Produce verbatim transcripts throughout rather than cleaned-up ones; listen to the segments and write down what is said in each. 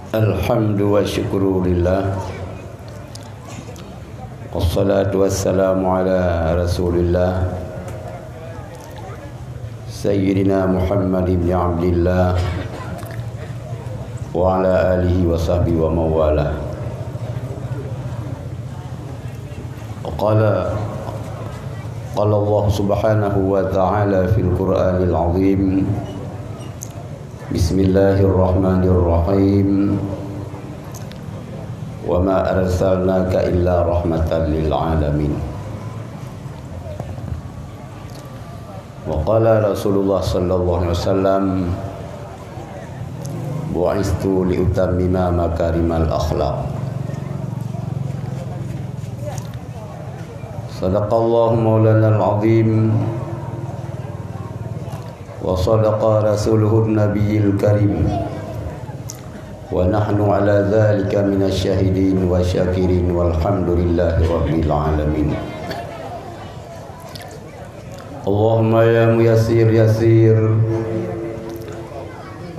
Alhamdu wa syukru lillah. Wassalatu wassalamu ala Rasulillah, Sayyidina Muhammad ibn Abdillah, wa ala alihi wa sahbihi wa mawalah. Qala, qala Allah subhanahu wa ta'ala fil Qur'anil azim. Bismillahirrahmanirrahim. Wa ma arsalnaka illa rahmatan lil alamin. Wa qala Rasulullah sallallahu alaihi wasallam, "Bu'istu li utammima makarimal akhlaq." Sadaqallahu maulana al-azim. Wa sadaqa rasuluhun nabiyil karim. Wa nahnu ala dzalika minasy syahidin wa syakirin walhamdulillahi rabbil alamin. Allahumma ya muyassir yassir.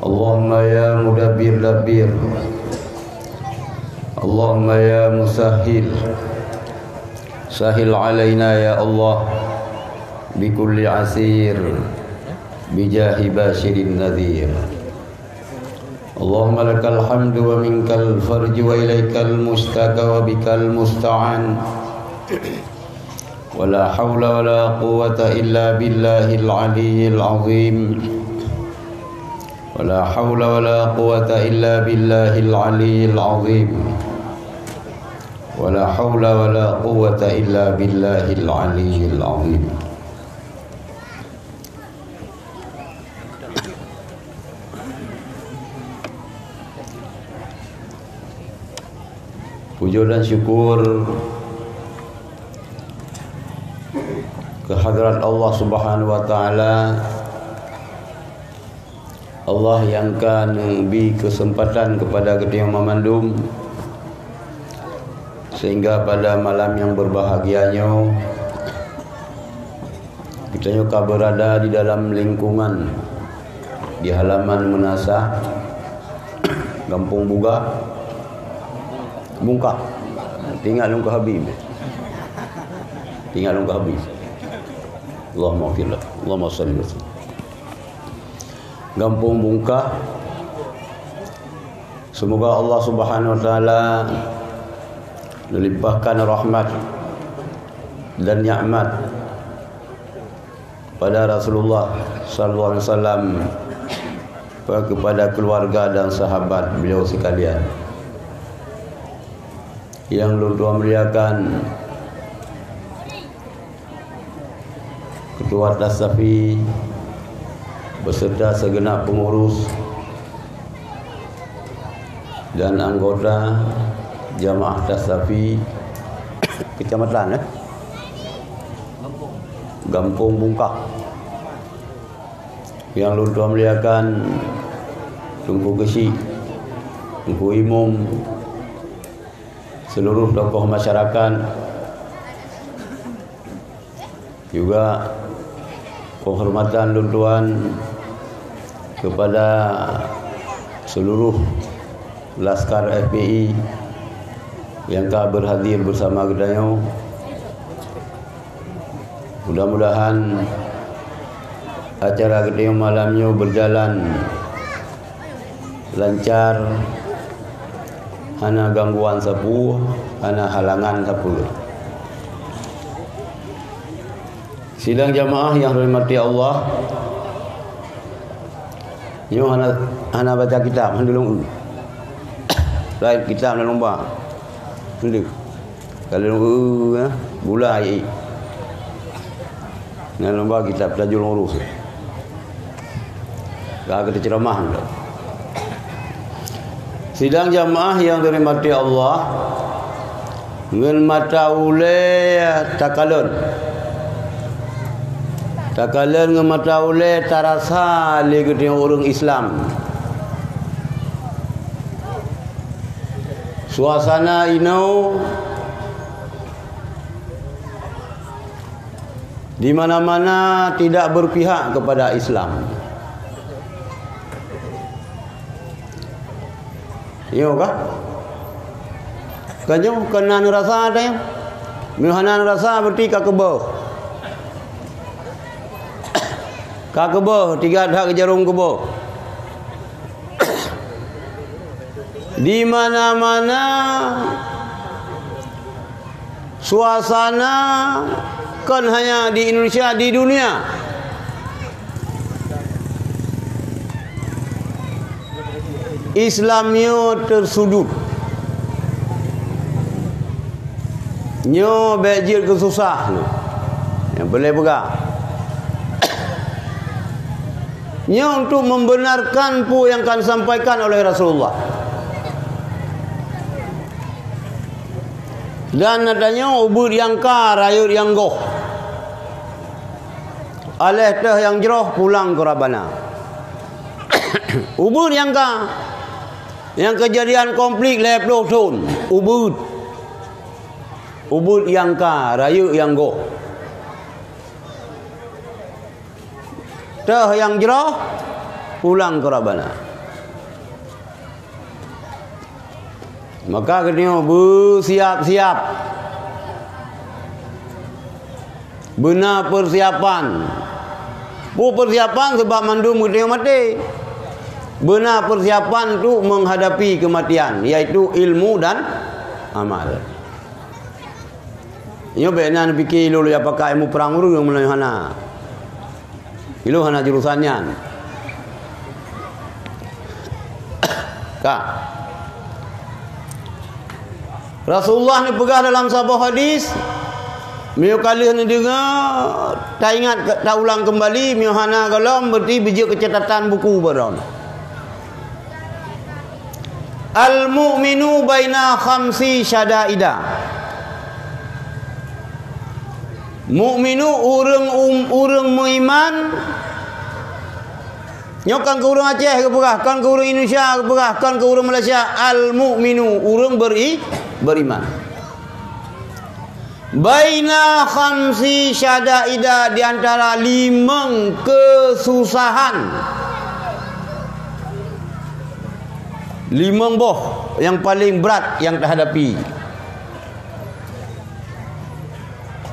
Allahumma ya mudabbir dabbir. Allahumma ya musahhil sahhil alaina ya Allah. Bikulli asir, bijahi basyirin nadhir. Allahumma lakal hamdu wa minkal farju wa ilaikal mustaka wa bikal musta'an. Wa la haula wa la quwwata illa billahil aliyyil azim. Wa la haula wa la quwwata illa billahil aliyyil azim. Wa la haula wa la quwwata illa billahil aliyyil azim. Puja dan syukur kehadrat Allah Subhanahu wa Ta'ala, Allah nyang ka neubri keuseumpatan keupada geutanyoe banmandum, sehingga pada malam nyang beubahgia nyoe, geutanyoe ka beurada di dalam lingkungan di halaman meunasah Gampông Buga, Bungkah. Teuingat lôn keu Habib. Teuingat lôn keu Habib. Allahumma ghfirlah. Allahumma shalli wa sallim. Gampông Bungkah. Semoga Allah Subhanahu wa Ta'ala melimpahkan rahmat dan nikmat pada Rasulullah sallallahu alaihi wasallam, kepada keluarga dan sahabat beliau sekalian. Yang lôn tuan muliakan, Ketua Tasafi beserta segenap pengurus dan anggota jamaah Tasafi kecamatan, eh? Gampông Bungkah. Yang lôn tuan muliakan, Teungku Geuchik, Teungku Imum, seluruh tokoh masyarakat, juga penghormatan lôn tuan kepada seluruh laskar F P I yang ka berhadir bersama geutanyoe. Mudah-mudahan acara geutanyoe malam nyoe berjalan lancar, hana gangguan sapeue, hana halangan sapeue. Sidang jamaah yang dirahmati Allah, nyoe hana, hana baca kitab, hana lôn eu. Laén kitab na lôn ba. Hana. Kalau lôn eu, eh, bulah ayat. Nyan lôn ba kitab Tajul Urus. Ka keuceramah. Sidang jamaah yang dirahmati Allah, ngon mata ulée takalon. Takalon ngon mata ulée tarasa lé geutanyoe ureuëng Islam. Suasana inoe di mana-mana tidak berpihak kepada Islam. Nyoe ka? Ka nyoe, ka na neurasa ata nyoe? Meunyoe hana neurasa, berarti ka keubah. Ka keubah, tiga that jaroe keubah. Di mana-mana suasana, kon hanya di Indonesia, di dunia, Islam nyoe tersudut. Nyoe bék jeuet keu susah nyoe. Nyang boleh peugah. Nyoe untuk membenarkan peue nyang ka disampaikan oleh Rasulullah. Dan na tanyoe ubeuet nyang ka, rayeuk nyang goh. Aléh teuh nyang jroh pulang keu Rabbana. Ubeuet nyang ka, nyang keujadian konflik lhèe ploh thon, ubeuet. Ubeuet nyang ka, rayeuk nyang goh. Teuh nyang jroh, pulang keu Rabbana. Maka geutanyoe beusiap-siap. Beuna persiapan. Peue persiapan? Sebab mandum geutanyoe maté. Beuna persiapan untuk menghadapi kematian, yaitu ilmu dan amal. Nyoe bék na neupike ilôn lôn jak pakai ilmu prang ureueng meunyoe hana. Ilôn hana jurusan nyan. Ka. Rasulullah neupeugah dalam saboh hadis, meunyoe ka lheueh neudeungoe, taingat, taulang keumbali, meunyoe hana gohlom, berarti beujeuet keu catatan buku bak droeneuh. Al-mu'minu baina khamsi syadaida. Mukminu, ureueng um-, ureueng meuiman, nyoe kon keu ureueng Aceh geupeugah, kon keu ureueng Indonesia geupeugah, kon keu ureueng Malaysia. Al-mu'minu, ureueng beri-, beriman. Baina khamsi syadaida, di antara limong keususahan. Limong boh nyang paleng brat nyang tahadapi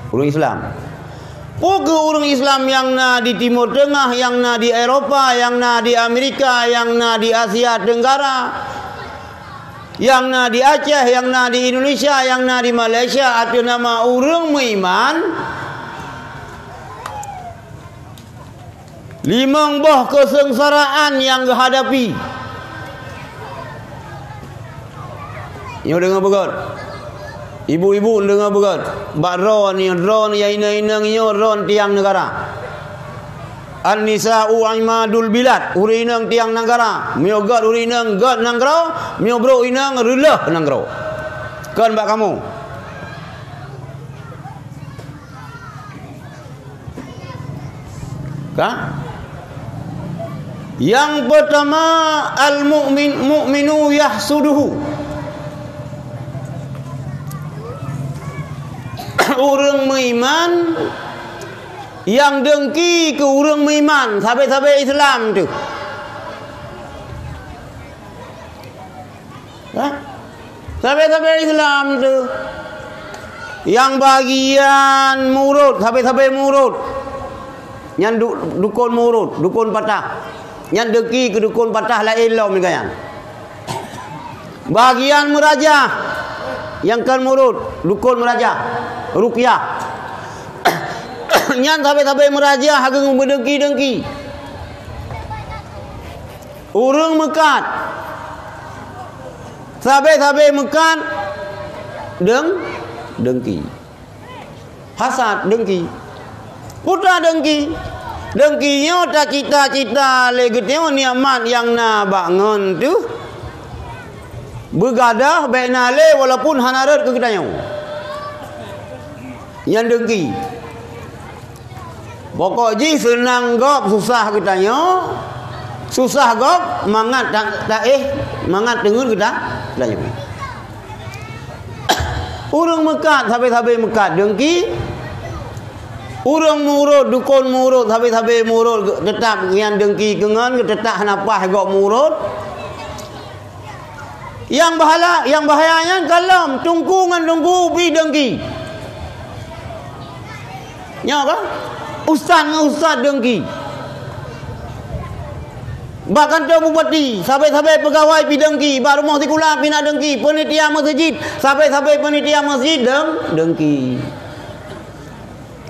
ureueng Islam. Peue keuh ureueng Islam nyang na di Timur Teungah, nyang na di Eropa, nyang na di Amerika, nyang na di Asia Tenggara, nyang na di Aceh, nyang na di Indonesia, nyang na di Malaysia, ateueh nama ureueng meuiman, limong boh keuseungsaraan nyang geuhadapi. Nyoe deungoe beugét. Ibu-ibu deungoe beugét. Bak droeneuh, droeneuh nyang inong-inong nyoe droeneuh tiang neugara. An-nisa'u imadul bilad, ureueng inong tiang nanggroe. Meunyoe gét ureueng inong, gét nanggroe, meunyoe brok inong, reuloh nanggroe. Kon bak kamoe. Ka? Nyang peutama, al-mu'min, mu'minu yahsuduhu. Ureueng meuiman nyang dengki keu ureueng meuiman, sabe-sabe Islam teuh. Hah? Sabe-sabe Islam teuh. Nyang bagian murot, sabe-sabe murot. Nyan du-, dukon murot, dukon patah. Nyan dengki keu dukon patah laén lom nyan. Bagian meurajah, nyang kon murot, dukon meurajah, ruqyah. Nyan sabe-sabe meurajah hana meudengki-dengki. Ureueng meukat. Sabe-sabe meukat deng-, dengki. Hasad, dengki. Peue teuma dengki? Dengki nyoe tacita-cita lé geutanyoe nikmat nyang na bak ngon teuh beugadôh bék na lé walaupun hana rhot keu geutanyoe. Nyan dengki. Pokok jih seunang gob susah geutanyoe, susah gob mangat ta-, taéh, mangat teungeut geuta-, geutanyoe. Ureueng meukat sabe-sabe meukat dengki, ureueng murot, dukon murot sabe-sabe murot geu-, teutap nyan dengki keu ngon geuteutap hana paih gob murot. Nyang bahala, nyang bahaya nyan ka lom teungku ngon teungku pih dengki. Nyoe ka? Ustaz ngon ustaz dengki. Bak kantô bupati, sabe-sabe peugawai pih dengki, bak rumoh sikula pih na dengki, panitia meuseujid, sabe-sabe panitia meuseujid deng-, dengki.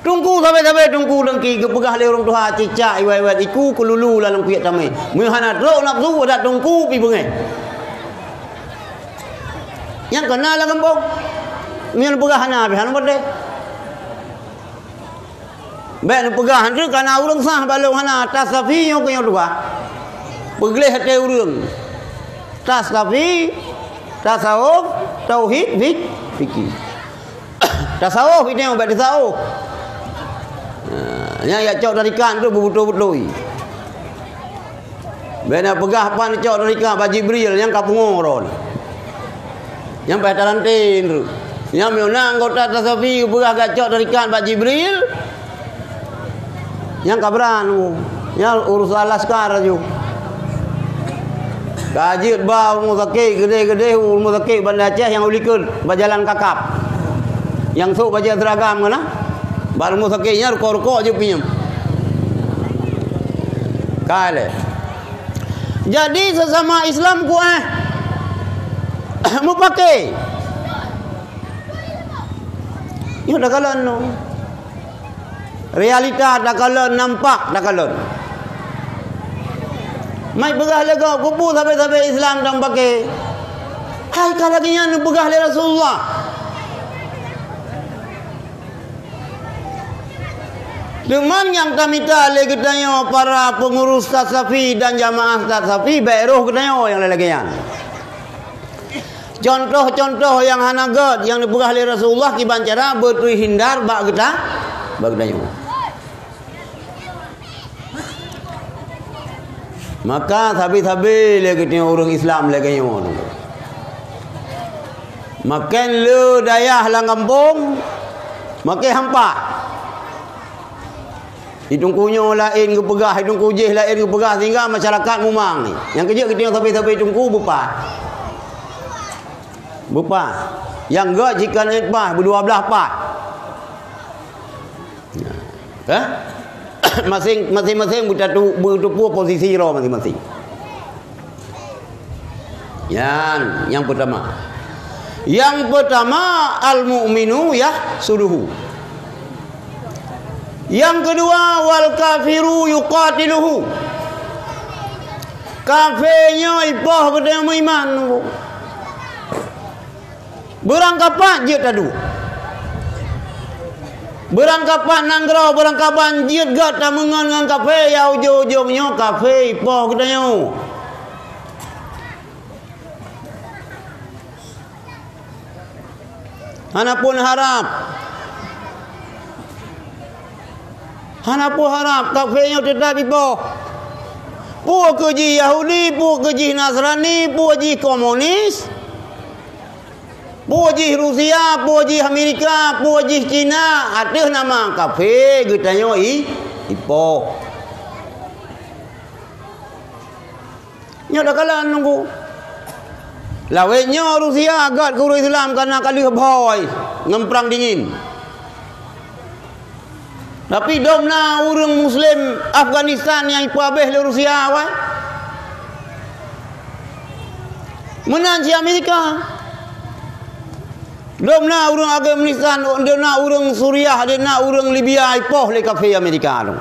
Teungku sabe-sabe teungku dengki geupeugah lé ureuëng tuha cicak iwet-iwet iku keululu lam piet tamé. Meuhana trok nafsu adak teungku pih beungéh. Nyang keunan lam gampông. Meunyoe neupeugah hana pih hana meudeh. Bék neupeugah hana kana ureuëng sah balong hana tasafi nyoe keu nyoe tuha. Peugleh até ureuëng. Tasafi, tasawuf, tauhid, fik-, fikih. Tasawuf, ini yang bak tasawuf. Ha, nyang jak cok tarikat tu beutôi-beutôi. Bèk na peugah pan cok tarikat bak Jibril nyang ka pungo ron. Nyang payah taranté tu. Nyang meunyoe na anggota tasafi peugah gak cok tarikat bak Jibril, nyang ka brat. Nyang urus alaskar laju. Ka jeuet ba rumoh sakét, geudeh-geudeh rumoh sakét Banda Aceh nyang u likot, bak jalan Kakap. Nyang sôk bajèe seragam keunan. Bak rumoh sakét nyan rukok-rukok jeuet pinyém. Ka lé. Jadi, sesama Islam kueh mupake. Nyoe takalon nyoe. Realita takalon, nampak takalon. Mai peugah lé gob, keupeue sabe-sabe Islam tamupake? Hai ka lagèe nyan neupeugah lé Rasulullah. Teuma nyang tamita lé geutanyoe para peungurus tasafi dan jamaah tasafi, bèk roh geutanyoe nyang lagèe nyan. Contoh-contoh nyang hana gèt nyang neupeugah lé Rasulullah kiban cara beuteurhindar bak geuta-, bak geutanyoe. Maka sabe-sabe lé geutanyoe ureuëng Islam lagèe nyoe. Maken le dayah lam gampông, maken hampa. Di teungku nyoe laén geupeugah, di teungku jéh laén geupeugah, sehingga masyarakat mumang. Nyang keujeuet geutanyoe sabe-sabe teungku beupaih. Beupaih. Nyang gèt jih ka nyan paih, beudua blaih paih. Hah? Masing-, masing-masing beutatu-, beuteupeue posisi droe masing-masing. Nyan, nyang peutama. Nyang peutama, al-mu'minu yahsuduhu. Nyang keudua, wal kafiru yuqatiluhu. Kafé nyoe ipoh geutanyoe meuiman. Beurangkapat jeuet taduek. Beurangkapat nanggroe, beurangkapat jeuet gèt tameungon ngon kafé, ya ujong-ujong nyoe kafé ipoh geutanyoe. Hana pun harab. Hana pun harab, kafé nyoe teutap ipoh. Peue keu jih Yahudi, peue keu jih Nasrani, peue jih komunis, peue jih Rusia, peue jih Amerika, peue jih Cina, ateueh nama kafé geutanyoe i-, ipoh. Nyoe takalon teungku. Lawét nyoe Rusia gèt keu ureuëng Islam kareuna ka lheueh bhôi ngon prang dingin. Tapi dum na ureuëng Muslim Afghanistan nyang ipeuhabéh lé Rusia awai. Meunan cit Amerika. Dum na ureuëng Afghanistan, dum na ureuëng Suriah, dum na ureuëng Libya ipoh lé kafé Amerika tu.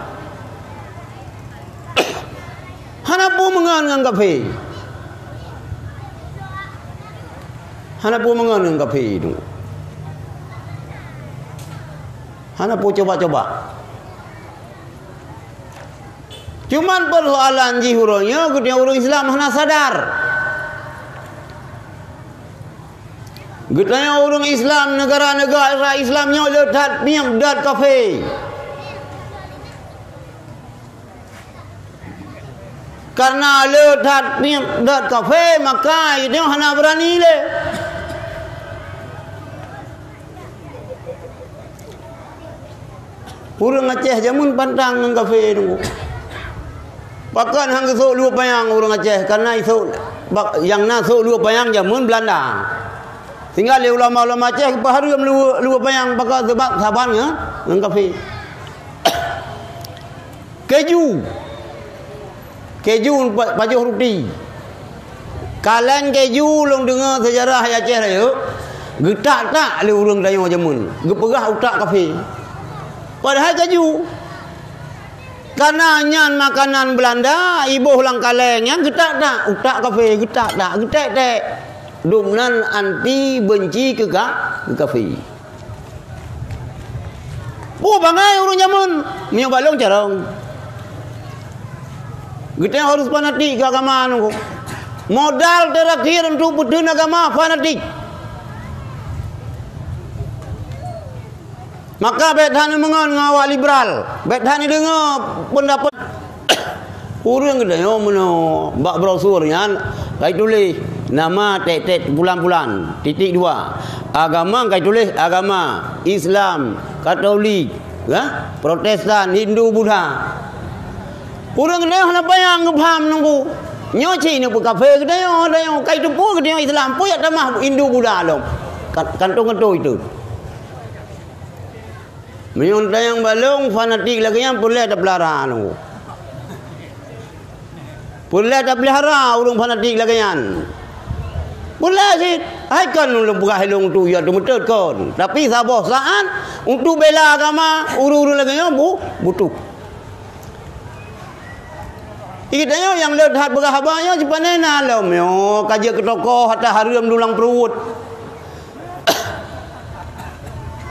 Hana peue meungon ngon kafé. Hana peue meungon ngon kafé tu. Hana peue coba-coba. Cuman persoalan jih uroe nyoe geutanyoe ureuëng Islam hana sadar. Geutanyoe ureuëng Islam, neugara-neugara Islam nyoe le that miet dat kafé. Kareuna le that miet dat kafé, maka geutanyoe hana beurani lé. Ureuëng Aceh jameun pantang ngon kafé teungku. Pakon han geusôk luweue panyang ureuëng Aceh, kareuna isôk bak, nyang na sôk luweue panyang jameun Beulanda. Sehingga lé ulama-ulama Aceh geupeureumeum luweue, luweue panyang, pakon, seubab saban ngon, ngon kafé. Keju. Keju pa-, pajoh ruti. Kaleng keju lôn deungoe seujarah di Aceh Rayeuk, geutak-tak lé ureuëng tanyoe jameun, geupeugah utak kafé. Padahai keju. Kareuna nyan makanan Beulanda, iboh lam kaleng nyan geutak-tak, utak kafé geutak-tak, geutek-tek. Dumnan anti beunci keu ka-, keu kafé. Peue bangai ureuëng jameun, meunyoe balong carông. Geutanyoe harôh fanatik keu agama nunggu. Modal teurakhier untuk peuteun agama, fanatik. Maka bék that neumeungon ngon awak liberal, bék that neudeungoe peundapat ureuëng geutanyoe meunoe bak brosur nyan ka ituléh nama tek-tek pulan-pulan, titik dua. Agama ka ituléh agama Islam, Katolik, ya, Protestan, Hindu, Buddha. Ureuëng geutanyoe hana payah geupaham nunggu. Nyoe cit neupeu kafé geutanyoe, geutanyoe ka iteupeue geutanyoe Islam, peue jak tamah Hindu, Buddha lom. Ka-, kantong-kantong itu. Meunyoe tanyong balong fanatik lagée nyan, peureulée tapeulara nyoe. Peureulée tapeulara ureuëng fanatik lagée nyan. Peureulée cit, hai kon ulôn peugah ilôn tu ya teumeuteut kon. Tapi saboh saát untuk bela agama ureuëng-ureuëng lagée nyan bu-, butuh. Geutanyoe nyang le that peugah haba nyoe sipané na lom nyoe ka jeuet keu tokoh ata hareuem dulang pruet.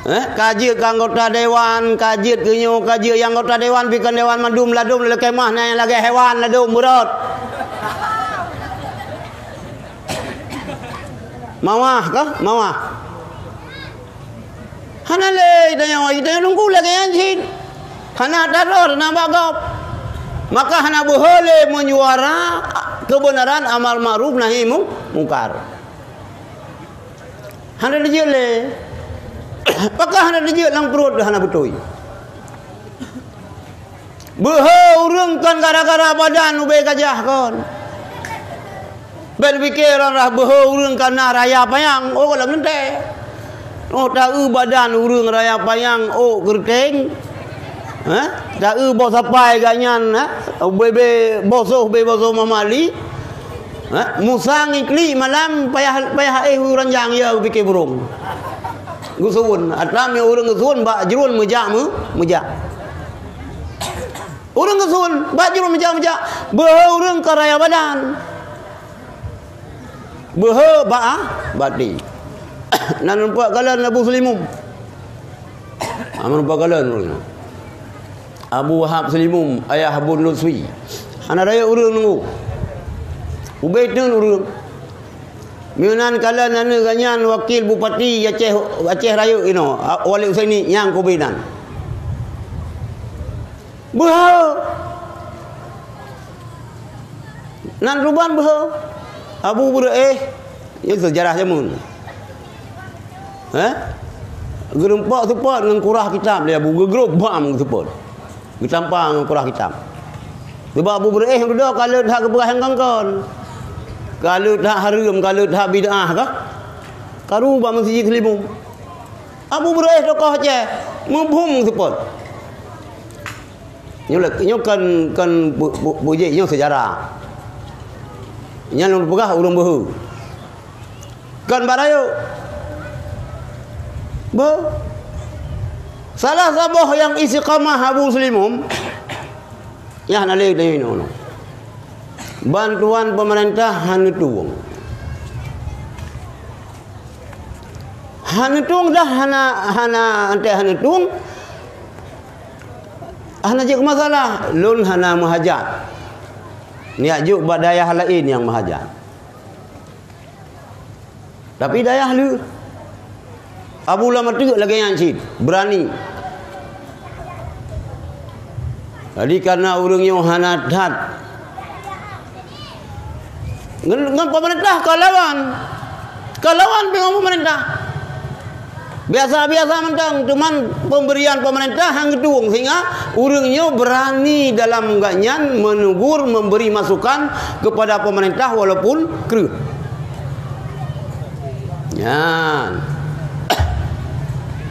Eh, ka jeuet keu anggota dewan, ka jeuet keu nyoe, ka jeuet nyang anggota dewan, pi kon dewan mandum ladôm lé kemah na nyang lagée hewan ladôm beurot. Mawah kah? Mawah. Hana lé tanyoe, tanyoe nunggu lagée nyan cit. Hana taroh na bak gob. Maka hana beuhe lé menyuara keubeunaran amar ma'ruf nahi mu-, mungkar. Hana teujeuet lé. Pakon hana teujeuet lam pruet hana beutôi. Beuhe ureuëng kon gara-gara badan ubé gajah kon. Bék pike rara beuhe ureuëng kana raya panyang, oh, gohlom neuntée. Oh, taeu badan ureuëng raya panyang, oh, keureuteng. Hah? Taeu boh sapai ganyan, ha? Ubé-bé bosoh, bé bosoh mamali. Ha? Musang iklik malam payah, payah éh uranjang ya pike burong. Geusuwon, atra mi ureuëng geusuwon bak jruen meujak meu-, meujak. Ureuëng geusuwon bak jruen meujak-meujak, beuhe ureuëng ka raya badan. Beuhe bak, ah, bati. Nan rumpok kalon Abu Seulimum. Ah, rumpok kalon ureuëng. Abu Wahab Seulimum, ayah Abu Lutfi. Hana rayeuk ureuëng nunggu. Ubé teun ureuëng. Meunan kalon aneuk geuh nyan wakil bupati Aceh, Aceh Rayeuk inoe, Wali Husaini nyang keubinan. Beuhe. Nan ruban beuhe. Abu Beureueh, nyan seujarah jameun. Eh? Geurumpok seupôt ngon kurah kitab lé Abu, geugrob bam seupôt. Geutampa ngon kurah kitab. Sebab Abu Beureueh nyang dudoe ka le that geupeugah nyang kon-kon. Ka le that hareuem, ka le that bid'ah kah? Karu bak meuseujid Seulimum. Abu Beureueh tokoh Aceh, meubum seupôt. Nyoe lé-, nyoe kon, kon bu-, bu-, bujék, nyoe seujarah. Nyan lôn peugah ureuëng beuhe. Kon bak rayeuk. Beuhe. Salah saboh nyang istiqamah Abu Seulimum, nyang hana lé tanyoe inoe. Bantuan peumeurintah hana tueng. Hana tueng dah, hana, hana, anté hana tueng. Hana jeuet keu masalah, lôn hana meuhajat. Neujak jok bak dayah laén nyang meuhajat. Tapi dayah lheueh. Abu Lama teuk lagée nyan cit, beurani. Jadi, kareuna ureuëng nyoe hana that ngon, ngon peumeurintah ka lawan. Ka lawan pih ngon peumeurintah. Biasa-biasa mantong, cuman pemberian pemerintah han geutueng, sehingga ureuëng nyoe berani dalam gobnyan menegur, memberi masukan kepada pemerintah walaupun kreueh. Nyan.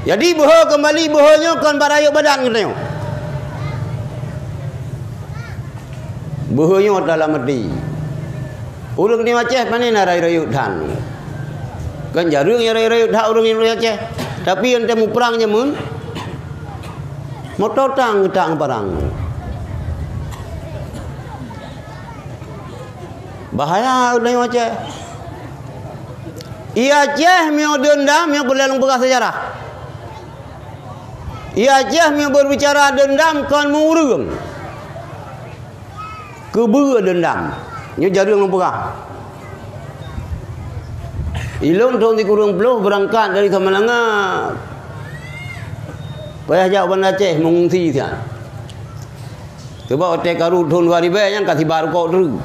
Jadi, beuhe kembali, beuhe nyoe kon bak rayeuk badan geutanyoe. Beuhe nyoe dalam até. Ureuëng di Aceh pane na rayeuk-rayeuk that. Kan jareueng nyang rayeuk-rayeuk that ureuëng di Aceh. Tapi nyang teuh muprang jameun, moto tang geutak ngon parang. Bahaya ureuëng di Aceh. Di Aceh meunyoe dendam, meunyoe peuleueh lôn peugah seujarah. Di Aceh meunyoe berbicara dendam kon meu ureuëng. Keubeue dendam. Nyoe jareueng lôn peugah. Ilôn thon sikureueng ploh beurangkat dari Samalanga, payah jak u Banda Aceh meungungsi siat. Sabab watée karu thon dua ribée nyan ka sibak rukok treuk.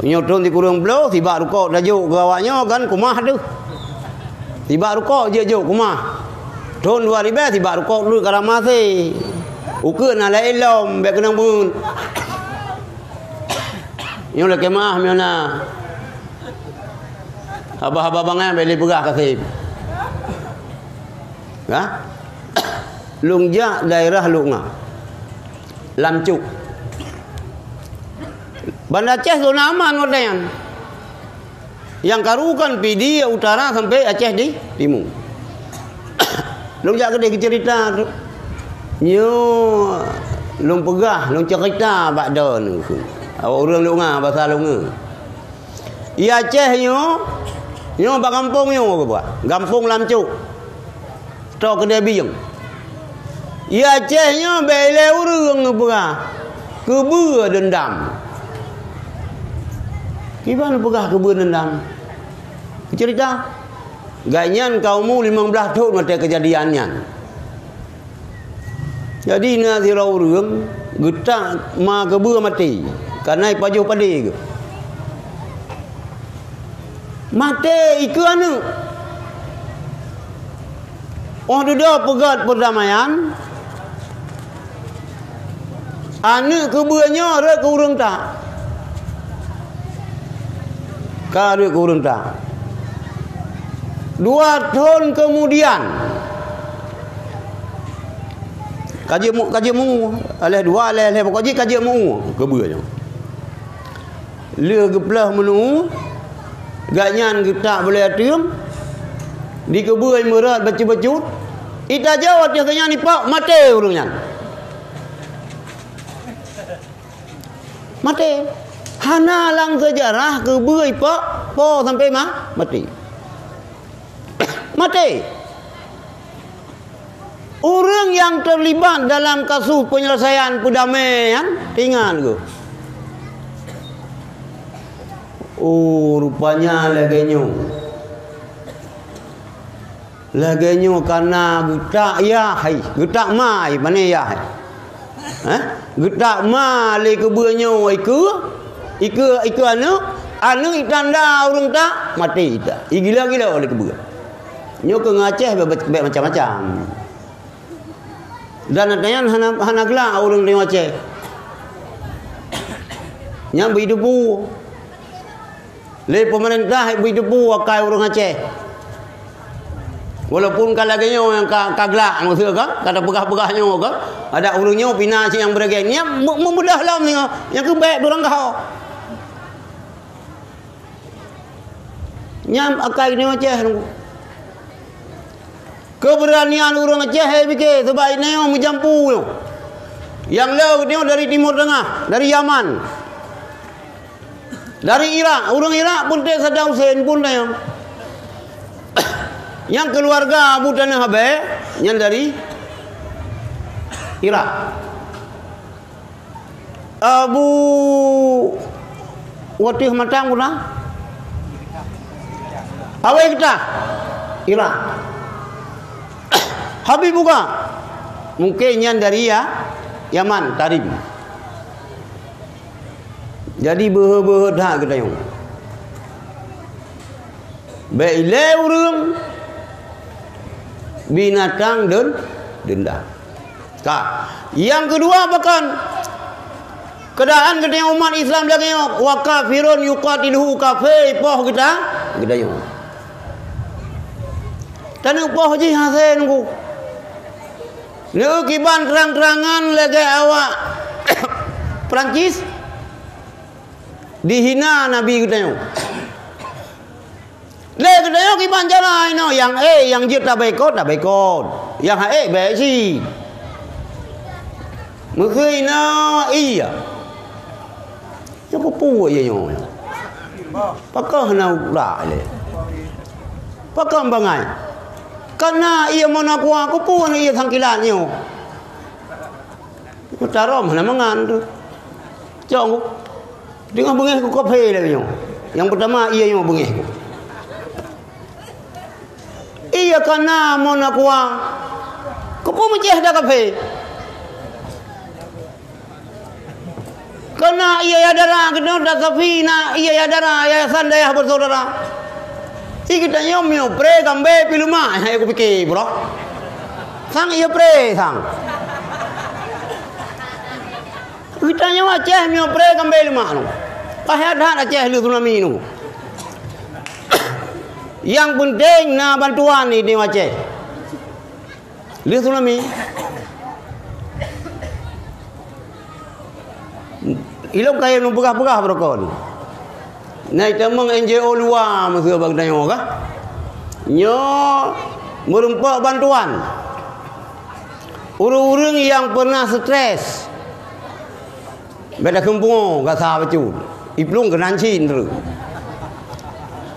Nyoe thon sikureueng ploh sibak rukok tajok keu awaknyoe kan keumah teuh. Sibak rukok jeuet jok keumah. Thon dua ribée sibak rukok treuk ka ramah se. Ukeue na laén lom, bék keunong beungeut. Nyoe lakée meuáh meunyoe na haba-haba bangai bék lé peugah kaseb. Hah? Lôn jak daerah Lhok Nga. Lam Cok. Banda Aceh zona aman watée nyan. Nyang karu kan Pidie Utara sampai Aceh di Timu. Lôn jak keudeh geuceurita tu. Nyoe lôn peugah, lôn ceurita bak droeneuh. Awak ureuëng Lhok Nga, basa Lhok Nga. Di Aceh nyoe, nyoe bak gampông nyoe geuba. Gampông Lam Cok. Toe keudeh bieng. Di Aceh nyoe bék ilée ureuëng geupeugah keubeue dendam. Kiban peugah keubeue dendam? Geuceurita, gobnyan ka umu limong blaih thon watée keujadian nyan. Jadi na sidroe ureuëng geutak ma keubeue maté, kareuna jipajoh padé geuh. Maté ikeue aneuëk. Óh dudoe peugét peurdamaian, aneuëk keubeue nyoe rhot keu ureuëng tak. Ka rhot keu ureuëng tak. Dua thon keumudian, ka jeuet mu-, ka jeuet meu-, aléh dua, aléh, aléh, pokok jih ka jeuet meu keubeue nyoe. Lheueh geuplôh meunuue, gobnyan geutak bulée ateueng, dikeubeue meurot bacut-bacut, itajok ateueh gobnyan ipok, maté ureuëng nyan. Maté. Hana lam seujarah keubeue ipok, po sampai ma-, maté. Maté. Ureuëng nyang teulibat dalam kasus peunyeuleusayan peudamé nyan, ingat geuh. Oh, rupanya lagée nyoe. Lagée nyoe kana geutak yah hai, geutak ma hai, pane yah hai. Hah? Geutak ma lé keubeue nyoe ikeue, ikeue, ikeue aneuëk, aneuëk itanda ureuëng tak, maté itak. Igila-gila lé keubeue. Nyoe keu ngon Aceh bék, bék macam-macam. Dan ata nyan hana, hana glak ureuëng di Aceh. Nyan beuiteupeue lé peumeurintah, beuiteupeue akai ureuëng Aceh. Walaupun ka lagée nyoe nyang ka, ka glak, maksud ka, ka tapeugah-peugah nyoe ka, adak ureuëng nyoe pina cit nyang beuragée. Nyan meu-, meumudah lom nyoe, nyang keu bék ureuëng gaho. Nyan akai ureuëng Aceh. Keubeuranian ureuëng Aceh hai pike, sabab ineuk meujampu nyoe. Nyang le nyoe dari Timur Tengah, dari Yaman. Dari Irak, ureuëng Irak pun treb Saddam Hussein pun nyoe. Nyang keuluwarga Abu Taneuh Abée, nyan dari Irak. Abu Wateuh Matang puna? Awai Geutah. Irak. Habib Buka. Mungken nyan dari ya-, Yaman, Tarim. Jadi beuhe-beuhe that geutanyoe. Bék ilée ureuëng Binatang den-, dendam. Ka. Nyang keudua pakon? Keadaan geutanyoe umat Islam lagèe nyoe, wa kafirun yuqatiluhu, kafé poh geuta-, geutanyoe. Taneuk poh jih hase nunggu. Neu kiban terang-terangan lagèe awak Perancis dihina Nabi geutanyoe. Lé geutanyoe kiban cara inoe, nyang ék, nyang jeuet tabaikot, tabaikot. Nyang hana ék, bèk cit. Meukeuna iya. Nyoe peue-peue iya nyoe? Pakon hana utak lé? Pakon bangai? Kana iya meunakuah, peue-peue iya sangkilat nyoe? Meutarôm hana mangan tu. Cok ku. Teungoh beungéh ku kafé lagèe nyoe. Nyang peutama iya nyoe beungéh ku. Iya kana meunakuah. Keupeue meucéh dak kafé? Kana iya ya dara keunoe dak safi na iya ya dara yayasan dayah bersaudara. Di geutanyoe miyup pré kambé pi leumah, hai kupike, bro. Sang iya pré, sang. Geutanyoe Aceh miyup pré kambé leumah nyoe. Payah that Aceh lheueh tsunami nyoe. Nyang peunteng na bantuan di Aceh. Lheueh tsunami. Ilôn kayém lôn peugah-peugah beureukoh nyoe. Na itamong N G O luwa meuseu bak geutanyoe kah? Nyoe meurumpok bantuan. Ureuëng-ureuëng nyang peunah stres. Bèk takheun pungo gasa bacut. Iplueng keunan cit nteureuh.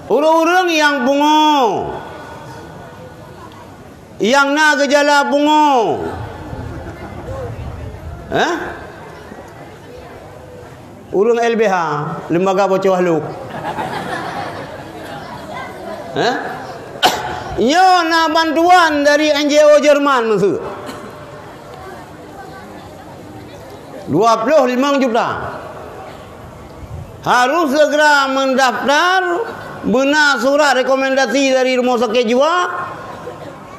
Ureuëng-ureuëng nyang pungo. Nyang na geujala pungo. Hah? Ureuëng L B H, Lembaga Bocoh Haloh. Hah? Nyoe na bantuan dari N G O Jerman meuseu. Dua ploh limong juta. Harus segera mendaftar, beuna surat rekomendasi dari rumah sakit jiwa.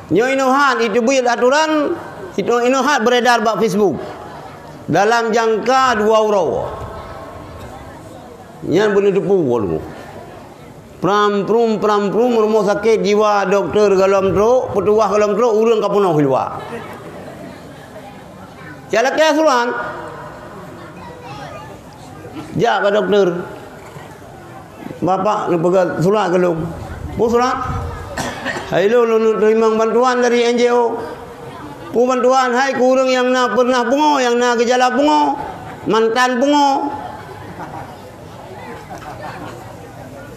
Nyoe inoe hat, iteubiet aturan, inoe hat beredar bak Facebook. Dalam jangka dua uroe. Nyan beuneuteupeu lom. Pram prum, pram prum, rumah sakit jiwa, doktor golom trok, peutuwah golom trok, ureuëng ka peunoh luwa. Jak lakèe asuran. Jak bak doktor. "Bapak neupeugah surat keu lôn." "Peue surat?" "Hai lôn, lôn teurimong bantuan dari N G O." "Peue bantuan?" "Hai keu ureuëng nyang na peureunah pungo, nyang na geujala pungo, mantan pungo."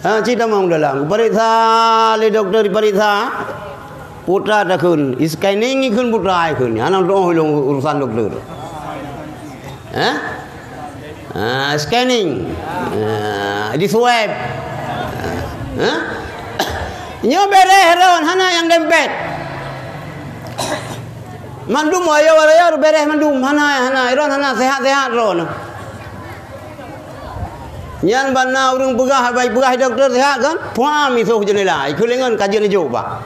Ha, ci tamong dalam. Pareksa lé dokto, dipareksa. Putra takheun, scanning ikheun putra ikheun. Hana tu'oh lôn urusan dokto. Ha? Ha, scanning. Ha, di swab. Ha? Nyoe bereh ron, hana nyang dempet. Mandum ayo-ayo bereh mandum, hana, hana, ron hana sehat-sehat ron. Nyan ban na ureuëng peugah, bai peugah dokto sehat kan? Puam isoh jeundela, ikheun lé ngon ka jeuet neujok bah.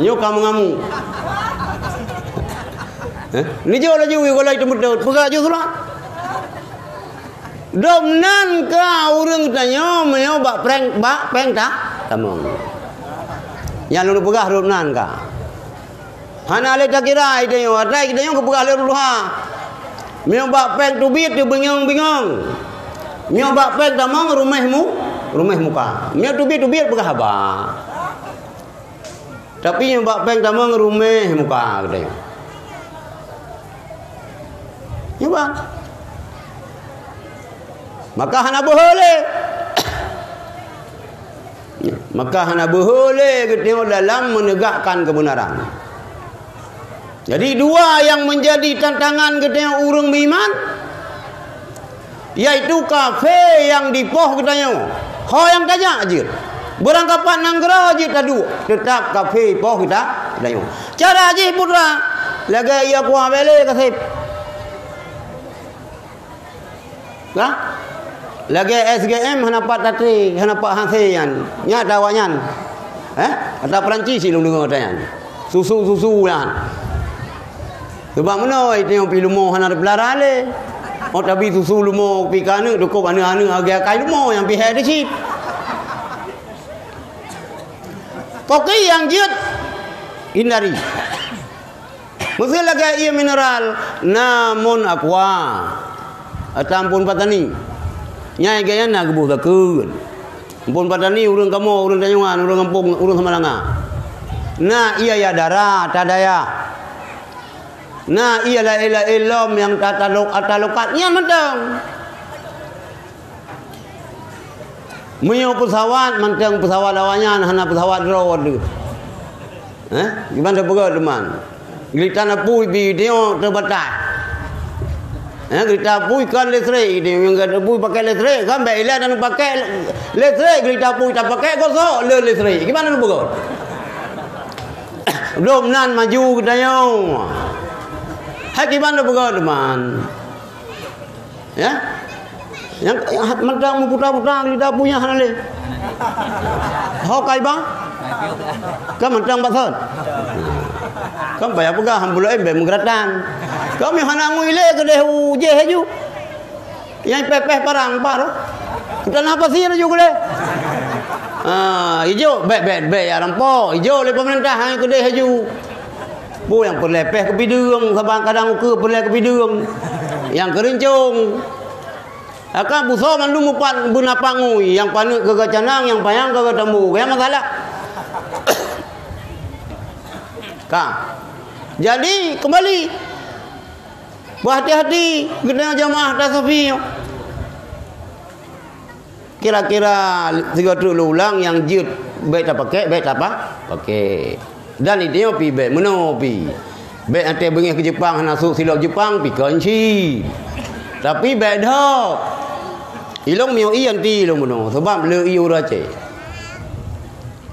Nyoe ka meungamuk. Eh? Neujok laju, igola itu beutôi. Peugah laju surat. Dom nan ka ureuëng tanyoe meunyoe bak prank, bak prank ta-, tamong. Nyan lôn peugah dom nan ka. Hana lé takira geutanyoe, ata geutanyoe geupeugah lé ureuëng tuha. Meunyoe bak prank teubiet, teubingong-bingong. Meunyoe bak prank tamong, ruméh mu-, ruméh muka. Meunyoe teubiet-teubiet, peugah haba. Tapi meunyoe bak prank tamong, ruméh muka geutanyoe. Nyoe ban. Maka hana beuhe lé. Maka hana beuhe lé geutanyoe dalam menegakkan kebenaran. Jadi, dua nyang menjadi tantangan geutanyoe ureuëng beuiman, yaitu kafé nyang dipoh geutanyoe. Ho nyang tajak jeuet. Beurangkapat nanggroe jeuet taduek, teutap kafé poh geuta-, geutanyoe. Cara jih putra, lagée iya kuah bele kaseb. Nah, lagée S G M hana pat taté, hana pat hasé nyan. Nyan ata awaknyan. Eh? Ata Perancis si lôn deungoe ata nyan. Susu-susu nyan. Sebab meunoe, tanyoe pih leumo hana teupeulara lé. Oh, tapi susu leumo pih ka aneuk, cukup aneuk-aneuk agée akai leumo nyang pih hék teucit. Pokok nyang jeuet hindari. Meuseu lagée ié mineral, na mon aqua, atawa phon patani. Nyang gaya na geuboh zakeuet. Phon patani ureuëng kamoe, ureuëng Tanjungan, ureuëng gampông, ureuëng Samalanga. Na ié ya dara, ta daya. Na ié laén-laén lom nyang ta-, ta-, ta lokat nyan mantong. Meunyoe peusawat, mantong peusawat awaknyan hana peusawat droe deuh. Eh? Kiban tapeugah teuma. Geulita apui pih tanyoe teubatai. Eh, geulita apui kon listrik, tanyoe nyang geulita apui pakai listrik, kan bèk ilée dan pakai listrik, geulita apui tapakai gosok le listrik. Kiban tapeugah? Belum nan maju geutanyoe. Hai kiban tapeugah teuma. Ya? Nyang, nyang hat mantong meuputa-puta di dapur nyan hana lé. Ho kai bang? Kan mantong bak thon. Kan payah peugah, han bulo embé meugeuratan. Kami hana ngui lé keudeh u jéh aju. Nyang peh-peh parang baroe. Kita na pasi laju keudeh. Ah, ijo bèk, bèk, bèk ya rampo. Ijo lé pemerintah hai keudeh aju. Peue nyang peureulée peh keupideung, saban kadang ukeue peureulée keupideung. Nyang keurincong. Akan busoe mandum mupat beunapa ngui, nyang paneuk keu geucanang, nyang panyang keu geutambu. Nyang masalah. Ka. Jadi, kembali. Beuhati-hati, geutanyoe jamaah tasafie nyoe. Kira-kira sigoe treuk lôn ulang nyang jeuet bèk tapakék, bèk tapa-, pakék. Dan itanyoe pih bèk meunoe pih. Bèk até beungéh keu Jeupang hana sôk silop Jeupang pih kon cit. Tapi bèk dhob. Ilôn miyueb ié anti ilôn meunoe, sabab le ié ureuëng Aceh.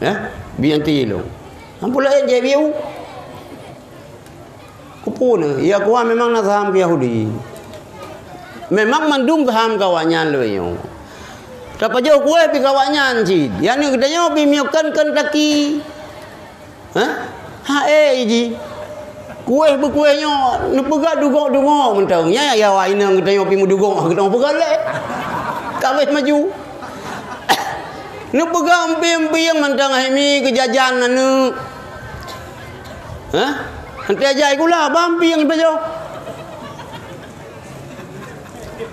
Ya, bi anti ilôn. Ampun laén jép ié u. Keupeue nyoe? Ya, kuah memang na saham keu Yahudi. Memang mandum saham keu awaknyan lé nyoe. Tapajoh kueh pih keu awaknyan cit. Nyang geutanyoe pih miyueb kon Kentucky. Hah? Ha, eh, ji. Kueh beukueh nyoe neupeugah dugok-dugok mantong. Nyan ya, ya, awak inong geutanyoe pih meudugok, geutanyoe peugah lé. Ka wéh maju. Neupeugah empieng-empieng mantong hai mi keujajan aneuk. Hah? Hana jai gula, bampieng sajoe.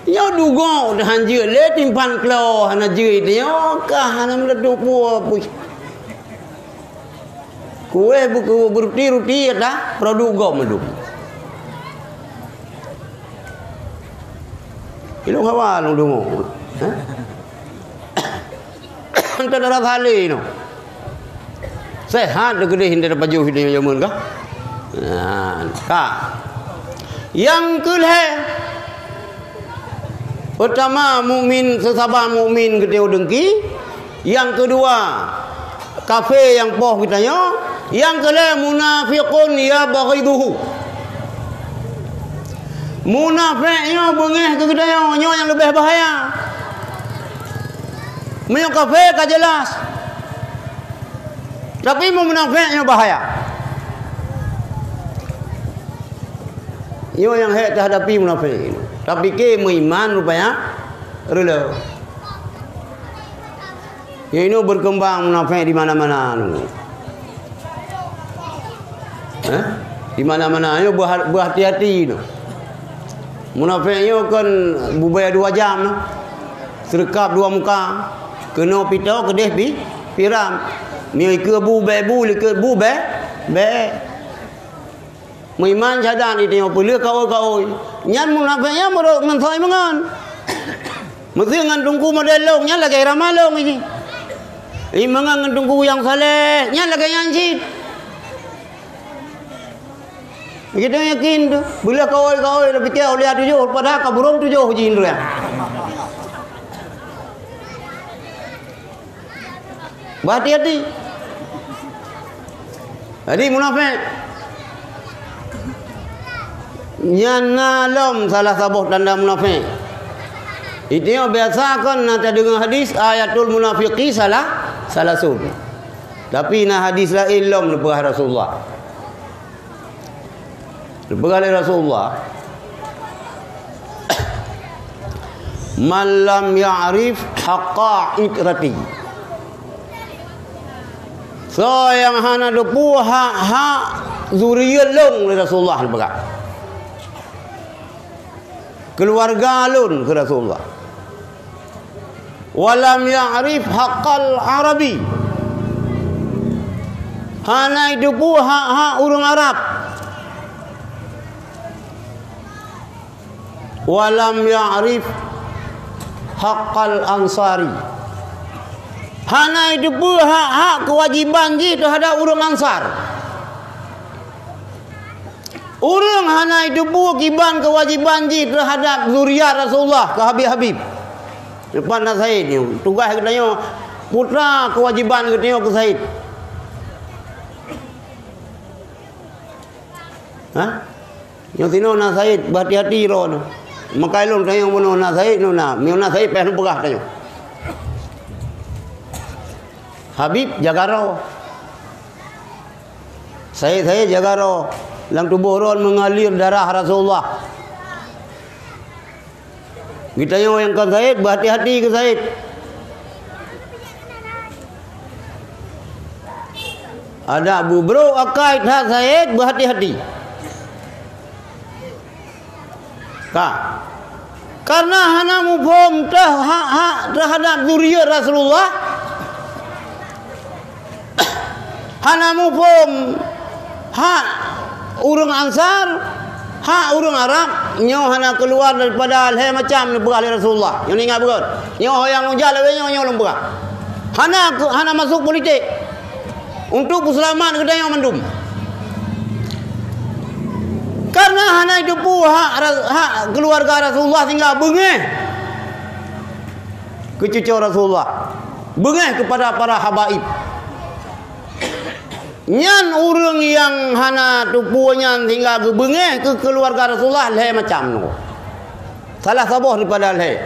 Nyoe dugok dah han jeuet lé timphan klo hana jeuet nyoe ka hana meuleudok bua puih. Kueh beuku-, beuruti-ruti dah produk gom dum. Ilong hawa long dungo. Hah? Antara darah saleh nyoe. Sehat deuh keudeh hindai pajoh hidayah jameun kah? Nah, ka. Nyang keu lhèe, peutama mukmin, seusaban mukmin geutanyoe deungki, nyang keudua kafé nyang poh geutanyoe, nyang keulhèe munafiqun yabghiduhu. Munafék nyoe beungéh keu geutanyoe, nyoe nyang leubeh bahaya. Meunyoe kafé ka jeulaih, tapi meu munafék nyoe bahaya. Nyoe nyang hék teuhadapi munafék. Tapike meuiman rupanya reuleu. Nyoe inoe berkembang munafék di mana-mana nyoe. Eh? Di mana-mana nyoe beuha-, beuhati-hati nyoe. Munafék nyoe kon bubé dua jam, seureukab dua muka, keunoe pito keudeh pi-, piram. Miyueb ikeue bu bèe bu, likot bu bèe, bèe. Meuiman syahadat di tanyoe peuleueh kaôi-kaôi. Nyan munafék nyan meurok ngon soe mangan. Meuseu ngon teungku model lôn, nyan lagèe rama lôn jih. Imangan ngon teungku nyang saleh, nyan lagèe nyan cit. Kita yakin tu, bila kaôi-kaôi dah pikir oleh tujuh, padahal ka burung tujuh jih indra. Beuhati-hati. Jadi munafék. Nyan na lom salah saboh tanda munafék. Itu biasa kan na tadeungoe hadis ayatul munafiqi salah, salasun. Tapi na hadis laén lom neupeugah Rasulullah. Peugah lé Rasulullah, "Man lam ya'rif haqqa itrati." Soe nyang hana teupeu hak-hak zuriat lôn, lé Rasulullah peugah. Keuluwarga lôn, kheun Rasulullah. "Wa lam ya'rif haqqal Arabi." Hana teupeu hak-hak ureuëng Arab. "Wa lam ya'rif haqqal Ansari." Hana teupeu hak-hak keuwajéban jih teuhadab ureuëng Ansar. Ureuëng hana teupeu kiban keuwajéban jih teuhadab zuriat Rasulullah keu Habib-Habib. Leupah na Said nyoe, tugaih geutanyoe, peue keuwajéban geutanyoe keu Said. Hah? Nyoe sinoe na Said, beuhati-hati droeneuh. Meukai lôn tanyong bunoe na Said, nyoe na. Nyoe na Said, payah lôn peugah tanyoe. Habib jaga droe. Said-said jaga droe. Lam tuboh droe mengalir darah Rasulullah. Geutanyoe nyang kon Said, beuhati-hati keu Said. Adak beubrok akai that Said, beuhati-hati. Ka. Karena hana muphom teuh hak-hak teuhadab zuriat Rasulullah. Hana muphom hak ureuëng Ansar, hak ureuëng Arab, nyoe hana keuluar daripada lhée macam neupeugah lé Rasulullah. Nyoe ingat beugét. Nyoe nyang lôn jak lagée nyoe, nyoe lôn peugah. Hana, hana masuk politik. Untuk peuseulamat geutanyoe mandum. Karena hana teupeu hak ra-, hak keuluwarga Rasulullah sehingga beungéh keu cucoe Rasulullah. Beungéh keupada para habaib. Nyan ureuëng nyang hana teupeu nyan sehingga geubeungéh keu keuluwarga Rasulullah lhée macam nyoe. Salah saboh daripada lhée.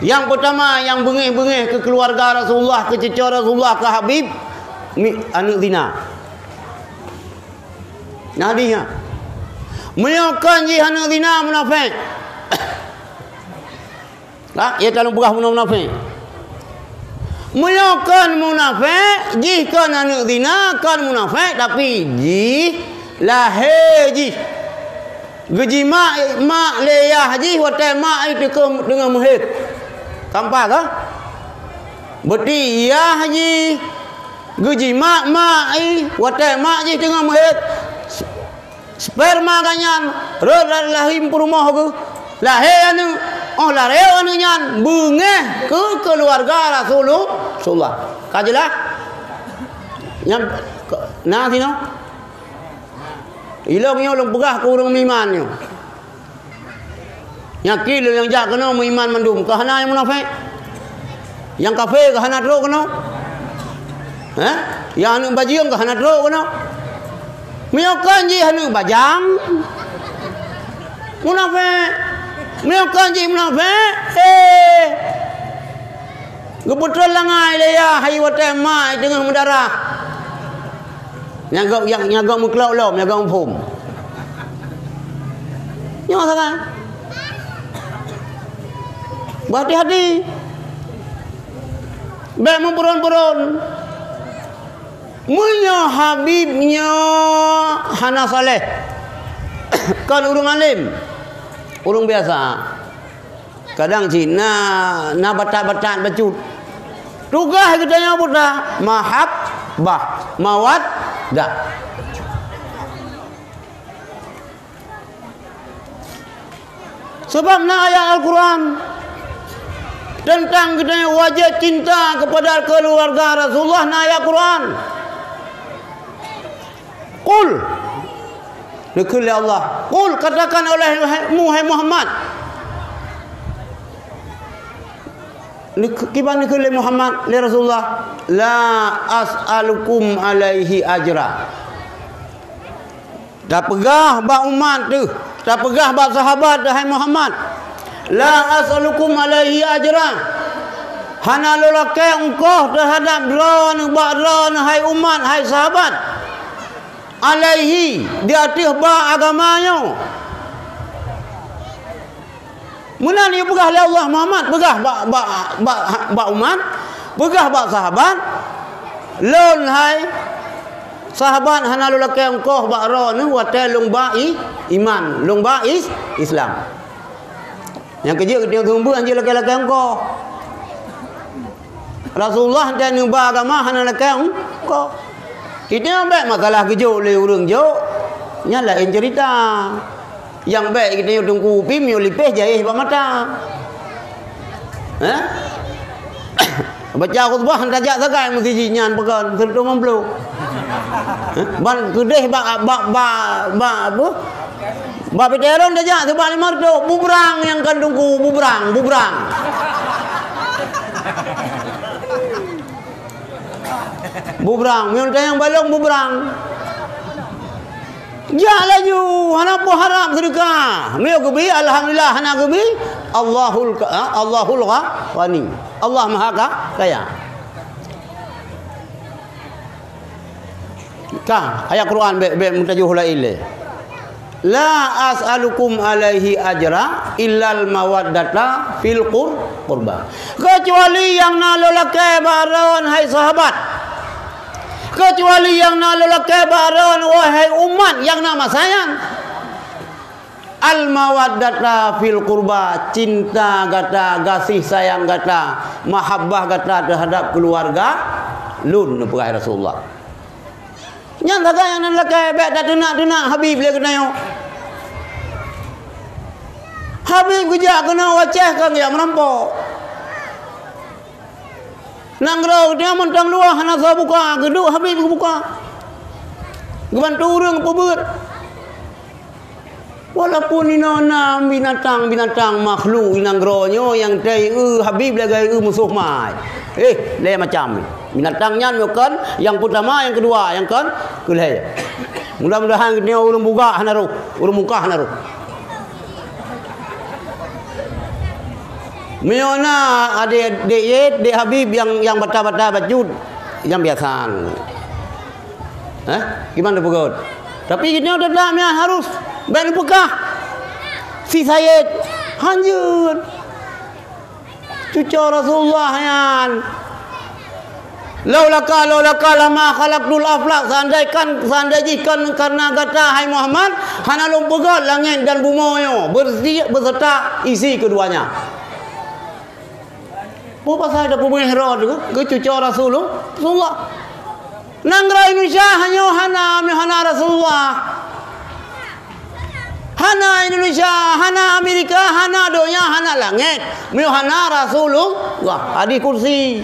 Nyang peutama, nyang beungéh-beungéh keu keuluwarga Rasulullah, keu cucoe Rasulullah, keu Habib, mi-, aneuëk zina. Nah, di nyan. Meunyoe kon jih aneuëk zina munafék. Ha, ya, ka lôn peugah munafék. Meunyoe kon munafék, jih kon aneuëk zina, kon munafék, tapi jih lahé jih geujimak mak lé yah jih watée mak jih teungoh, teungoh meuhét. Ka muphom ka? Berarti yah jih geujimak mak jih watée mak jih teungoh meuhét. Sperma geuh nyan rhot lam rahim peurumoh geuh, lahé aneuëk, óh lheueh aneuëk nyan beungéh keu keuluwarga Rasulullah. Ka jeulaih? Nyan, na sinoe? Ilong nyoe lôn peugah keu ureuëng meuiman nyoe. Yakin lôn nyang jak keunoe meuiman mandum, ka hana nyang munafék? Nyang kafé ka hana trok keunoe? Hah? Nyang aneuëk bajeueng ka hana trok keunoe? Meunyoe kon jih aneuëk bajang, munafék. Meunyoe kon jih munafék, eh, geupeutron langai lé yah hai watée mak teungoh meudarah. Nyang gok, nyang, nyang gok meuklok lom, nyang gok muphom. Nyoe sagai. Beuhati-hati. Bék meuburon-buron. Meunyoe Habib nyoe hana saleh, kon ureuëng além, ureuëng biasa. Kadang cit na, na batat-batat bacut. Tugaih geutanyoe buta mahabbah, mawaddah. Sebab na ayat Al-Quran tentang geutanyoe wajéb cinta kepada keuluwarga Rasulullah, na ayat Quran. Qul, neukheun lé Allah, qul, katakan olehmu, hai Muhammad. Neuk-, kiban neukheun lé Muhammad, lé Rasulullah, "La as'alukum alaihi ajra." Tapeugah bak umat teuh, tapeugah bak sahabat teuh, hai Muhammad, "La as'alukum alaihi ajra." Hana lôn lakée ungkoh teuhadab droeneuh bak droeneuh, hai umat, hai sahabat. Alaihi, di ateueh ba agama nyoe. Meunan nyang peugah lé Allah Muhammad, peugah bak, bak, bak, bak umat, peugah bak sahabat, lôn hai sahabat hana lôn lakée ongkoh bak droeneuh watée lôn ba i-, iman, lôn ba is-, Islam. Nyang keujeuet geutanyoe seumeubeuet hanjeuet lakée-lakée ongkoh. Rasulullah watée neuba agama hana lakée ongkoh. Geutanyoe bék masalah geujok lé ureuëng jok, nyan laén ceurita. Nyang bék geutanyoe teungku pih meunyoe lipéh jayéh bak mata. Hah? Baca khutbah tajak sagai meusijihnyan peukon sireutoh limong ploh. Hah? Ban keudeh bak, bak, bak, bak apa? Bak Peter Aaron tajak seubak limong reutôh, bubrang nyang kon teungku, bubrang, bubrang. Bubrang, meunyoe tanyong balong bubrang. Jak laju, hana peue harab seudeukah. Meunyoe geubi, alhamdulillah, hana geubi, Allahul ka-, ha, Allahul gha-, ghani. Allah Maha ka-, Kaya. Ka, ayat Quran bék, bék meutajôh laén lé. "La as'alukum alaihi ajra illal mawaddata fil qur-, qurba." Keucuali nyang na lôn lakée bak droen, hai sahabat. Keucuali nyang na lôn lakée bak droen, wahai umat nyang na masa nyan. Al-mawaddata fil qurba, cinta gata, gaséh sayang gata, mahabbah gata teuhadab keuluwarga lôn, neupeugah Rasulullah. Nyan sagai nyang na lakée, bék tateunak-teunak Habib lé geutanyoe. Habib geujak keunoe u Aceh kon geujak meurampok. Nanggroe geutanyoe mantong luwah hana soe buka, geuduek Habib geubuka. Geubantu ureuëng peubeuet. Walaupun inoe na binatang-binatang makhluk di nanggroe nyoe nyang teu-eu Habib lagée eu musoh mai. Eh, lhée macam. Binatang nyan nyoe kon nyang peutama, nyang keudua, nyang kon keulhée. Mudah-mudahan geutanyoe ureuëng bugak hana roh, ureuëng mungkah hana roh. Meunyoe na adé, dék Yet, dék Habib nyang, nyang bata-bata bacut, nyang biasa. Hah? Gimana peugah? Tapi geutanyoe teutap nyan harus bék neupeugah. Si Sayyid, hanjeuet. Cuco Rasulullah nyan. "Laulaka, laulaka lama khalaqtul aflak." Seandai kan, seandai jih kon karena gata, hai Muhammad, hana lôn peugét langét dan bumoe nyoe, bersi-, beserta isi keduanya. Peue pasai tapeubeuet droe teuh keu cuco Rasulullah? Nanggroe Indonesia hanyoe hana, hana Rasulullah. Hana Indonesia, hana Amerika, hana donya, hana langét. Meunyoe hana Rasulullah, hadih kursi.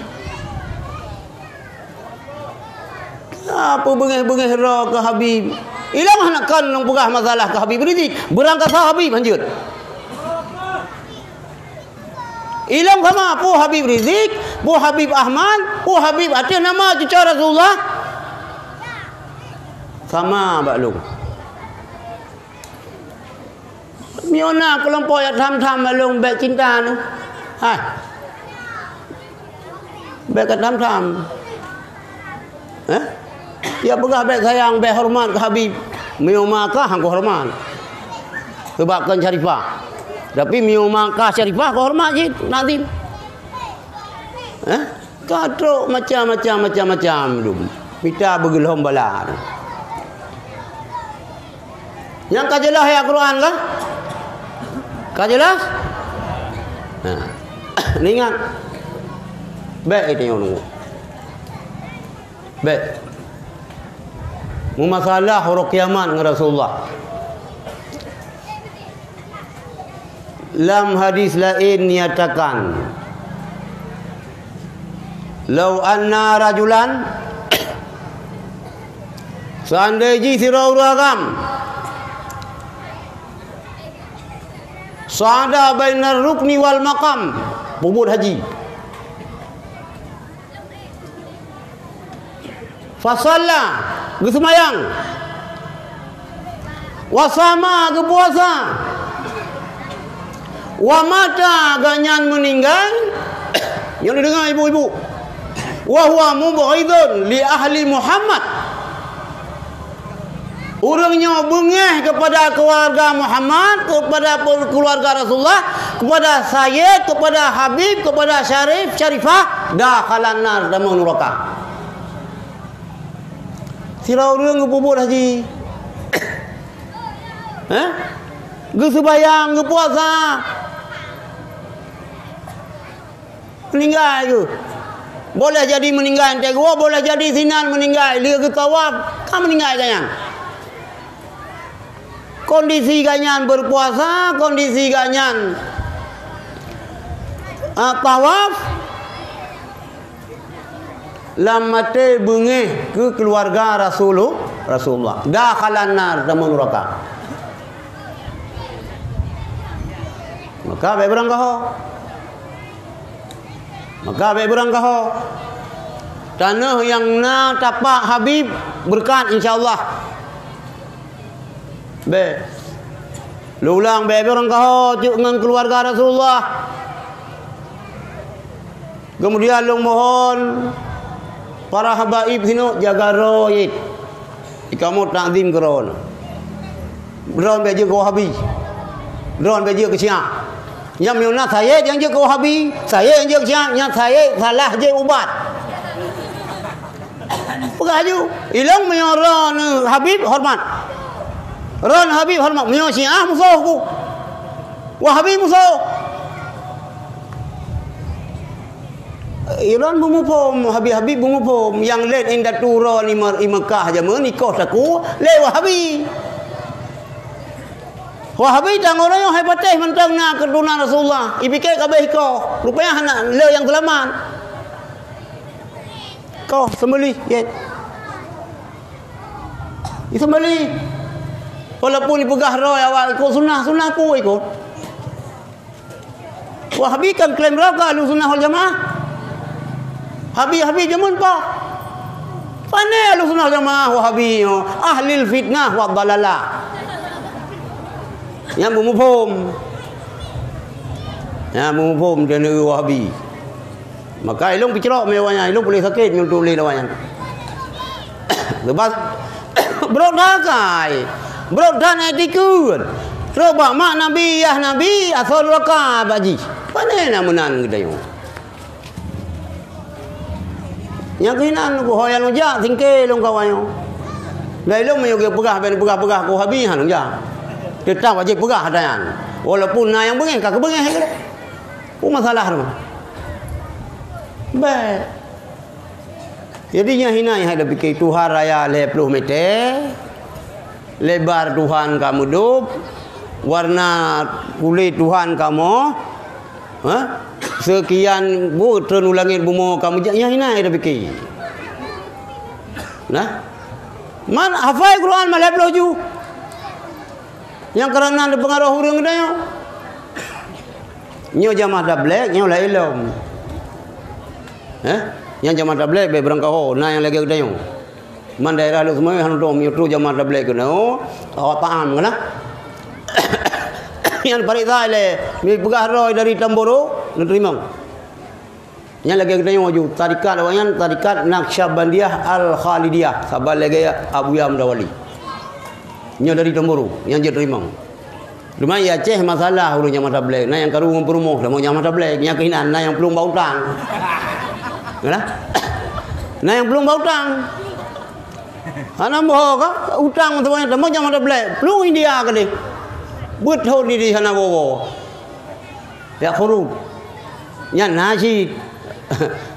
Apa beungéh-beungéh droe keu Habib? Ilong hana kon lôn peugah masalah keu Habib Rizik. Beurangkasoe Habib hanjeuet. Ilong sama, peue Habib Rizik, peue Habib Ahmad, peue Habib ateueh nama cuco Rasulullah. Sama bak lôn. Meunyoe na keulompok nyang tham-tham bak lôn bék cinta nyoe. Hai. Bék ka tham-tham. Eh? Ya peugah bék sayang, bék horeumat keu Habib. Meunyoe ma kah, han kuhoreumat. Sabab kon syarifah. Tapi meunyoe ma kah syarifah, kuhoreumat cit, Nazim. Eh? Ka trok macam-macam, macam-macam dum. Mita beugeulhom bala. Nyang ka jeulaih ayat Quran kah? Ka jeulaih? Nah. Ingat. Bék itu nyang nunggu. Bék. Meumasalah uroe kiamat ngon Rasulullah. Lam hadis laén nyatakan, "Lau anna rajulan," seandai jih sidroe ureuëng agam, "sa'ada bainar rukni wal maqam," peubuet haji. Fasalla, geuseumayang. Wasama, geupuasa. Wamata, gobnyan meuninggai. Nyoe neudeungoe ibu-ibu. Wa huwa mubghidun li ahli Muhammad. Ureuëng nyoe beungéh kepada keluarga Muhammad, kepada keluarga Rasulullah, kepada sayyid, kepada habib, kepada syarif, syarifah, dakhalan nar, tamong nuraka. Sira ureuëng geupeubuet haji. Hah? Geuseubayang, geupuasa. Meuninggai geuh. Boleh jadi meuninggai enteuk geuwoe, boleh jadi sinan meuninggai lheueh geutawaf, ka meuninggai gobnyan. Kondisi gobnyan berpuasa, kondisi gobnyan, ah, tawaf, lam até beungéh keu keuluwarga Rasulu-, Rasulullah. Dakhalan nar, tamong nuraka. Maka bék beurangkaho. Maka bék beurangkaho. Tanoh nyang na tapak Habib beureukat, insya Allah. Bék. Lôn ulang, bék beurangkaho cok ngon keuluwarga Rasulullah. Keumudian lôn mohon para habaib singoh jaga droe. Ikamot takzim keu droe. Droe bék jeuet keu Wahabi. Droe bék jeuet keu Syiah. Nyang meunyoe na sayyid nyang jeuet keu Wahabi, sayyid nyang jeuet keu Syiah, nyang sayyid salah jeuet ubat. Peugah laju, ilong meunyoe droeneuh Habib horeumat. Droeneuh Habib horeumat, meunyoe Syiah musoh ku. Wahabi musoh. Ilong beumuphom, Habib-Habib beumuphom, nyang laén indatu droe di Me-, di Meukah jameun ikoh takue lé Wahabi. Wahabi tanggong nyoe hai patéh mantong na keuturonan Rasulullah, ipike ka abéh ikoh, rupanya hana le nyang seulamat. Koh seumeulih, ya. Iseumeulih. Walaupun ipeugah droe awak ikot sunnah, sunnah peue ikot. Wahabi kan klaim droe keu Ahlussunnah wal Jamaah. Habib-habib jameun pa. Pane Ahlussunnah wal Jamaah Wahabi nyoe? Ahlil fitnah wad dalalah. Nyang beumuphom. Nyang beumuphom teuneuk Wahabi. Maka ilong picrok meuwah nyan, ilong puléh sakét nyoe tuléh lawan nyan. Lepas brok dakai, brok dan etikun. Trok bak mak Nabi, yah Nabi, asoe nuraka bak jih. Pane na meunan geutanyoe. Nyang keunan ho nyang lôn jak singke lôn kawan nyoe. Dai lôn meunyoe geupeugah ben peugah-peugah keu Wahabi han lôn jak. Teutap wajéb peugah ata nyan. Walaupun na nyang beungéh ka keubeungéh lé. Peue masalah teuma? Bék. Jadi nyan hina hai tapike Tuhan raya lhée ploh mètè, lebar Tuhan ka meudôb, warna kulét Tuhan ka moh, ha? Seukian buet treun u langét bumoe ka meujak, nyan hina hai tapike. Nah, man hafai Quran lhée ploh ju. Nyang kareuna neupeungaroh ureuëng geutanyoe. Nyoe jamaah tablék, nyoe laén lom. Heh? Nyang jamaah tablék bék beurangkaho, na nyang lagée geutanyoe. Man daerah Lhokseumawe hana dong, meunyoe trok jamaah tablék keunoe, awak paham kan? Nyang paréksa ilée, meupeugah droe dari Tamboro, neuteurimong. Nyan lagée geutanyoe laju, tarekat awaknyan tarekat Naqsyabandiyah Al-Khalidiyah, saban lagée Abuya Mudawali. Nyoe dari Tamboro, nyang jeuet teurimong. Teuma i Aceh masalah ureuëng nyang mata blek, na nyang karu ngon peurumoh, teuma nyang mata blek, nyang keuhinan na nyang plueng bak utang. Nah? Na nyang plueng bak utang. Hana boh ka, utang teuma nyang mata blek, plueng India ka deh. Beuthon di hana woe-woe. Ya khurub. Nyan na cit.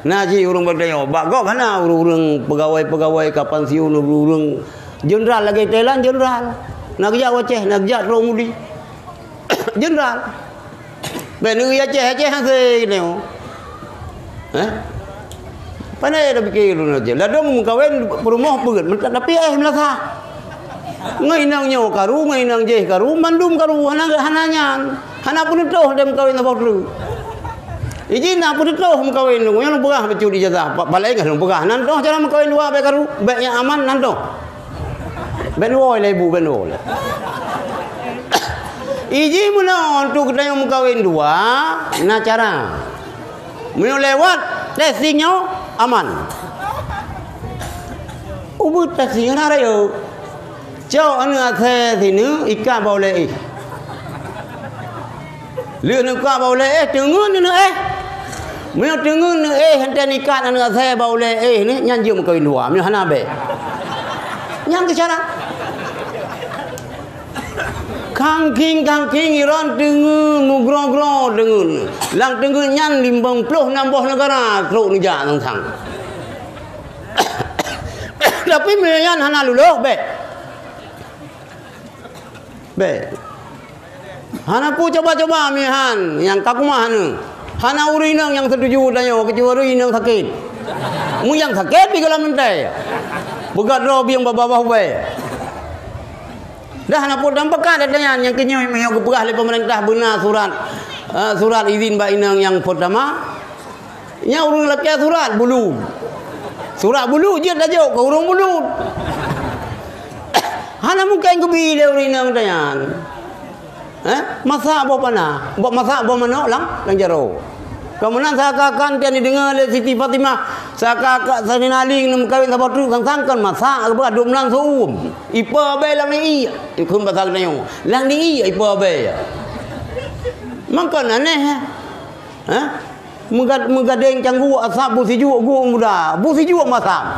Na cit ureuëng bak tanyoe. Bak gob hana ureuëng-ureuëng peugawai-peugawai ka pansiun, ureuëng-ureuëng jeundral lagée Thailand jeundral. Na geujak u Aceh, na geujak trok Mudi. Jeundral. Bék neuri Aceh, Aceh hase tanyoe. Hah? Pandai tapike lôn aja. Ladôm meukawen peurumoh peuet, meuta-, tapi eh meulasa. Ngon inong nyoe karu, ngon inong jéh karu, mandum karu, hana, hana nyan. Hana peuneutôh deh meukawen saboh treuk. Iji na peuneutôh meukawen lôn, nyang peugah bacut ijazah, pa-, paleng ka lôn peugah. Nan toh cara meukawen dua bék karu, bék nyang aman nan toh. Bék woe lé bu, bék woe lé. Iji meunan tu geutanyoe meukawen dua, na cara. Meunyoe lewat testing nyoe aman. Ubit testing hana rayeuk. Cok aneuk asèe sineuk ikat bak ulèe éh. Lheueh neukat bak ulèe éh, teungeut aneuk éh. Meunyoe teungeut aneuk éh, hana ikat aneuk asèe bak ulèe éh nyan, nyan jeuet meukawen dua. Meunyoe hana bèk. Nyan keuh syarat. Kangking-kangking iron teungeut, meugroe-groe teungeut. Lam teungeut nyan limong ploh nam boh neugara trok neujak sang-sang. Tapi meunyoe nyan hana lulôh, bèk. Bèk. Hana peue cuba-cuba meuhan nyang ka keumah nyoe. Hana ureueng inong nyang setuju tanyoe, keucuali ureueng inong sakét. Meunyoe nyang sakét pih gohlom teuntèe. Peugah droe bieng babah ubé. Dah hana peue tameupeugah ata nyan, nyang keunyoe meunyoe geupeugah lé peumeurintah beuna surat, eh, surat izin bak inong nyang peurtama. Nyan ureueng lakèe surat bulut. Surat bulut jeuet tajok keu ureueng bulut. Hana mungken geubi lé ureueng inong tanyan. Eh? Masak boh panah, boh masak boh manok lam, lam jaroe. Kamoe nyan seakan-akan tiep neudeungoe lé Siti Fatimah, seakan-akan Saidina Ali neumeukawen saboh treuk sang-sang kon masak, geupeugah duek meunan seu-uem. Ipe abèe lam ié, ikheun basa geutanyoe. Lam ié ipe abèe. Mangkon aneh, eh? Hah? Meuga-, meugadeng cangguek asab bu sijuek guek muda. Bu sijuek masam.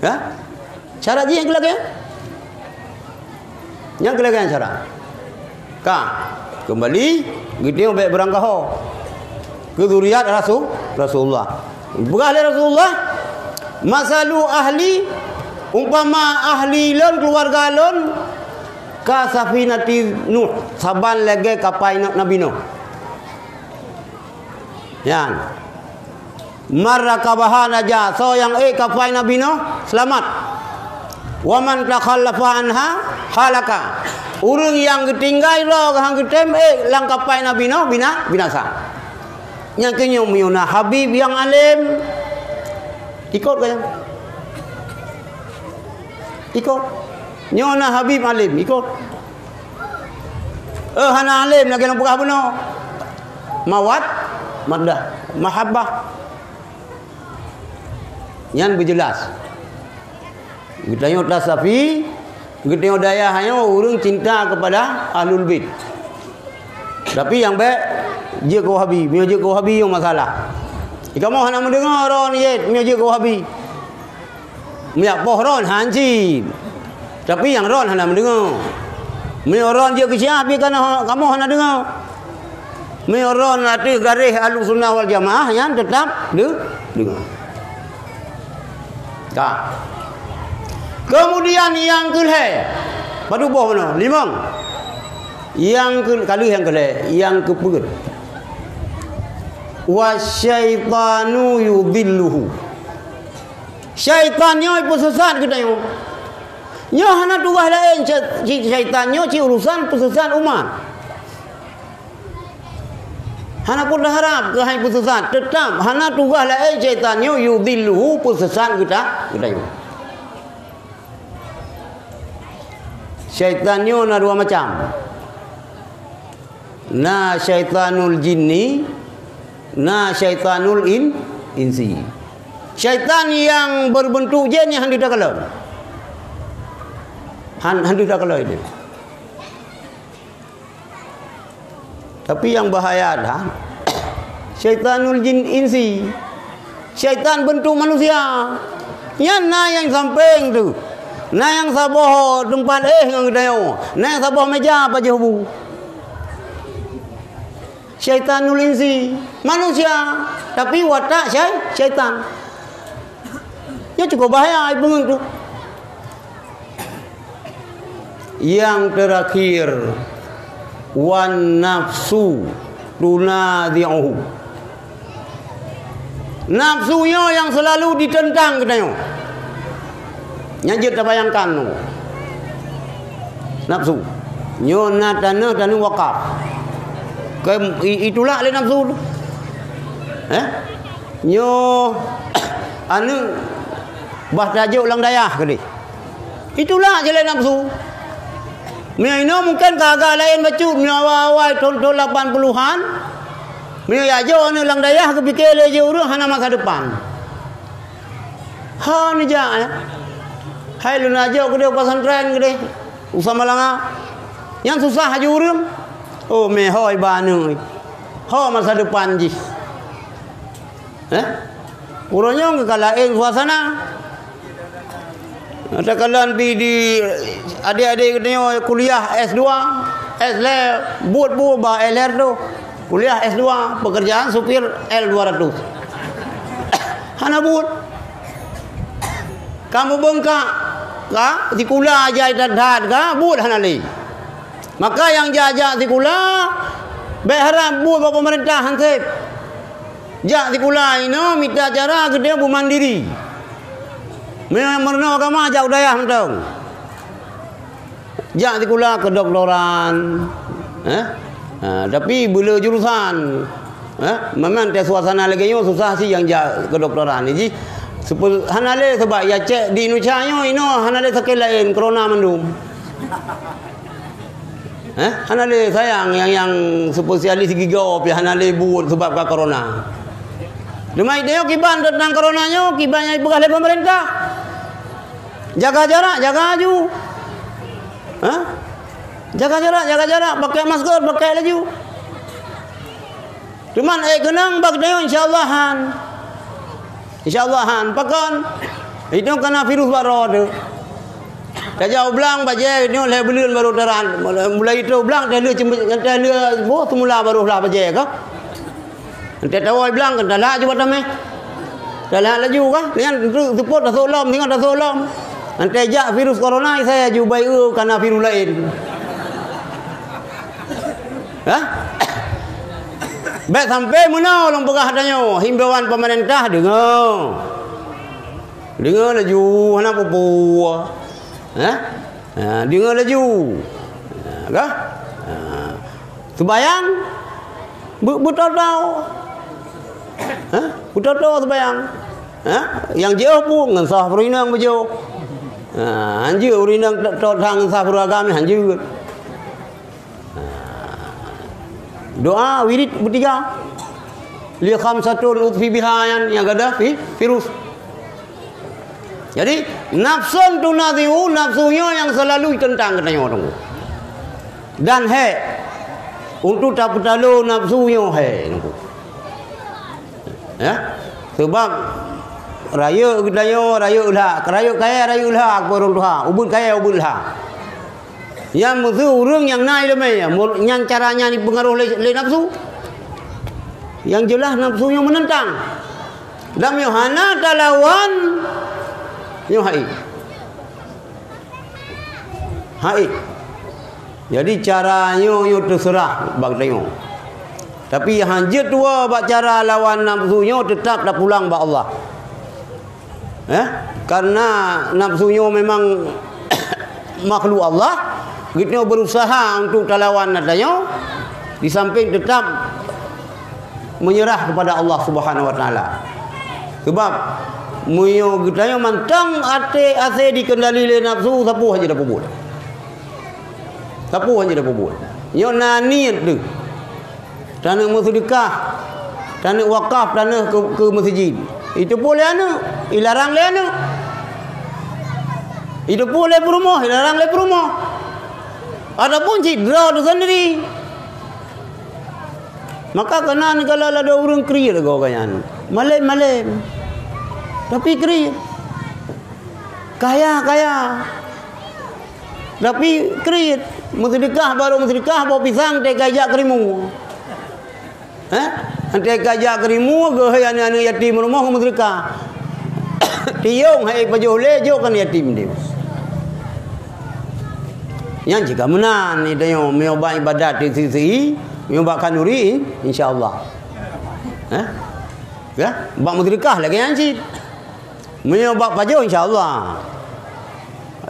Ya? Syarat jih nyang keulakèe? Nyang keulakèe syarat. Ka. Keumbali, geutanyoe bèk beurangkaho. Keu zuriat Rasul, Rasulullah. Peugah lé Rasulullah, "Masalu ahli, umpama ahli lôn, keuluwarga lôn, ka safinati Nuh, saban lagèe kapai Na-, Nabi Nuh." Nyan. "Man rakabaha naja, soe nyang ék kapai Nabi Nuh, seulamat. Wa man takhallafa anha, halaka. Ureueng nyang geutinggai droe, hana geutem ék lam kapai Nabi Nuh, bina-, binasa." Nyang keunyoe meunyoe na habib nyang além, ikot ka nyan. Ikot. Nyoe na habib além, ikot. Eh, hana além lagèe nyang peugah bunoe. Mawad-, maddah, mahabbah. Nyan beujeulaih. Geutanyoe tasafi, geutanyoe dayah nyoe ureueng cinta keupada Ahlul Bait. Tapi nyang bèk jeuet keu Wahabi, meunyoe jeuet keu Wahabi nyoe masalah. Kamoe hana meudeungoe droen jeuet meunyoe jeuet keu Wahabi. Meunyoe poh droen han cit. Tapi nyang droen hana meudeungoe. Meunyoe droen jeuet keu Syiah pih kana kamoe hana deungoe. Meunyoe droen ateueh garéh Ahlussunnah wal Jamaah nyan teutap de-, deungoe. Ka. Keumudian nyang keulhèe, padub boh bunoe, limong. Nyang keu-, ka lheueh nyang keulhèe, nyang keupeuet. "Wasyaitanu yudhilluhu." Syaitan nyoe peuseusat geutanyoe. Nyoe hana tugaih laén, sy-, sy-, syaitan nyoe cit urusan peuseusat umat. Hana peue taharab keuhai peuseusat, teutap hana tugaih laén syaitan nyoe yudhilluhu peuseusat geuta-, geutanyoe. Syaitan nyoe na dua macam. Na syaitanul jinni, na syaitanul in-, insi. Syaitan nyang berbentuk jin nyan han deuh takalon. Han, han deuh takalon nyan. Tapi nyang bahaya that, syaitanul jin insi. Syaitan bentuk manusia. Nyan na nyang sampéng tu. Na nyang saboh teumpat éh ngon geutanyoe. Na nyang saboh méja pajoh bu. Syaitanul insi. Manusia. Tapi watak syai-, syaitan. Nyan cukup bahaya, ai peungeut tu. Nyang teurakhir, wan nafsu tunazi'uhu. Nafsu nyoe nyang seulalu diteuntang geutanyoe. Nyang jeuet tabayangkan nyoe. Nafsu. Nyoe na tanoh, tanoh wakaf. Ke, i-, itulak lé nafsu tu. Eh? Nyoe aneuk bah tajok lam dayah keudeh. Itulak jih lé nafsu. Meunyoe inoe mungken ka agak laén bacut, meunyoe awai-awai thon-thon lapan puluhan, meunyoe jak jok aneuk lam dayah geupike lé jih ureueng hana masa depan. Ha, neujak, ya. Hai lôn ajok keudeh u pesantren keudeh, u Samalanga. Nyang susah aju ureuëng. Oh, meuhôi ba aneuk. Ho masa depan jih. Eh? Uroe nyoe ka laén suasana. Takalon pih di adik-adik geutanyoe kuliah S dua, S lhèe, buet-buet ba S lhèe tu. Kuliah S dua, pekerjaan supir L dua ratus. Hana buet. Kamu beungkak ka sikula jai that-that ka, buet hana lé. Maka nyang jak-jak sikula, bèk harab buet bak peumeurintah, han sép. Jak sikula inoe mita cara geutanyoe beumandiri. Meunyoe meurunoe agama jak u dayah mantong. Jak sikula kedoktoran, eh? Ha, tapi beu le jurusan. Eh, memang teuh suasana lagèe nyoe susah sit nyang jak kedoktoran. Jadi, sepe-, hana lé sabab ya cek di Indonesia nyoe, inoe hana lé sakét laén, corona mandum. Eh, hana lé sayang nyang, nyang spesialis gigi pih hana lé buet sabab ka corona. Teuma nyoe kiban teuntang corona nyoe, kiban nyang dipeugah lé pemerintah. Jaga jarak, jaga laju. Ha? Jaga jarak, jaga jarak, pakai masker, pakai laju. Cuman, eh, keunong bak tanyoe, insya Allah han. Insya Allah han. Pakon? Itu kana virus bak droe tu. Tajak u blang bajèe, nyoe lhèe buleuen baru taran. Mulai itu blang, teuh lheueh cem-, teuh lheueh boh semula baru lah bajèe ka. Entah tawoe blang kan, talak ju batamé. Talak laju ka. Dengan tu, tu pun tasok lom, tengok tasok lom. Entah jak virus corona, saya ju bai eu kana virus laén. Hah? Bèk sampai meunoe lôn peugah tanyoe, himbauan pemerintah deungö. Deungö laju, hana peue-peue. Hah? Ha, deungö laju. Ha, ka? Ha. Seubayang, beu-, beutoe-toe. Ha? Beutoe-toe seubayang. Ha? Nyang jiôh peue ngon sah peuruinong beujôh. Ha, hanjeuet urinong to-, to-, ngon sah peuruagam hanjeuet. Doa wirid beutiga. Li khamsatun uthfi biha nyan nyang gadôh vi-, virus. Jadi, nafsun tunazi'u, nafsu nyoe nyang selalu jiteuntang geutanyoe teungku. Dan hék, untuk tapeutalo nafsu nyoe hék teungku. Ya? Sebab rayeuk geutanyoe, rayeuk lha, rayeuk kayèe, rayeuk lha, keu ureueng tuha, ubit kayèe, ubit lha. Nyang meuseu ureueng nyang na ileumèe, mu-, nyang cara nyan jipeungaroh lé, lé nafsu. Nyang jeulaih nafsu nyoe meunentang. Dan nyoe hana talawan, nyoe hai. Hai. Jadi cara nyoe, nyoe teuseurah bak tanyoe. Tapi han jeuet tuwoe bak cara lawan nafsu nyoe, teutap tapulang bak Allah. Eh, karena nafsu nyoe memang makhluk Allah, geutanyoe berusaha untuk talawan ata nyoe, di samping tetap menyerah kepada Allah Subhanahu wa Taala. Sebab meunyoe geutanyoe mantong até asai dikendali lé nafsu, sapeue hana tapeubuet. Sapeue hana tapeubuet. Nyoe na niet deuh. Taneuk meuseudeukah, taneuk wakaf, taneuk keu, keu meuseujid. Itu pun lé aneuk, ilarang lé aneuk. Itu pun lé peurumoh, ilarang lé peurumoh. Ataupun cit droe tu sendiri. Maka keunan kalau ladôm ureueng kriet lagoe gobnyan. Malém-malém. Tapi kriet. Kaya-kaya. Tapi kriet, meuseudeukah barô meuseudeukah, boh pisang teuka jak keu rimueng. Hah? Teuka jak keu rimueng, geuhôi aneuk-aneuk yatim rumoh meuseudeukah. Tiong hai pajoh lé jok kan yatim deh. Nyan cit ka meunan, tanyoe meunyoe bak ibadat di sisi, meunyoe bak khanduri, insya Allah. Hah? Ya, bak meuseudeukah lagèe nyan cit. Meunyoe bak pajoh, insya Allah.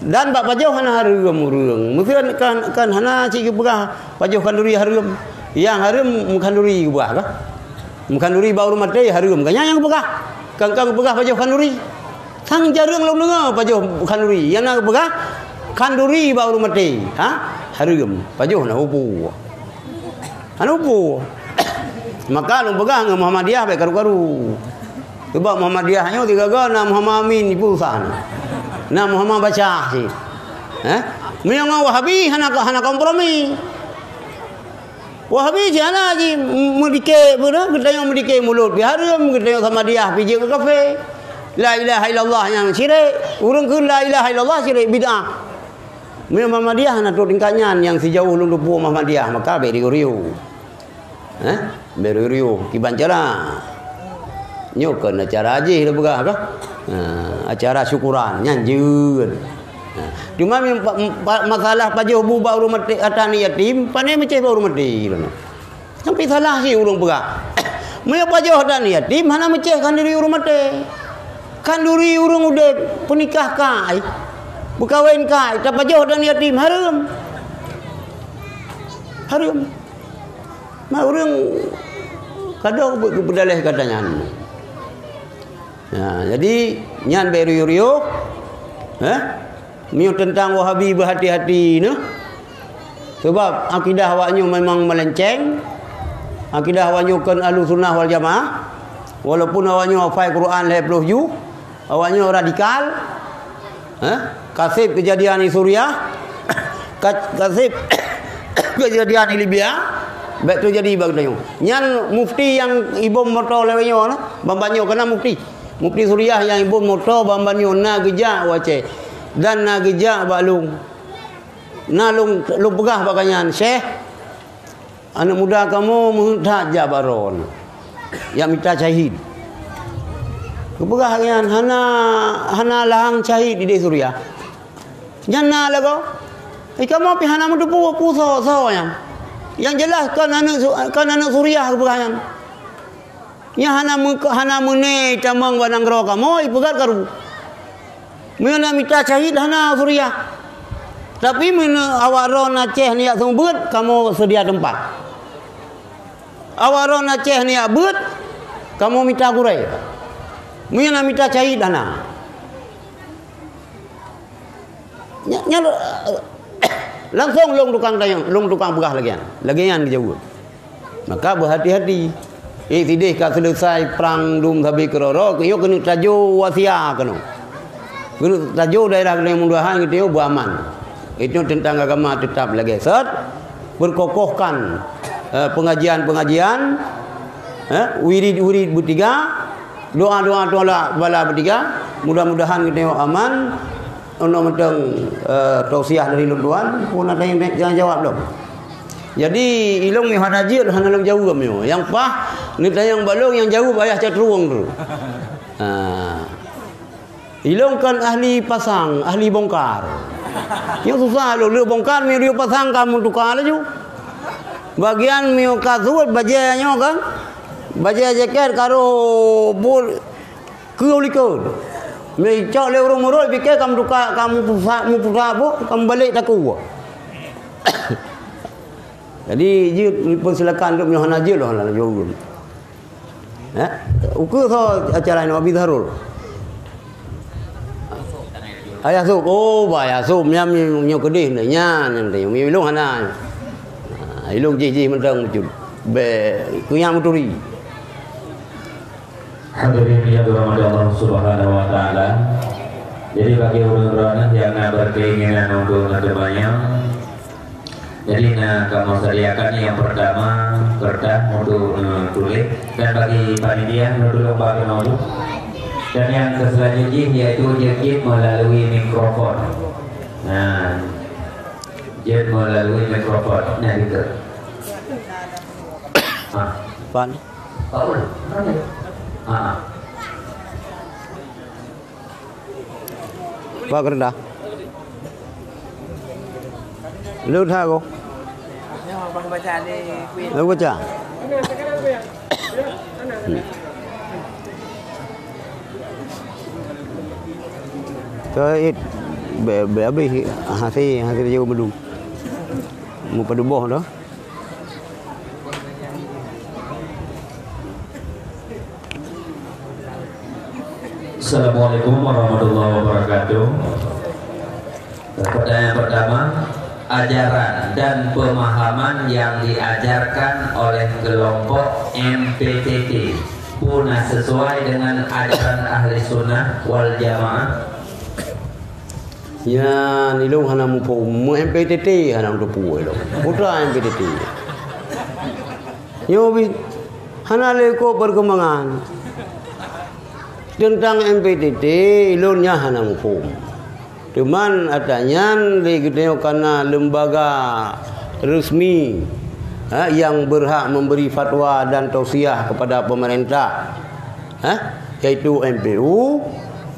Dan bak pajoh hana hareuem ureueng. Meusti kan, kan hana cit geupeugah pajoh khanduri hareuem. Nyang hareuem meukhanduri geupeugah kah? Meukhanduri bak ureueng maté hareuem kah? Nyan nyang geupeugah. Kan, kan geupeugah pajoh khanduri. Sang jareueng lôn deungoe pajoh khanduri. Nyang na geupeugah khanduri bak ureueng maté. Ha? Hareuem. Pajoh na hupu. Hana peue. Maka lôn peugah ngon Muhammadiyah bèk karu-karu. Sebab Muhammadiyah nyoe sigaga na Muhammad Amin di pusat na. Na Muhammad Basyar cit. Eh? Meunyoe ngon Wahabi hana, hana kompromi. Wahabi cit hana ji meudike beuna, geutanyoe meudike mulod pih hareuem, geutanyoe Samadiyah pih jeuet keu kafé. La ilaha illallah nyang syirik. Ureueng kheun la ilaha illallah syirik bid'ah. Meunyoe Muhammadiyah hana trok tingkat nyan, nyang sijauh lôn tupue Muhammadiyah, maka bèk riuh-riuh. Eh? Bèk riuh-riuh kiban cara. Nyoe kon acara jih lôn peugah kah? Ha, acara syukuran nyan jeuet. Ha, cuma mim-, pa-, pa-, masalah pajoh bu bak ureueng maté, ata aneuk yatim, pane meucéh bak ureueng maté lôn. Tapi salah cit ureueng peugah. Meunyoe pajoh ata aneuk yatim hana meucéh khanduri ureueng maté. Khanduri ureueng udép, peunikah kai, peukawen kai, tapajoh ata aneuk yatim hareuem. Hareuem. Mak ureueng kadang geupeudaleh kata nyan. Nah, jadi nyan bèk riuh-riuh, eh? Meunyoe teuntang Wahabi beuhati-hati neuh. Sebab akidah awaknyoe memang meulenceng. Akidah awaknyoe kon Ahlussunnah wal Jamaah. Walaupun awaknyoe hafai Quran lhèe ploh ju, awaknyoe radikal. Eh? Kaseb keujadian di Suriah, ka-, kaseb keujadian di Libya, bèk teujadi bak geutanyoe. Nyan mufti nyang ibom moto lawét nyoe na, ban-ban nyoe kana mufti. Mufti Suriah nyang ibom moto ban-ban nyoe na geujak u Aceh dan na geujak bak lôn. Na lôn, lôn peugah bak gobnyan, "Syekh, aneuk muda kamoe meuheuet that jak bak droeneuh, jak mita syahid." Geupeugah nyan hana, hana lahang syahid di Suriah. Nyan na lagoe. Di kamoe pih hana meuteupeue peue soe, soe nyan. Nyang jeulaih kon aneuk Su-, kon aneuk Suriah geupeugah nyan. Nyan hana meu-, hana meunée tamong bak nanggroe kamoe, ipeugét karu. Meunyoe na mita syahid hana Suriah. Tapi meunyoe awak droeneuh Aceh nijak seumeubeuet, kamoe seudia teumpat. Awak droeneuh Aceh nijak beuet, kamoe mita gurée. Meunyoe na mita syahid hana. Nya, nya, langsong lôn tukang tanyong, lôn tukang peugah lagée nyan. Lagée nyan geujaweueb. Maka beuhati-hati. Eh, sideh ka seuleusai prang dum sabe keudroe-droe, keuneuk tajo u Asia keunoe. Keuneuk tajo daerah keunoe, mudahan geutanyoe beuaman. Itu teuntang agama teutap lagée sot, peukokohkan, eh, pengajian-pengajian, eh, wirid-wirid beutiga, doa-doa tolak bala beutiga. Mudah-mudahan geutanyoe aman. Unoe mantong, eh, tausiah dari lôn tuan, pun ada nyang, nyang jawab lom. Jadi, ilong nyoe hana jeuet, hana lôn jaweueb nyoe. Nyang paih, neutanyong bak lôn nyang jaweueb ayah Catruwong tu. Ha. Ilong kan ahli pasang, ahli bongkar. Nyang susah lôn, lôn bongkar, meunyoe pasang ka meutuka laju. Bagian meunyoe ka suet bajée nyoe kan, bajée jaket ka roh bul, Keu likot. Meucok lé ureuëng murot pike ka meutuka, ka meupusa-, meupusa apa, ka meubalek takue. Jadi, jeuet, peusilakan untuk meunyoe hana jeuet lôn hana jaweueb. Eh? Ukeue soe acara nyoe Abi Zahrul. Ayah Sop. Oh, bah Ayah Sop nyan nyoe keudeh nyan, nyan teuh. Ilong hana. Ha, ilong jih-jih mantong bacut. Be, keu nyang meuturi. Hadirin yang dirahmati Allah Subhanahu wa Ta'ala. Jadi, bagi ureuëng droeneuh nyang na berkeinginan untuk neuteumayang, jadi na kamoe sediakan yang pertama kertas untuk, eh, tulis, dan bagi panitia, untuk lomba keunoe. Dan yang selanjutnya yaitu jeuet melalui mikrofon. Nah, jeuet melalui mikrofon. Nah, gitu. Ah. Pan. Paul, mana? Ah. Pak Gerda. Lu dah aku. Nyoe, bah baca ni, kuih. Aku baca. Hmm. Kait be, be habis hasil, hasil jauh belum. Mau pada boh dah. Assalamualaikum warahmatullahi wabarakatuh. Pertanyaan pertama, ajaran dan pemahaman yang diajarkan oleh kelompok M P T T. Pun na sesuai dengan ajaran Ahli Sunnah wal Jamaah? Nyan ilong hana muphom, mu M P T T hana muteupue ilong. Putra M P T T. Nyoe bi-, hana lé kok perkembangan. Teuntang M P T T, ilong nyan hana muphom. Cuman ata nyan lé geutanyoe kana lembaga resmi, ha, yang berhak memberi fatwa dan tausiah kepada pemerintah, ha, yaitu M P U,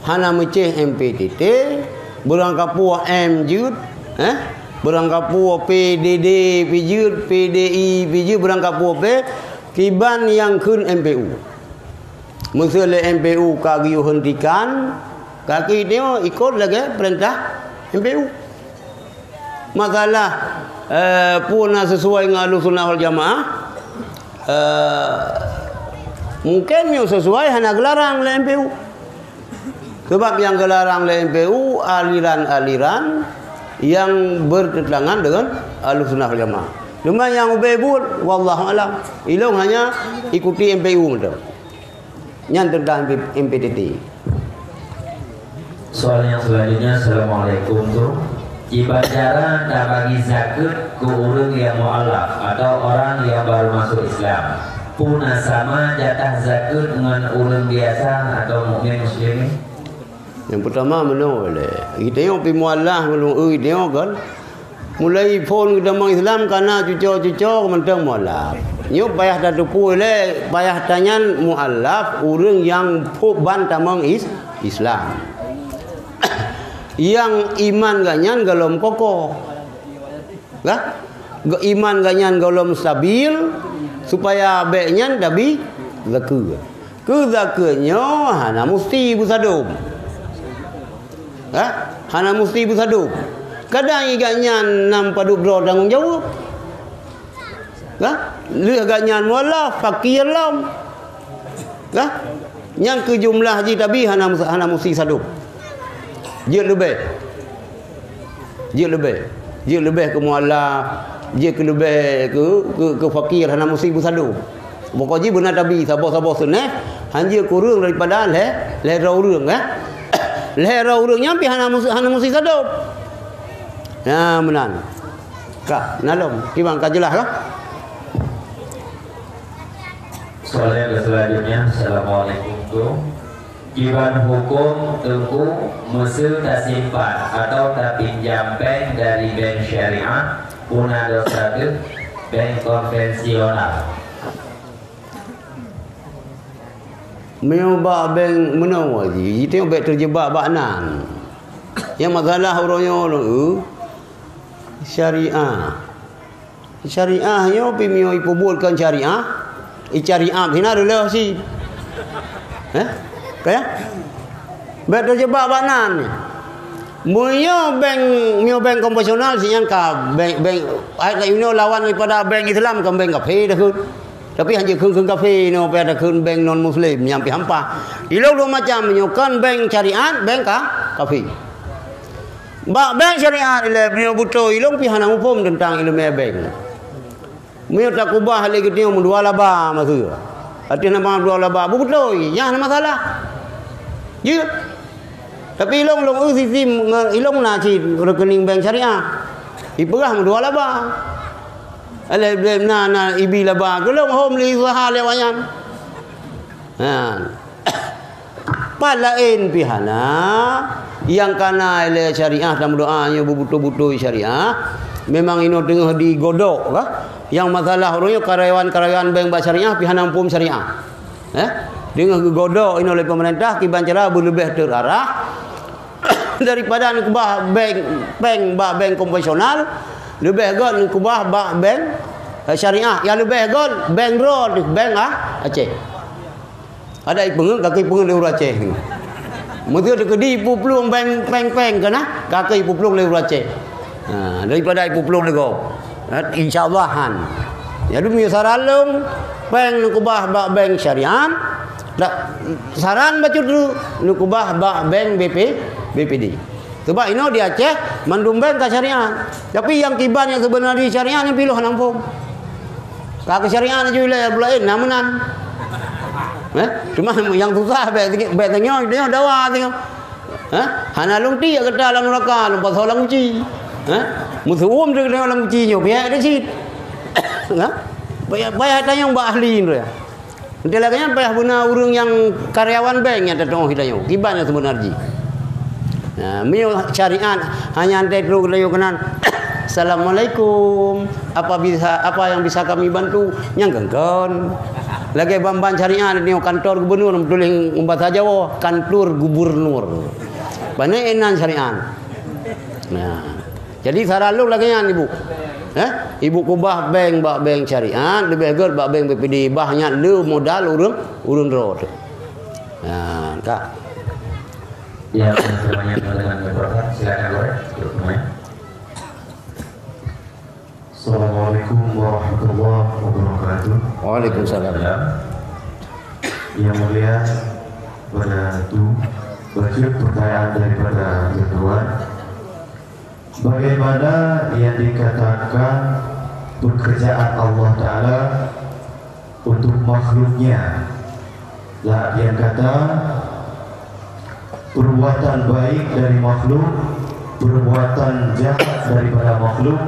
hana meucéh M P T T, beurangkapeue M jeuet, ha, beurangkapeue P D D pih jeuet, P D I pih jeuet, beurangkapeue pih, kiban nyang kheun M P U. Meuseu lé M P U ka geuyue heuntikan, kaki nyoe ikot lagée peurintah M P U. Masalah, eh, pun na sesuai ngon Ahlussunnah wal Jamaah, eh, mungken nyoe sesuai hana geularang lé M P U. Sebab nyang geularang lé M P U aliran-aliran yang bertentangan dengan Ahlussunnah wal Jamaah. Cuma nyang ubé buet, wallahu alam. Ilong hanya ikuti M P U mantong. Nyan teuntang M P T T. Soal yang selanjutnya, Assalamualaikum tu. Kiban cara tabagi zakeuet keu ureuëng yang mualaf atau orang yang baru masuk Islam. Pun na sama jatah zakeuet ngon ureuëng biasa atau mukmin muslimin? Yang pertama meunoe lé. Geutanyoe pi mualaf ngon ureuëng geutanyoe kan. Mulai phon geutamong Islam kana cuco-cuco mantong mualaf. Nyoe payah tateupeue lé, payah tanyan mualaf ureuëng nyang phon ban tamong is-, Islam. Nyang iman geuh nyan golom kokoh. Kah? Iman geuh nyan golom stabil, supaya bék nyan tabi zakeuet. Keu zakeuet nyoe hana musti beusadum. Ha? Hana musti beusadum. Kadang ié geuh nyan nam padub droe tanggong jaweueb. Ha? Lheueh geuh nyan mualaf, fakir lom. Ha? Nyang keu jumlah jih tabi hana mus-, hana musti sadum. Jeuet leubeh. Jeuet leubeh. Jeuet leubeh keu mualaf, jeuet keu leubeh keu, keu, keu fakir, hana musti beusadum. Pokok jih beuna tabi saboh-saboh seuneh, hanjeuet kureueng daripada lhée, lhée droe ureuëng, eh. Lhée droe ureuëng nyan pih hana mus-, hana musti sadum. Nah, meunan. Ka, na lom. Kiban ka jeulaih kah? Soalan yang selanjutnya, Assalamualaikum. Kiban huköm teungku meuseu tasimpan atau tapinjam péng dari bank syariah, puna dosa teuh bank konvensional? Meunyoe bak bank meunoe jih, jiteueng bék teujeubak bak nan. Nyang masalah uroe nyoe lôn, syariah. Syariah nyoe pih meunyoe ipeubuet kon syariah, isyariat hina reuloh si. Eh? Kaya? Bék teujeubak bak nan. Meunyoe bank, meunyoe bank konvensional si nyan ka bank, bank, ai, inoe lawan daripada bank Islam kan bank kafé dah kheun. Tapi hanjeuet kheun-kheun kafé inoe, pada kheun bank non muslim nyang pih hampa. Ilong dua macam, meunyoe kon bank syariat, bank ka, kafé. Bak bank syariat ilée meunyoe beutôi ilong pih hana muphom teuntang ileumé bank. Meunyoe takubah lé geutanyoe meudua laba maksud. Ateueh nama dua laba beubeutôi, nyan hana masalah. Jeuet. Tapi ilong, ilong eu sistem ngon ilong na cit rekening bank syariah. Ipeugah meudua laba. Alai na, na ibi laba keu lôn hom lé usaha lé awaknyan. Ha. Pat laén pih hana, nyang kana ilée syariah, tameudoá nyoe beubeutôi-beutôi syariah, memang inoe teungoh digodok kah? Nyang masalah uroe nyoe karyawan-karyawan bank bak syariah pih hana muphom syariah. Eh? Teungoh geugodok inoe lé peumeurintah kiban cara beuleubeh terarah daripada neukeubah bank, péng bak bank konvensional, leubeh göt neukeubah bak bank, eh, syariah. Nyang leubeh göt bank droe teuh, bank, ah, Aceh. Ada ipeungeut, ka ipeungeut lé ureuëng Aceh. Meuseu teukeudi ipuplueng péng, péng-péng keunan, ka ipeuplueng lé ureuëng Aceh. Ha, daripada ipuplueng lé gob. Ha, insya Allah han. Jadi meunyoe saran lôn, péng neukeubah bak bank syariah, dak, saran bacut lôn, neukeubah bak bank B P, B P D. Sebab inoe di Aceh mandum bank ka syariah. Tapi nyang kiban nyang seubeuna syariah nyan pih lôn hana muphom. Ka keu syariah laju ilée buleuen na meunan. Eh? Cuma nyang susah bèk, bèk tanyoe, tanyoe dawa tanyoe. Eh? Hana lôn tiek gata lam nuraka, lôn pasoe lam guci. Eh? Meuseu'uem gata lam guci nyoe, pihak deuh cit. Eh? Payah, payah tanyong bak ahli nyoe. Enteuk lagèe nyan payah beuna ureueng nyang karyawan bank nyang tatu'oh geutanyoe. Kiban nyang seubeuna jih. Nah, meunyoe syariat hanya enteuk trok geutanyoe keunan, "Assalamualaikum. Apa bisa, apa yang bisa kami bantu?" Nyang kon-kon. Lagèe ban-ban syariat nyoe kantor gubernur, meutuléh ngon bahasa Jawa, kantor gubernur. Pane inan syariat. Nah. Jadi, saran lôn lagèe nyan, Ibu. Eh? Ibu keubah bank bak bank syariat, leubeh gèt bak bank B P D, bah nyan le modal ureueng, ureueng droe teuh. Nah, ka. Ya, pertanyaan dengan Bapak, silakan, Lord. Assalamualaikum warahmatullahi wabarakatuh. Waalaikumsalam. Yang mulia, pada tu, baca pertanyaan daripada Tuan. Bagaimana yang dikatakan pekerjaan Allah Ta'ala untuk makhluknya? Dalam artian kata, perbuatan baik dari makhluk, perbuatan jahat daripada makhluk,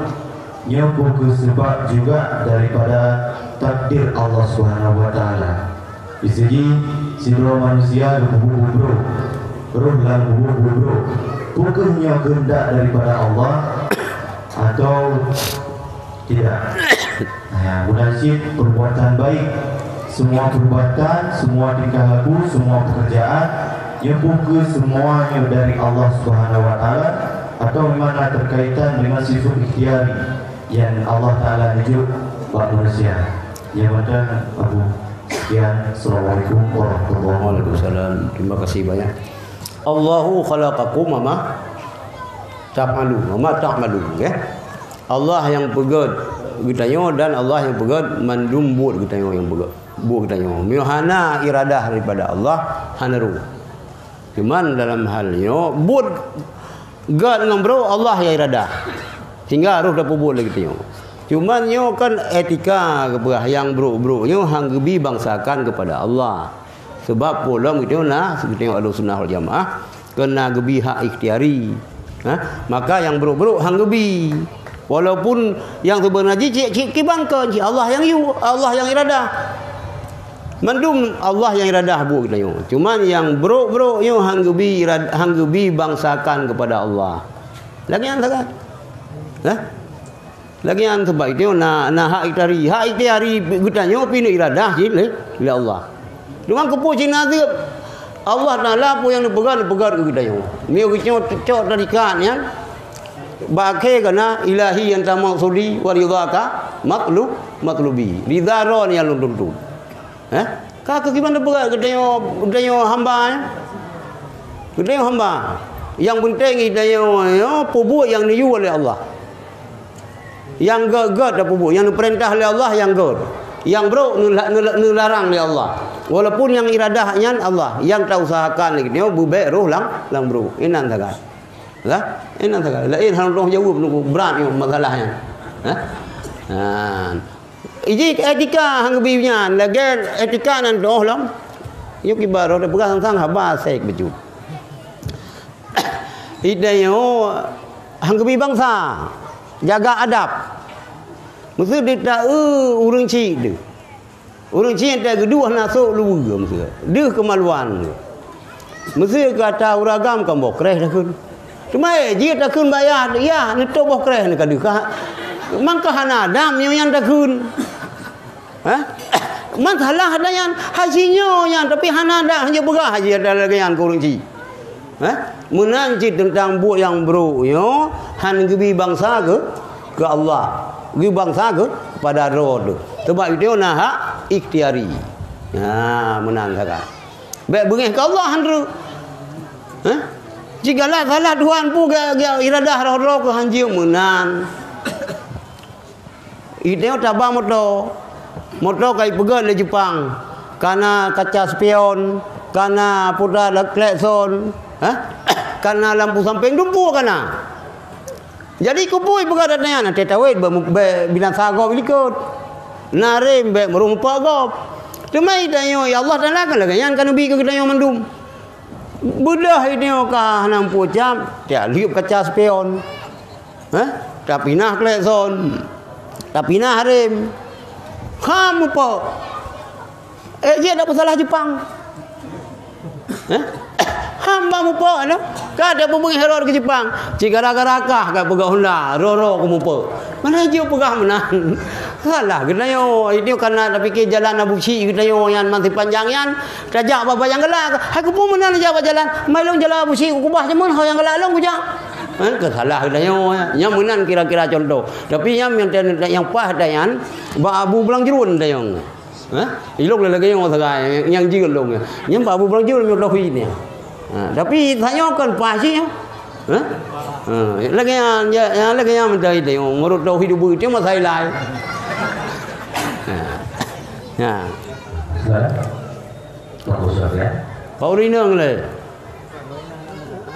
nyoe buku sebab juga daripada takdir Allah Subhanahu wa Ta'ala. Di sini, sidroe manusia geupeubuet buet brok, roh lam buet buet brok. Peu kheueh nyoe keuheundak daripada Allah atau tidak? Nah, guna cit perbuatan baik. Semua perbuatan, semua tingkah laku, semua pekerjaan, nyoe peu kheueh semua nyoe dari Allah Subhanahu wa Ta'ala atau memang na terkaitan dengan sifat ikhtiari yang Allah Ta'ala neujok bak manusia. Nyang mantong, Abu. Sekian. Assalamualaikum warahmatullahi wabarakatuh. Waalaikumsalam. Terima kasih banyak. Allahu khalaqakum wa ma ta'malun. Wa ma ta'malun, ya. Allah nyang peugèt geutanyoe dan Allah nyang peugèt mandum buet geutanyoe nyang peugèt, buet geutanyoe. Meunyoe hana iradah daripada Allah, hana roh. Cuman dalam hal nyoe, buet gèt ngon brok Allah nyang iradah. Sehingga roh tapeubuet lé geutanyoe. Cuman nyoe kan etika geupeugah nyang brok-brok nyoe han geubi bangsakan keupada Allah. Sabab peue lom geutanyoe na, geutanyoe Ahlussunnah wal Jamaah, keu na geubi hak ikhtiari. Ha? Maka nyang brok-brok han geubi. Walaupun nyang seubeuna jih cit, cit kiban kon, cit Allah nyang yue, Allah nyang iradah. Mandum Allah nyang iradah buet geutanyoe. Cuman nyang brok-brok nyoe han geubi irad-, han geubi bangsakan keupada Allah. Lagèe nyan sagai. Hah? Lagèe nyan sabab itu na, na hak ikhtiari. Hak ikhtiari geutanyoe pih na iradah cit lé, lé Allah. Cuman keupeue cit na teuk Allah Taala peue nyang neupeugah, neupeugah keu geutanyoe. Meunyoe geutanyoe cok tarikat nyan, bak akhé ka na, "Ilahi anta maqsudi wa ridhaka matlu-, matlubi." Ridha droe nyang lôn tuntut. Eh? Ka keu kiban teupeugah geutanyoe, geutanyoe hamba, eh? Geutanyoe hamba. Nyang peunteng geutanyoe, nyoe peubuet nyang neuyue lé Allah. Nyang gèt-gèt tapeubuet, nyang neupeurintah lé Allah nyang gèt. Nyang brok neula-, neula-, neularang lé Allah. Walaupun nyang iradah nyan Allah, nyang tausahakan lé geutanyoe beubèk roh lam, lam brok. Inan sagai. Lah, inan sagai. Laén hana teuh jaweueb nunggu brat nyoe masalah nyan. Hah? Nah. Iji etika han geubi nyan, lagèe etika nan teuh lom. Nyoe kiban droe teupeugah sang-sang haba sek beujeuet. Geutanyoe han geubi bangsa, jaga adab. Meuseu dita-eu ureueng chik teuh. Ureueng chik teuh geuduek na sôk luweue meuseu. Deuh keumaluan. Meuseu keu ata ureueng agam kan boh kreh takheun. Teuma, eh, jeuet takheun bak yah, yah neutôp boh kreh nyan ka deuh ka. Mangka hana adab nyoe nyan takheun. Hah? Masalah ada nyan, haji nyoe nyan, tapi hana adab, hana peugah haji ada lagèe nyan keu ureueng chik. Hah? Meunan cit teuntang buet nyang brok nyoe, han geubi bangsa keu, keu Allah. Geubi bangsa keu pada droe teuh. Sabab itu na hak ikhtiari. Ha, meunan sagai. Bèk beungèh keu Allah han treuk. Hah? Jikalau salah Tuhan pun gaya, gaya iradah roh-roh keu han jeuet meunan. Geutanyoe taba moto. Moto ka jipeugèt lé Jepang. Ka na kaca spion, ka na puta klakson, hah? Ka na lampu sampeng, dumpeue ka na. Jadi, keupeue jipeugah gata nyan, até tawét beu-, beu-, binasa gob likot. Na rem bèk meureumpok gob. Teuma tanyoe, ya Allah Taala kan lagée nyan ka neubi keu geutanyoe mandum. Beudôh tanyoe ka hana muphom, tiak liup kaca spion. Hah? Tapinah klekson. Tapinah rem. Ham muphom. Eh, jeuet dak peusalah Jepang. Hah? Ham bah muphom tu. Ka ada peubeungéh rot keu Jepang. Cit gara-gara kah ka peugah Honda, ro-ro ku muphom. Mana jeuet peugah meunan. Salah geutanyoe. Ini karena tapike jalan Abusyik geutanyoe nyan masih panjang nyan. Tajak bak nyang galak. Hai kupeue meunan jak bak jalan. Mai lôn jalan Abusyik kukubah jameun ho nyang galak lôn kujak. Eh, keusalah geutanyoe. Nyang meunan kira-kira contoh. Tapi nyang, nyang, nyang paih dah nyan, bak Abu Blang Jruen dah nyang. Ha? Ilong lagée nyang sagai, nyang jeuet lôn. Nyang bak Abu Blang Jruen nyang tauhid ni. Ha, tapi tanyoe kan pasti. Ha? Ha, lagée nyan, ya, ya, lagée nyan meutai teuh, meunurot tauhid ubeut teuh masa ilai. Ha. Ha. Bagus, ya. Pak Urineng le.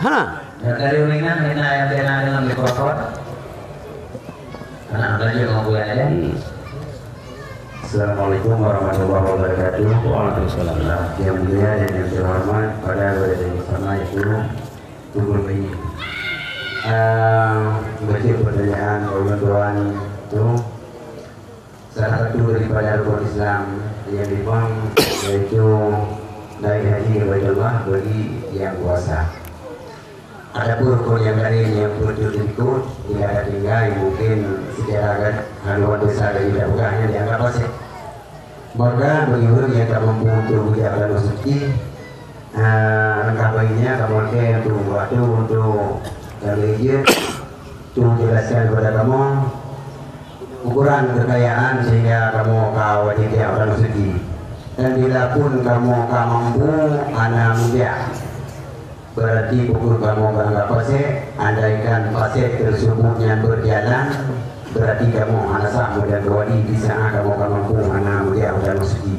Ha. Dari Urineng, hina yang kena dengan mikrofon. Nah, lanjut, Bang Buya, ya. Hmm. Assalamualaikum warahmatullahi wabarakatuh. Waalaikumsalam. Nah, yang mulia dan yang terhormat pada berada bersama itu, Tuan ini. Ah, baca pertanyaan orang tuan tu, salah satu daripada rukun Islam yang lima, yaitu naik haji ke Baitullah bagi yang puasa. Adapun rukun nyang laén nyang peuet teuk likot, bila tatinggai, mungken secara haluan desya lagée tapeugah nyan dianggap fasek. Maka bagi ureuëng nyang ka mampu untuk geujak u tanoh suci, ah, langkah baiknya kamoe lakée untuk waktu untuk lam gereja, untuk jelaskan kepada kamoe ukuran kekayaan sehingga kamoe ka wajéb jak u tanoh suci. Dan bila pun kamoe ka mampu hana meujak, berarti pukul kamoe ka anggap fasek. Andaikan fasek tersebut nyan berjalan, berarti kamoe hana sah meujadi wali di saat kamoe ka mampu hana meujak u tanoh suci.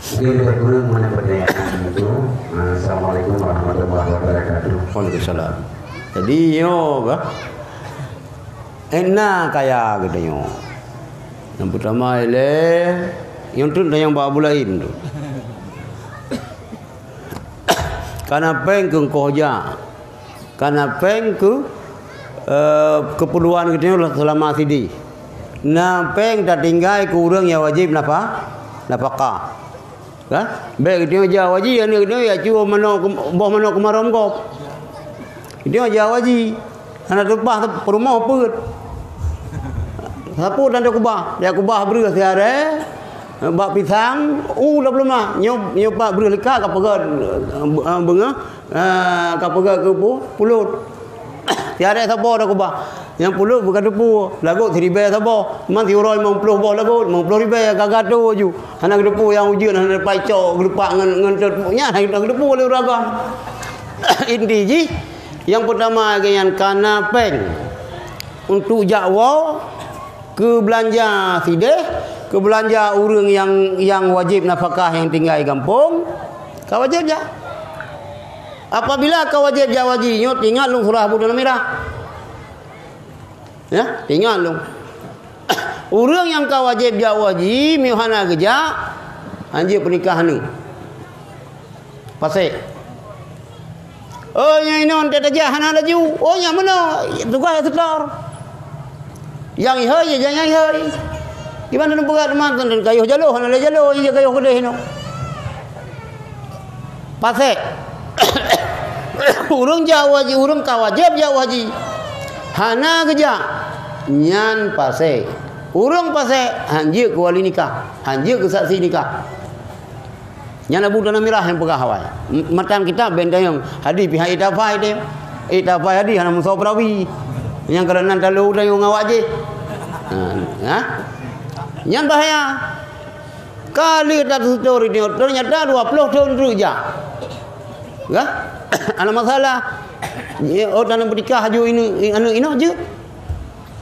Mungkin lebih kurang mana pertanyaan itu. Assalamualaikum warahmatullahi wabarakatuh. Waalaikumsalam. Jadi, yo, bah. Eh, na kaya geutanyoe. Nyang peutama ilée, nyang treuk nyang bak Abu Lain tu. Kana péng keu engkoh jak. Kana péng keu, eh, keperluan geutanyoe selama sideh. Na péng tatinggai keu ureuëng nyang wajéb nafa-, nafakah. Kan? Bék geutanyoe jak u haji, aneuk geutanyoe jak cue manok keu, boh manok keumarôm gob. Geutanyoe jak u haji. Hana teupah peurumoh peuet. Sapeue tan takubah? Takubah breueh siarée, bak pisang, u lam peuleumah. Nyoe, nyoe pat breueh leuka ka peugét, eh, beungoh, eh, ka peugét keu pu-, pulot. Siarée saboh takubah. Nyang pulot bukan teupeu, lagot siribée saboh. Man siuroe limong ploh boh lagot, limong ploh ribée ka gato ju. Hana geuteupeue nyang ujeuen, hana dapat cok, geulepak ngon, ngon tot. Nyan hana geuteupeue lé ureuëng agam. Inti jih, nyang peutama lagée nyan kana péng untuk jak woe keu beulanja sideh, keu beulanja ureuëng nyang, nyang wajéb nafakah nyang tinggai gampông, ka wajéb jak. Apabila ka wajéb jak u haji, nyoe teuingat lôn surah Abu Tanah Mirah. Ya, teuingat lôn. Ureuëng nyang ka wajéb jak u haji, meunyo hana geujak, hanjeuet peunikah aneuk. Pasék. Oh, nyang inoe teuh tajak hana laju. Oh, nyang meunoe, tugaih setor. Nyang ihôi, nyang ihôi. Kiban neupeugah teuma, kayôh jaloh, hana lé jaloh, nyang kayôh keudeh inoe. Pasék. Ureuëng jak u haji, ureuëng ka wajéb jak u haji. Hana geujak. Nyan pasék. Ureuëng pasék, hanjeuet keu wali nikah. Hanjeuet keu saksi nikah. Nyan Abu Tanah Mirah nyang peugah awai. M-, matan kitab ben tayong hadis pihak iktafai teh. Iktafai hadis hana musoh perawi. Nyang karena talo tayong awak jih. Ha, ha? Nyan bahaya. Ka lheueh that tutoe, ternyata dua ploh thon treuk jak. Ka? Hana masalah. Ye, oh, tanam peunikah aju ini, anu, inoe jeuet.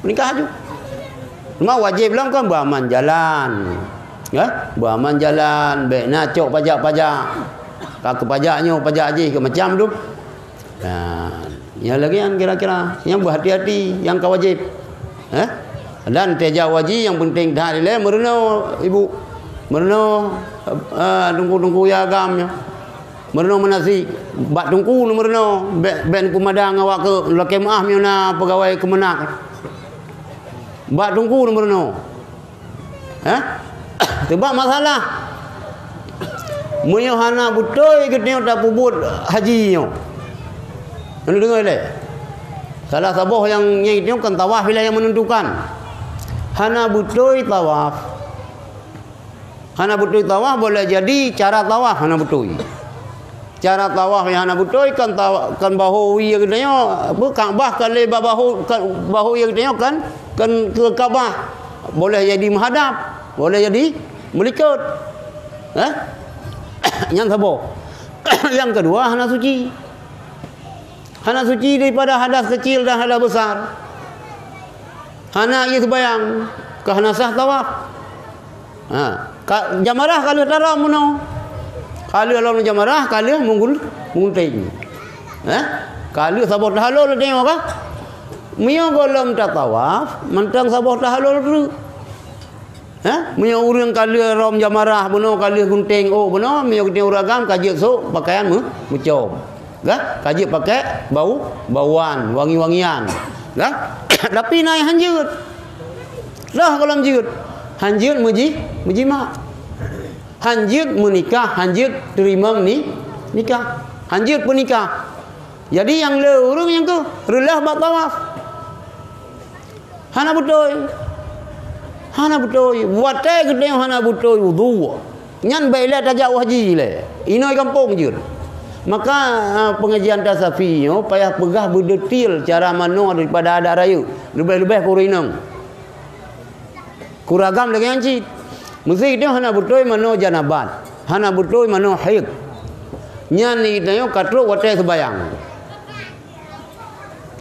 Peunikah aju. Cuma wajéb lom kan beuaman jalan. Ya? Beuaman jalan, bék na cok pajak-pajak. Ka keu pajak nyoe, pajak jih, keu macam tu. Nah, nyang lagée nyan kira-kira, nyang beuhati-hati, nyang ka wajéb. Eh? Dan teuh jak u haji nyang penting that ilée meurunoe ibu. Meurunoe, eh, teungku-teungku nyang agam nyoe. Meurunoe meunasik, bak teungku meurunoe, bèk, bèk neupeumadang awak keu lakèe meu'ah meunyoe na peugawai keumeunang. Bak teungku meurunoe. Hah? Teuma masalah. Meunyoe hana beutôi geutanyoe tapeubuet haji nyoe. Neudeungoe lé. Salah saboh nyang nyan nyoe kan tawaf bila yang menentukan. Hana beutôi tawaf. Hana beutôi tawaf boleh jadi cara tawaf hana beutôi. Cara tawaf nyang hana beutôi kan tawa-, kan bahô wie geutanyoe, apa, Ka'bah kan lé ba-, bahô, kan bahô wie geutanyoe kan, kan keu Ka'bah. Boleh jadi menghadap, boleh jadi meulikot. Eh? Nyang saboh. Nyang keudua hana suci. Hana suci daripada hadas kecil dan hadas besar. Hana ie seubayang, ka hana sah tawaf. Ha, ka, jamarah ka lheueh tarom bunoe. Ka lheueh lom jamarah, ka lheueh meugun-, meugunting. Eh? Ka lheueh saboh tahalol teuh nyoe ka. Meunyoe gohlom tatawaf, mantong saboh tahalol treuk. Eh? Meunyoe ureueng ka lheueh rom jamarah bunoe, ka lheueh gunting ôk bunoe, meunyoe geutanyoe ureueng agam ka jeuet sôk pakaian meu-, meucom. Gah, ka jeuet pakai bau, bauan, wangi-wangian. Gah, tapi na nyang hanjeuet. Dah gohlom jeuet. Hanjeuet meuji-, meujimak. Hanjeuet meunikah, hanjeuet teurimong ni-, nikah. Hanjeuet peunikah. Jadi nyang le ureueng nyang keuh reulah bak tawaf. Hana beutôi. Hana beutôi. Watèe geutanyoe hana beutôi udhu, nyan bèk lé tajak u haji lé. Inoe gampông jeuet. Maka, ah, pengajian tasafi nyoe payah peugah beudetail cara manoe daripada adat rayeuk. Leubeh-leubeh keu ureueng inong. Keu ureueng agam lagèe nyan cit. Meusé geutanyoe hana beutôi manoe janabat. Hana beutôi manoe haid. Nyan geutanyoe ka trok watèe seubayang.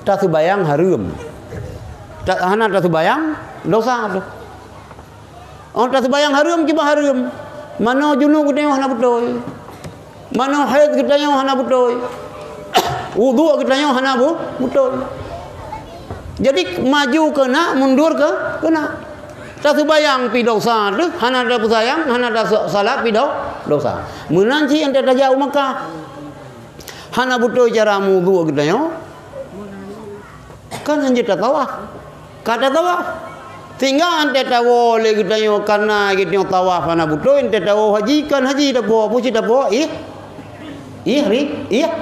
Taseubayang hareuem. Ta-, hana taseubayang, dosa teuh. Oh, taseubayang hareuem, kiban hareuem. Manoe junub geutanyoe hana beutôi. Manoe haid geutanyoe hana beutôi. Wudhu geutanyoe hana bu-, beutôi. Jadi, maju keunak, mundur keu-, keunak. Taseubayang pih dosa teuh, hana tapeusayang, hana tasalat pih do-, dosa. Meunan cit 'oh tajak u Makkah. Hana beutôi cara meuwudhu geutanyoe. Kan hanjeuet tatawaf. Ka tatawaf. Sehingga 'oh tawoe lé geutanyoe, karena geutanyoe tawaf hana beutôi, 'oh tawoe haji, kan haji tapuwoe, peue cit tapuwoe, ih-, ihri-, ih-,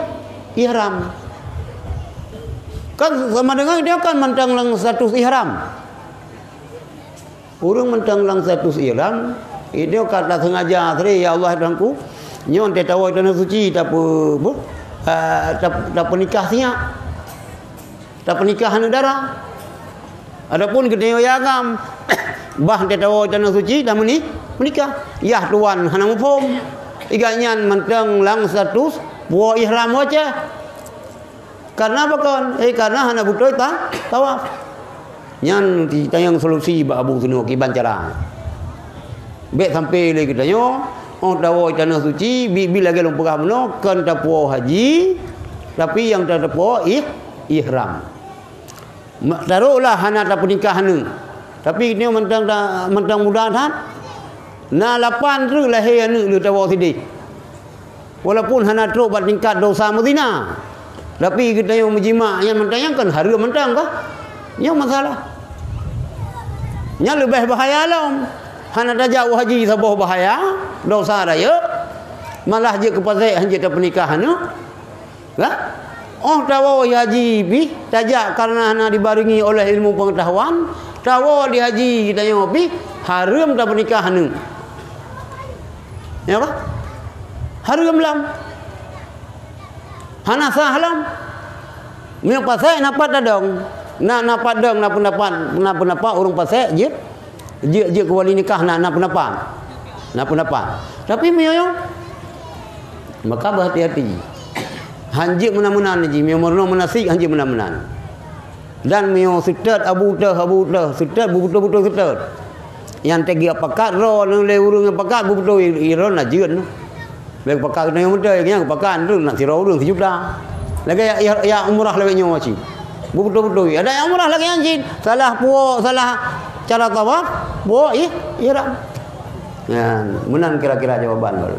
ihram. Kan sama dengan geutanyoe kan mantong lam status ihram. Ureueng mantong lam status ihram, itu ka tasengaja, "Sri, ya Allah, Tuhanku, nyoe 'oh tawoe tanoh suci, tapeu-, bu-, ah, tap-, tapeunikah sinyak, tapeunikah aneuk dara." Adapun geutanyoe nyang agam, bah 'oh tawoe tanoh suci, tameuni-, meunikah. Yah tuan hana muphom. Igat nyan mantong lam status puwoe ihram wajah. Karena apa kon? Eh, karena hana beutôi ta-, tawaf. Nyan tanyong solusi bak Abu Sunok kiban cara. Bèk sampai lé geutanyoe, 'oh tawoe tanoh suci, bi-, bi lagèe lôn peugah bunoe, kon tapuwoe haji, tapi nyang ta-, tapuwoe ih-, ihram. Ma-, taroklah hana tapeunikah aneuk. Tapi geutanyoe mantong ta-, mantong muda that. Na lapan treuk lahé aneuk lheueh tawoe sideh. Walaupun hana trok bak tingkat dosa meuzina, tapi geutanyoe meujimak nyan mantong nyan kan hareuem mantong kah? Nyoe masalah. Nyan leubeh bahaya lom. Hana tajak u haji saboh bahaya, dosa rayeuk, malah jeuet keu pasék hanjeuet tapeunikah aneuk. Kah? 'Oh tawoe haji pih tajak karena hana dibarengi oleh ilmu pengetahuan, tawoe di haji geutanyoe pih hareuem tapeunikah aneuk. Ya kah? Hareuem lom. Hana sah lom. Meunyoe pasék na pat tadong, na, na pat dong, na peundapat, na peundapat ureueng pasék jeuet, jeuet, jeuet keu wali nikah na, na peundapat. Na peundapat. Tapi meunyoe, maka beuhati-hati. Hanjeuet meunan-meunan jih, meunyoe meurunoe meunasik hanjeuet meunan-meunan. Dan meunyoe seutôt, abu teuh, abu teuh, seutôt, beubeutôi-beutôi seutôt. Nyang teugiak pakat droe lé ureueng nyang pakat beubeutôi, i-, i-, droe na jeuet. Lé pakat keuneuk meutôi, nyang pakat tu nak sidroe ureueng sijuta. Lagèe ya, ya, ya umrah lagèe nyoe cit. Beubeutôi-beutôi. Ada nyang umrah lagèe nyan cit. Salah puwoe, salah cara tawaf, puwoe ih-, ihram. Nyan, meunan kira-kira jawaban baru.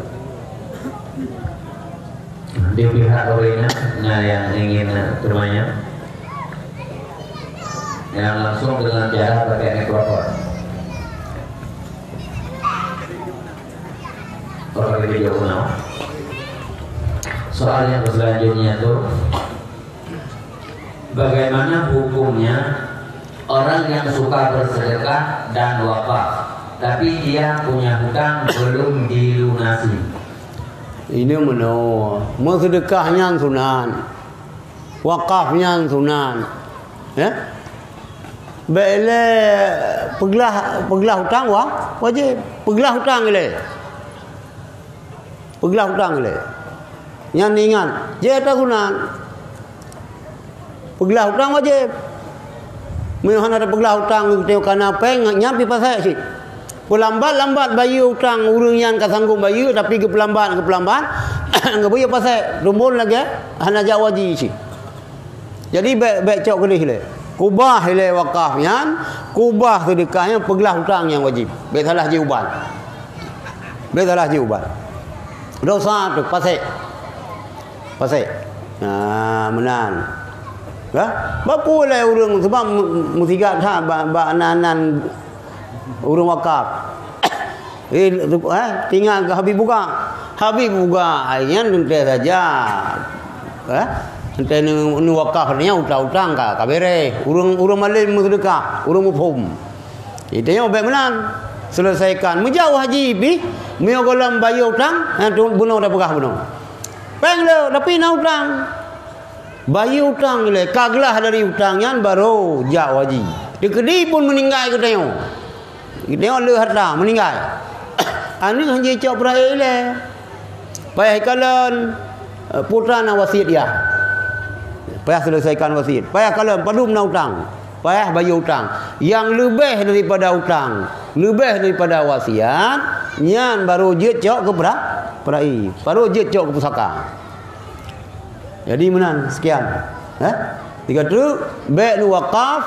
Di pihak ureueng na nyang ingin bertanya, yang langsung dengan cara pakai mikrofon. Orang lebih jauh now. Soal yang selanjutnya tu, bagaimana hukumnya orang yang suka bersedekah dan wakaf, tapi dia punya hutang belum dilunasi? Ini meunoe, meusedekah nyan sunat, wakaf nyan sunat. Ya? Bèk ilèe peuglah, peuglah utang wa-, wajéb. Peuglah utang ilèe. Peuglah utang ilèe. Nyan ingat, jeuet ata sunat. Peuglah utang wajéb. Meunyoe hana tapeuglah utang, teuka na péng, nyan pih pasék cit. Peulambat-lambat bayeue utang ureueng nyan ka sanggob bayeue, tapi geupeulambat, geupeulambat, geubri pasék, tumbôn lagèe hana jak u haji cit. Jadi, bèk, bèk cok keudeh ilèe. Kubah ilèe wakaf nyan, kubah seudeukah nyan, peuglah utang nyang wajéb. Bèk salah jih ubat. Bèk salah jih ubat. Dosa tu, pasék. Pasék. Nah, meunan. Ka? Bak peue lé ureueng, sebab mu-, meusigat that bak, bak nan-nan ureueng wakaf. Eh, tu, eh, tinggai keu Habib Buga. Habib Buga, ai nyan teuntèe saja. Eh, teuntèe neu-, neuwakaf nyan utang-utang ka, ka bèrèh. Ureueng, ureueng malém meuseudeukah, ureueng muphom. Geutanyoe bèk meunan. Selesaikan. Meujak u haji pih, meunyoe gohlom bayeue utang, nyan tu bunoe tapeugah bunoe. Péng le, tapi na utang. Bayeue utang ilèe, ka glah dari utang nyan barô jak u haji. Teukeudi pun meuninggai geutanyoe. Geutanyoe le hareuta, meuninggai. Aneuk han jicok peurayeuk ilèe. Payah ikalon, eh, putra na wasiet yah. Payah selesaikan wasiet. Payah kalon padum na utang. Payah bayeue utang. Nyang leubeh daripada utang, leubeh daripada wasiet, nyan barô jeuet cok keu peura-, peurayeuk. Barô jeuet cok keu pusaka. Jadi meunan, sekian. Eh? Tiga truk, bèk neuwakaf,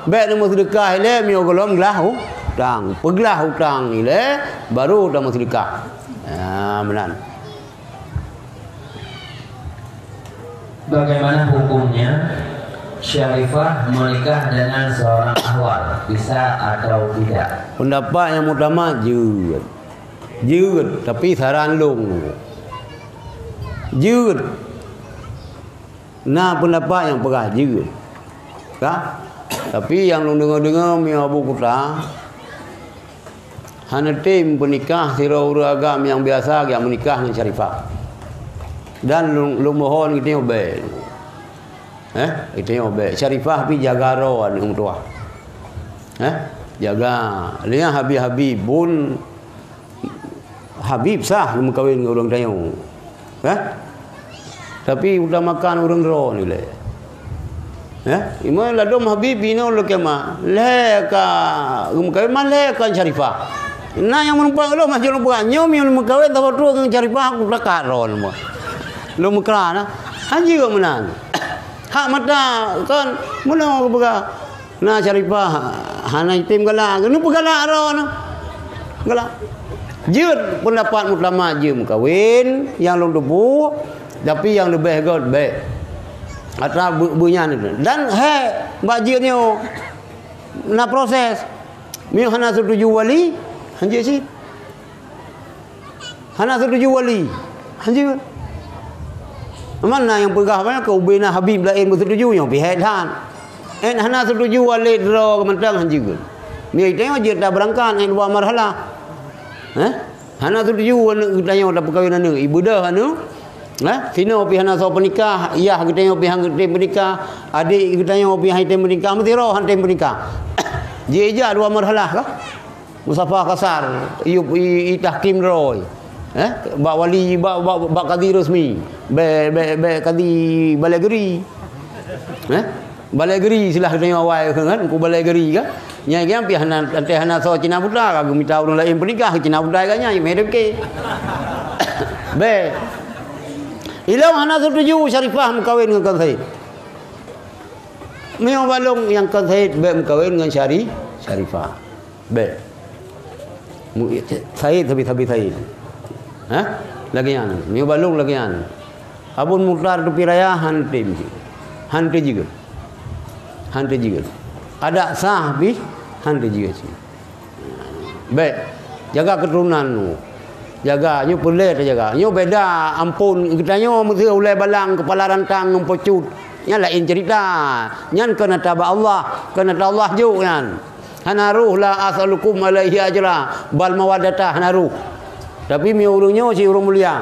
bèk neumeuseudeukah ilèe meunyoe gohlom glah utang. Peuglah utang ilèe, barô tameuseudeukah. Ah, meunan. Bagaimana hukumnya Syarifah menikah dengan seorang Ahwal? Bisa atau tidak? Pendapat nyang muktamad jeuet. Jeuet, tapi saran lôn. Jeuet. Na pendapat nyang peugah jeuet. Ka? Tapi nyang lôn deungoe-deungoe meunyoe Abu Kuta hana tem peunikah sidroe ureueng agam nyang biasa geujak meunikah ngon Syarifah. Dan lôn, lôn mohon geutanyoe bèk. Eh, geutanyoe bèk. Syarifah pih jaga droe aneuk meutuah. Eh, jaga. Lheuh nyan Habib-Habib pun Habib sah geumeukawen ngon ureueng tanyoe. Hah? Tapi utamakan ureueng droeneuh lé. Hah? Imam ladôm Habib binoe leukeumah. Lhèe ka geumeukawen, man lhèe ka Syarifah. Na nyang meureumpok lôn, mah jeuet lôn peugah, nyoe meunyoe lôn meukawen saboh troh ngon Syarifah, aku takat droeneuh. Lôn meukra na. Hanjeuet meunan. Hak mata kon meunoe geupeugah. Na Syarifah hana item galak, keuneuk peugalak droeneuh. Galak. Jeuet pendapat muktamad jeuet meukawen, nyang lôn teupeue, tapi nyang leubeh göt bèk. Atra beu-, beunyan itu. Dan hai bak jeuet nyoe na proses. Meunyoe hana seutuju wali, hanjeuet cit. Hana seutuju wali. Hanjeuet. Mana nyang peugah banyak keu ubena Habib laén beuseutuju nyoe pih hèk that. Ét hana seutuju wali droe mantong hanjeuet. Nyoe tanyoe jeuet tabeurangkat ét dua marhalah. Hah? Hana seutuju aneuk geutanyoe tapeukawen aneuk, ibeudôh aneuk. Hah? Sinoe pih hana soe peunikah, yah geutanyoe pih han tem peunikah, adék geutanyoe pih han tem peunikah, meusidroe han tem peunikah. Jeuet ija dua marhalah kah? Musafa kasar, iyup i, i tahkim droe. Eh, bak wali, bak, bak, bak kadhi resmi. Bèk, bèk, bèk kadhi balai geri. Eh? Balai geri silah geutanyoe awai kan, ku balai geri kan. Nyai kan pih hana, teuntèe hana soe Cina Putra, ka geumita ureueng laén peunikah, Cina Putra kan nyai, meuhidop ke. Bèk. Ilôn hana seutuju Syarifah meukawen ngon Kon Said. Meunyoe bak lôn nyang Kon Said bèk meukawen ngon Syari-, Syarifah. Bèk. Mu-, Said, Habib, Habib Said. Ha? Lagèe nyan. Nyoe Balong lagèe nyan. Abon Mukhtar Teupin Raya han tem cit. Han teujeut. Han teujeut. Adak sah pih han teujeut cit. Bèk. Jaga keuturonan nyoe. Jaga, nyoe peureulèe teujaga. Nyoe beda amphon geutanyoe meuseu ulèe balang keupala rantang ngon pocut. Nyan laén ceurita. Nyan keuneuk tabah Allah, keuneuk Allah jok nyan. Hana roh, "La as'alukum alaihi ajra, bal mawaddata," hana roh. Tapi meunyoe ureueng nyoe si ureueng mulia.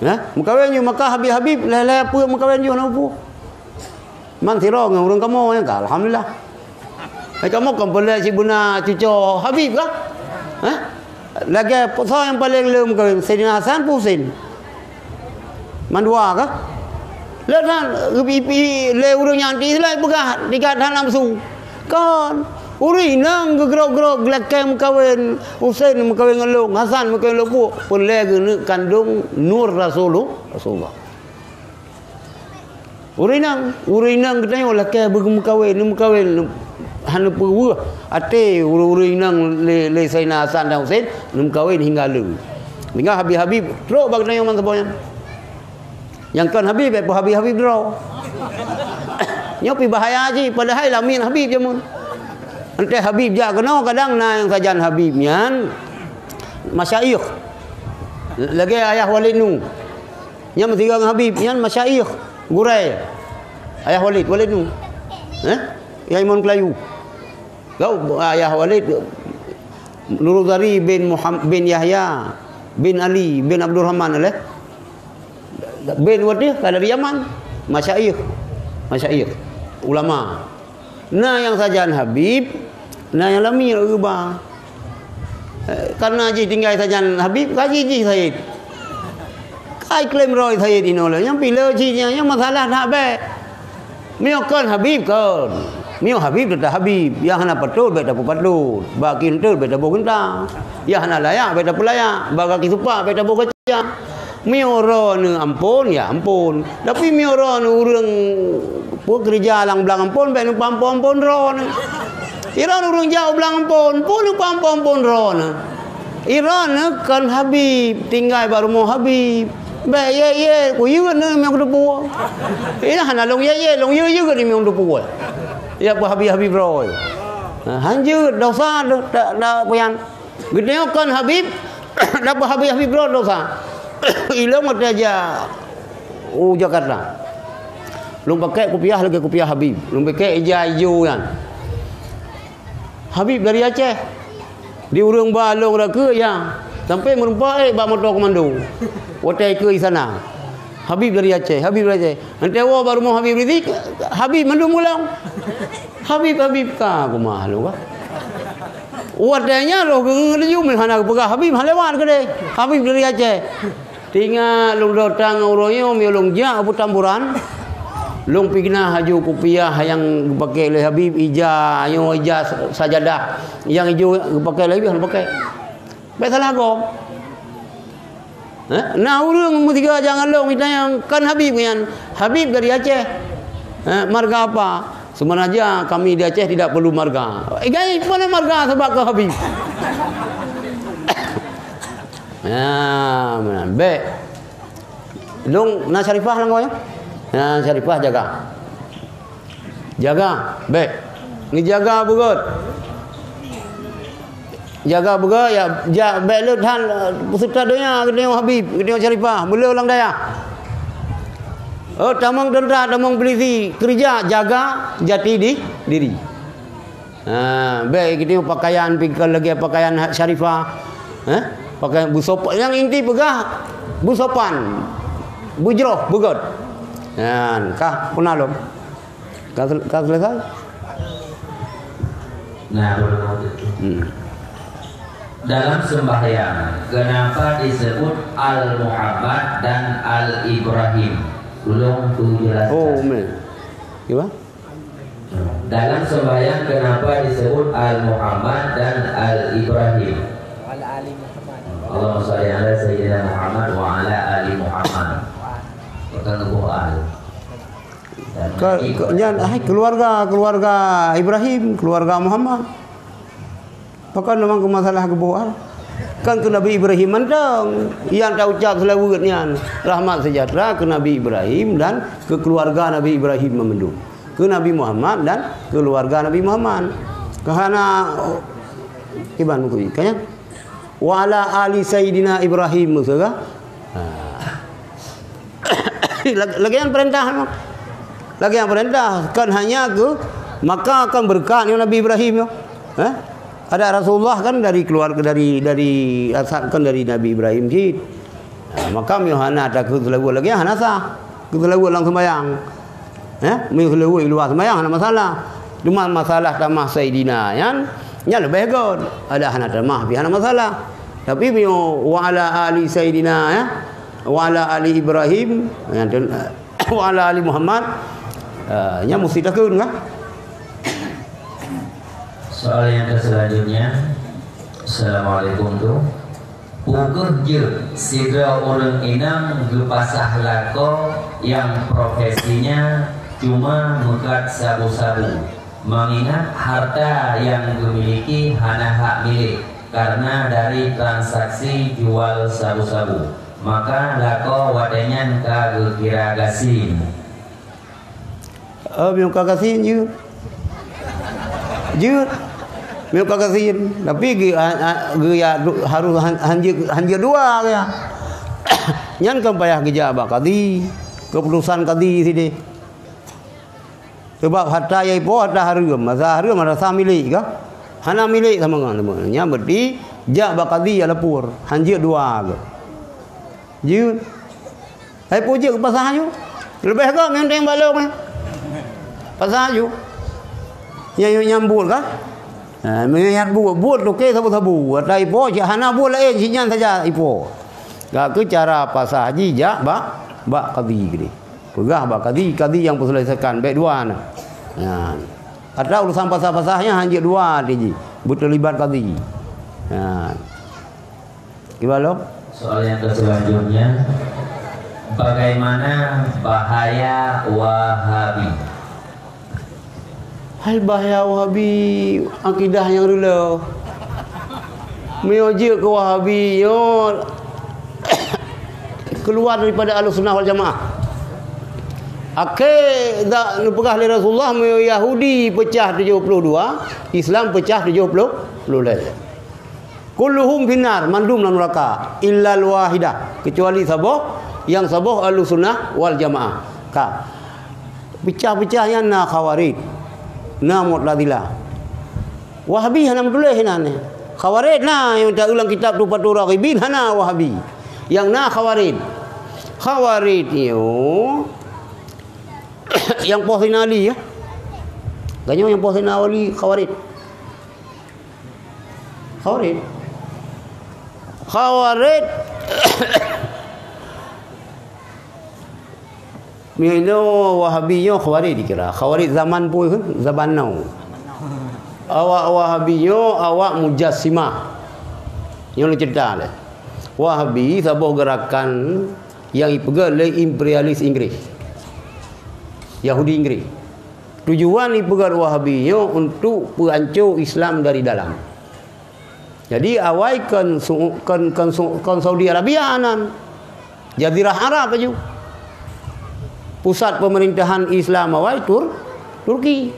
Nah, meukawen nyoe maka habib-habib lhèe-lhèe peue meukawen nyoe na peue. Man sidroe ngon ureueng kamoe nyan ka, alhamdulillah. Hai kamoe kon peureulèe sibeuna cuco habib kah? Hah? Lagèe soe nyang paleng le meukawen, Saidina Hasan peue Husein? Mandua kah? Lé that geupi-pi lé ureueng nyang di Islam peugah tiga that nafsu. Kon, ureueng inong geugrok-grok geulakèe meukawen, Husein meukawen ngon lôn, Hasan meukawen lôn peue, peureulèe geuneuk kandong nur Rasulullah, Rasulullah. Ureueng inong, ureueng inong geutanyoe lakèe beumeukawen, neumeukawen, hana peuweueh até ureueng-ureueng inong lé, lé Saidina Hasan dan Husein, neumeukawen hingga lé. Sehingga habib-habib trok bak geutanyoe ban saboh nyan. Nyang kon habib, bèk peuhabib-habib droe. Nyoe pih bahaya cit, padahai lamiet habib jameun. Entèh habib jak keunoe, kadang na nyang sajan habib nyan masyayikh. Lagèe Ayah Walid Nu. Nyan meusigoe ngon habib, nyan masyayikh, gurèe. Ayah Walid, Walid Nu. Eh? Nyang Imam Keulayu. Kau Ayah Walid, Nurul Zari bin Muham-, bin Yahya, bin Ali, bin Abdurrahman, lé. Bin Wadih, ka dari Yaman. Masyayikh. Masyayikh. Ulama. Na nyang sajan habib, na nyang lamiet geuba. Eh, karena jih tinggai sajan habib, ka jih jih said. Ka iklaim droe said inoe lé. Nyang pih le cit nyan, nyang masalah that bèk. Meunyoe kon habib kon. Meunyoe habib teutap habib. Nyang hana patôt bèk tapeupatot. Bak kaki eunteuk bèk taboh geuntang. Nyang hana layak bèk tapeulayak. Bak kaki supak bèk taboh kaca. Meunyoe droeneuh amphon, ya amphon. Tapi meunyoe droeneuh ureueng peue keureuja lam blang amphon, bèk neupeuamphon-amphon droeneuh. Droeneuh ureueng jak u blang amphon, peue neupeuamphon-amphon droeneuh. Droeneuh kon habib, tinggai bak rumoh habib. Bèk yet-yet, kuyeuet neuh meunyoe teupeue. Inan hana lôn yet-yet, lôn yeuet-yeuet meunyoe teupeue. Ya peuhabib-habib droe. Ha, hanjeuet, dosa, do-, da-, da-, peue nyan. Geutanyoe kon habib, dapeuhabib-habib droe dosa. Ilôn watèe jak u Jakarta. Lôn pakèk kupiah lagèe kupiah habib. Lôn pakèk ija ijo nyan. Habib dari Aceh. Di ureueng ba lôn rakeuk ya. Sampai meureumpok ék bak moto komando. Watèe keue istana. Habib dari Aceh, habib dari Aceh. Entèe woe bak rumoh Habib Rizik, habib mandum ulông. Habib-habib ka keumah lôn ka. Watèe nyan lôn geungeut laju, meuhana geupeugah habib, han lewat keudeh. Habib dari Aceh. Teuingat lôn datang uroe nyoe, meunyoe lôn jak u Petamburan, lôn pih na haju kupiah nyang geupakèk lé habib, ija, nyoe ija sajadah nyang ijo geupakèk lé habib, han pakèk. Bèk salah gob. Eh? Na ureueng meusigoe jak ngon lôn, mita nyang kon habib nyan. Habib dari Aceh. Eh, marga apa? Sebenarnya kami di Aceh tidak perlu marga. Eh, gai, mana marga sebab ke habib? Ya, meunan. Bèk. Lôn na Syarifah lam kawan? Na Syarifah jaga. Jaga, bèk. Neujaga beugöt. Jaga beugöt, ya, ja, bèk lé that, eh, peuseutôt donya geutanyoe habib, geutanyoe Syarifah, meulé lam dayah. Oh, tamong teuntra, tamong polisi, keureuja jaga jati di-, diri. Ha, bèk geutanyoe pakaian pih kon lagèe pakaian Syarifah. Eh? Pakaian beusopan, nyang inti peugah beusopan, beujroh, beugöt. Nyan, ka peuna lom. Ka sel-, ka selesai? Nah, baru mau tutup. Hmm. Dalam sembahyang, kenapa disebut Al-Muhammad dan Al-Ibrahim? Tolong tujelaskan. Oh, meh. Gimana? Dalam sembahyang, kenapa disebut Al-Muhammad dan Al-Ibrahim? Wa ala ali Muhammad. Allahumma shalli ala Sayyidina Muhammad wa ala ali Muhammad. Bukan Abu Al. Dan Ke-, ke-, nyan, ah, keluarga, keluarga Ibrahim, keluarga Muhammad. Pakon memang keu masalah geuboh, ah? Kan keu Nabi Ibrahim mantong nyang taucap seulaweuet nyan, rahmat seujahteura keu Nabi Ibrahim dan keu keuluwarga Nabi Ibrahim mandum. Keu Nabi Muhammad dan keuluwarga Nabi Muhammad. Keu hana, oh, kiban muka ikan, ya? Wa ala ali Sayyidina Ibrahim, maksud ka? Ha. Lag-, lagèe nyan peurintah, no. Lagèe nyan peurintah, kan hanya keu maka kan beureukat nyoe Nabi Ibrahim, no. Eh? Ada Rasulullah kan dari keluarga, dari, dari asal kan dari Nabi Ibrahim cit. Ha, maka meunyoe hana takheun seulaweuet lagèe nyan hana sah. Keu seulaweuet lam seumayang. Eh? Meunyoe seulaweuet luwa seumayang hana masalah. Cuma masalah tamah Saidina nyan, nyan leubeh göt. Ada hana tamah, tapi hana masalah. Tapi meunyoe wa ala ali Saidina, ya, wa ala ali Ibrahim, nyan tu, wa ala ali Muhammad, eh, nyan mesti takheun, kan? Soal yang selanjutnya, Assalamualaikum tu. Peu kheueh jeuet sidroe ureuëng inong geupasah lakoe nyang profesinya cuma meukat sabu-sabu, mengingat harta nyang geumiliki hana hak milék karena dari transaksi jual sabu-sabu, maka lakoe watée nyan ka geukira gasien. Oh, meunyoe ka gasien jeuet. Jeuet. Meunyoe ka gasien. Tapi geu-, ha-, ha-, geu-, ya, du-, harus han-, hanjeuet, hanjeuet dua geuya. Nyan kan payah geujak bak kadi. Keuputusan kadi sideh. Sebab harta nyang ipo harta hareuem. Masa hareuem harta milék kah? Hana milék sama ngon teuma. Nyan berarti jak bak kadi ya lapor. Hanjeuet dua geuh. Jeuet. Hai peue jeuet keu pasah aju. Leubeh gom nyang teng balong, eh. Pasah aju. Nyang, nyang, nyang buet kah? Ha, meunyoe nyang buet, buet toke sabu-sabu. Ata ipo, cit hana buet laén, cit nyan saja ipo. Ka keu cara pasah jijak bak, bak kadi keudeh. Peugah bak kadi, kadi nyang peuselesaikan, bèk dua na. Nyan. Ata urusan pasah-pasah nyan hanjeuet dua ti jih. Beuteulibat kadi. Nyan. Gimana? Soal yang selanjutnya, bagaimana bahaya Wahabi? Hai, bahaya Wahabi, akidah nyang reuleu. Meunyoe jeuet keu Wahabi, nyoe keuluwa daripada Ahlussunnah wal Jamaah. Akhé dak neupeugah lé Rasulullah, meunyoe Yahudi peucah tujoh ploh dua, Islam peucah tujoh ploh, ploh lhèe. Kulluhum finnar, mandum lam nuraka, illal wahidah, keucuali saboh, nyang saboh Ahlussunnah wal Jamaah. Ka. Peucah-peucah nyan na Khawarij, na Mu'tazilah. Wahabi hana meutuléh inan. Khawarij na, nyang ta ulang kitab Tuhfatur Raghibin hana Wahabi. Nyang na Khawarij. Khawarij nyoe nyang poh Saidina Ali, ya. Geutanyoe nyang poh Saidina Ali Khawarij. Khawarij. Khawarij. Meunyoe Wahabi nyoe Khawarij dikira. Khawarij zaman peue, zaman now. Awak Wahabi nyoe awak Mujassimah. Nyoe lôn cerita lé. Wahabi saboh gerakan nyang ipeugöt lé imperialis Inggris. Yahudi Inggris. Tujuan ipeugöt Wahabi nyoe untuk peuhanco Islam dari dalam. Jadi, awai kon Su-, kon, kon Su-, kon Saudi Arabia nan. Jazirah Arab laju. Pusat pemerintahan Islam awai Tur-, Turki.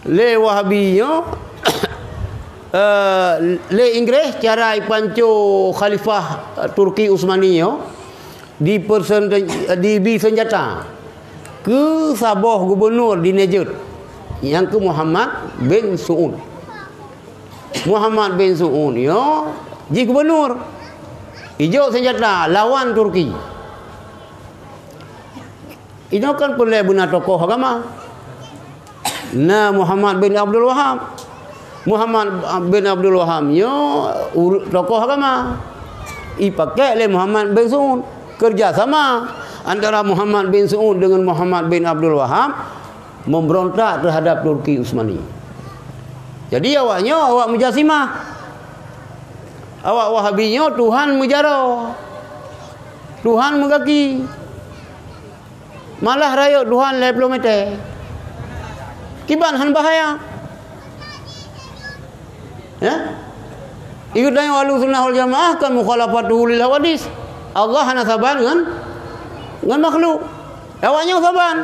Lé Wahabi nyoe, eh, lé Inggréh cara ipanco Khalifah, eh, Turki Utsmani nyoe dipeursen-, dibi seunjata keu saboh gubunur di Najd, nyang keu Muhammad bin Su'ud. Muhammad bin Su'ud nyoe jih gubunur. Ijok seunjata lawan Turki. Inoe kan peureulée beuna tokoh agama. Na Muhammad bin Abdul Wahab. Muhammad bin Abdul Wahab nyoe ur-, tokoh agama. Ipakék lé Muhammad bin Saud. Kerja sama antara Muhammad bin Saud dengan Muhammad bin Abdul Wahab memberontak terhadap Turki Utsmani. Jadi awak nyoe awak mujasimah. Awak Wahabi nyoe Tuhan meujaroe. Tuhan meugaki. Malah rayeuk Tuhan lhée ploh meuté. Kiban han bahaya. Ya? Ikut tanyoe Ahlussunnah wal Jamaah kan mukhalafatuhu lil hawadis. Allah hana saban ngon, ngon makhluk. Awaknyoe saban.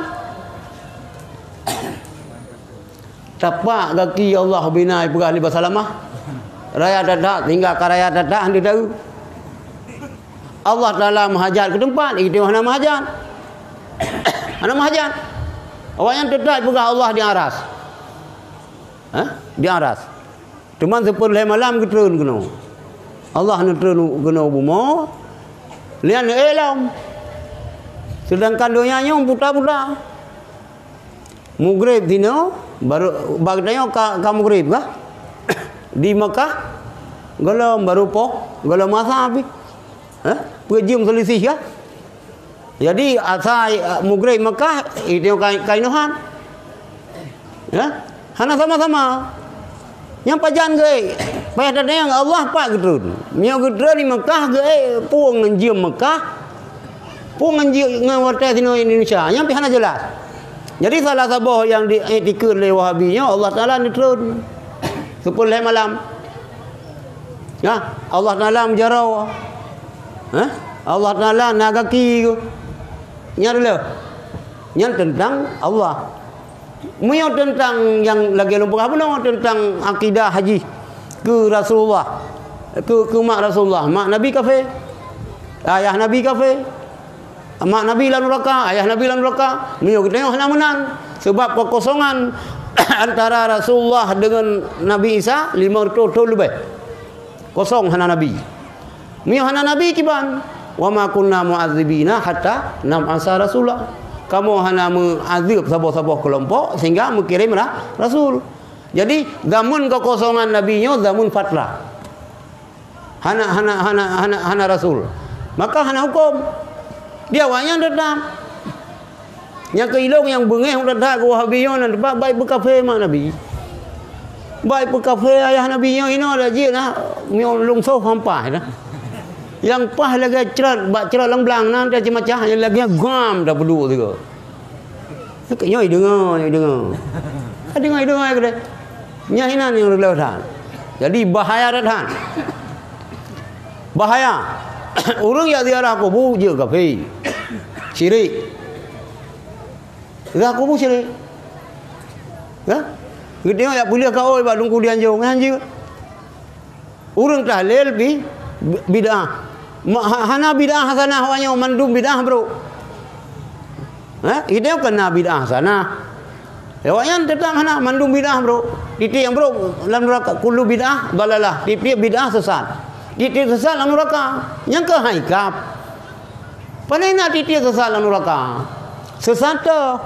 Tapak gaki Allah bina ipeugah lé Basalamah. Raya that-that, sehingga ka raya that-that, hana tahu. Allah Taala meuhajat keu teumpat, itu hana meuhajat. Hana meuhajat. Awaknyan teutap peugah Allah di aras. Hah? Di aras. Teuma sipeulhèe malam geutreun keunoe. Allah neutreun keunoe bumoe. Lian eh lom. Sedangkan donya nyoe buta-buta. Mugrib sinoe, baru bak tanyoe ka, ka mugrib kah? Di Mekah, golom baru poh, golom asa pih. Eh? Peue jeuem seulisih kah? Jadi, asa, eh, mugrib Mekah, itu ka, ka inohan. Ya? Hana sama-sama. Nyang pajan geuék, payah tatanyong Allah pat geutreun. Meunyoe geutreun di Mekah geuék, peue ngon jeuem Mekah, peue ngon jeuem ngon watèe sinoe Indonesia. Nyang pih hana jelas. Jadi salah saboh nyang diiktikeuet lé Wahabi nyoe Allah Taala neutreun. Sipeulhèe malam. Ya, Allah Taala meujaroe. Hah? Allah Taala na gaki. Nyan dulu. Nyan teuntang Allah. Meunyoe teuntang nyang lagèe lôn peugah bunoe, teuntang akidah haji keu Rasulullah, keu, keu mak Rasulullah, mak Nabi kafé, ayah Nabi kafé, mak Nabi lam nuraka, ayah Nabi lam nuraka, meunyoe geutanyoe hana meunan, sabab keukosongan antara Rasulullah deungon Nabi Isa lima reutôh thôn leubeh. Kosong hana nabi. Meunyoe hana nabi kiban, "Wa ma kunna mu'adzibina hatta nab'atsa rasula." Kamoe hana meuazeueb saboh-saboh keulompok sehingga meukirém ra-, rasul. Jadi, zaman keukosongan nabi nyoe zaman fatra. Hana, hana, hana, hana, hana rasul. Maka hana huköm. Di awaknyan teutap. Nyang keu ilôn nyang beungéh that-that keu Wahabi nyoe nan teumpat baik peukafé mak Nabi. Baik peukafé ayah Nabi nyoe inoe dak jeuet nah, nyoe lôn soh hampah dah. Nyang paih lagèe crot, bak crot lam blang nan dah cimacah, nyang lagèe gam dah peuduek sigoe. Nyoe deungoe, nyoe deungoe. Deungoe, deungoe keudeh. Nyan inan nyang reuloh that. Jadi bahaya that-that. Bahaya. Ureueng nyang ziarah kubu jeuet kafé. Syirik. Ziarah kubu syirik. Ya? Geutanyoe jak peuleueh kaôi bak Teungku di Anjong, nyan jeuet. Ureueng tahlil pih bid'ah. Ma-, ha-, hana bid'ah hasanah awaknyoe, mandum bid'ah brok. Eh, itu kan na bid'ah hasanah. Awaknyan teutap hana, mandum bid'ah brok. Tieb-tieb nyang brok lam nuraka, kullu bid'ah dalalah. Tieb-tieb bid'ah sesat. Tieb-tieb sesat lam nuraka. Nyang keuh hai kap. Pane na tieb-tieb sesat lam nuraka. Sesat toh.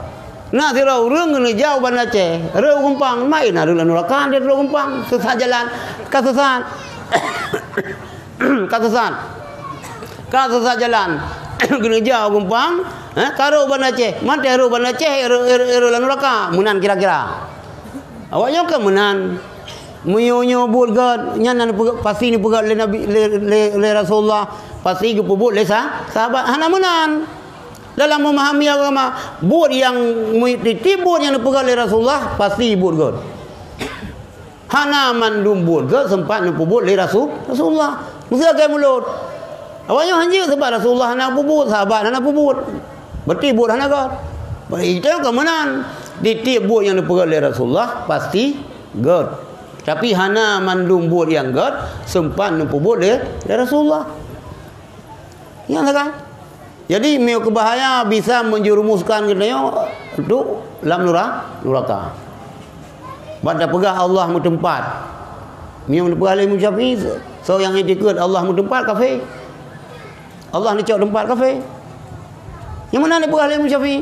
Na sidroe ureueng geuneujak u Banda Aceh, rhot u Geumpang, maén na rhot lam nuraka, dia rhot u Geumpang. Sesat jalan, ka sesat. Ka sesat. Ka sesat jalan. Geuneujak u Geumpang, eh, ka rhot u Banda Aceh. Maté rhot u Banda Aceh, rhot, rhot, rhot lam nuraka. Meunan kira-kira. Awaknyoe kan meunan. Meunyoe-nyoe buet gét, nyan na neupeugét, pasti neupeugét lé Nabi, lé, lé, lé Rasulullah, pasti geupeubuet lé sa-, sahabat. Hana meunan. Dalam memahami agama, buet nyang tieb-tieb buet nyang neupeugét lé Rasulullah, pasti buet gét. Hana mandum buet gét sempat neupeubuet lé Rasul, Rasulullah. Meuseuti mulod. Awaknyoe hanjeuet sabab Rasulullah hana peubuet, sahabat hana peubuet. Berarti buet hana gét. Itu kan meunan. Tieb-tieb buet nyang neupeugét lé Rasulullah pasti gét. Tapi hana mandum buet nyang gét sempat neupeubuet lé, lé Rasulullah. Nyan lah kan. Jadi, meunyoe keu bahaya bisa menjerumuskan geutanyoe untuk lam nura-, nuraka. Bak tapeugah Allah meuteumpat. Meunyoe tapeugah lé Imam Syafi'i, soe nyang iktikeuet Allah meuteumpat, kafé. Allah neucok teumpat kafé. Nyang meunan dipeugah lé Imam Syafi'i.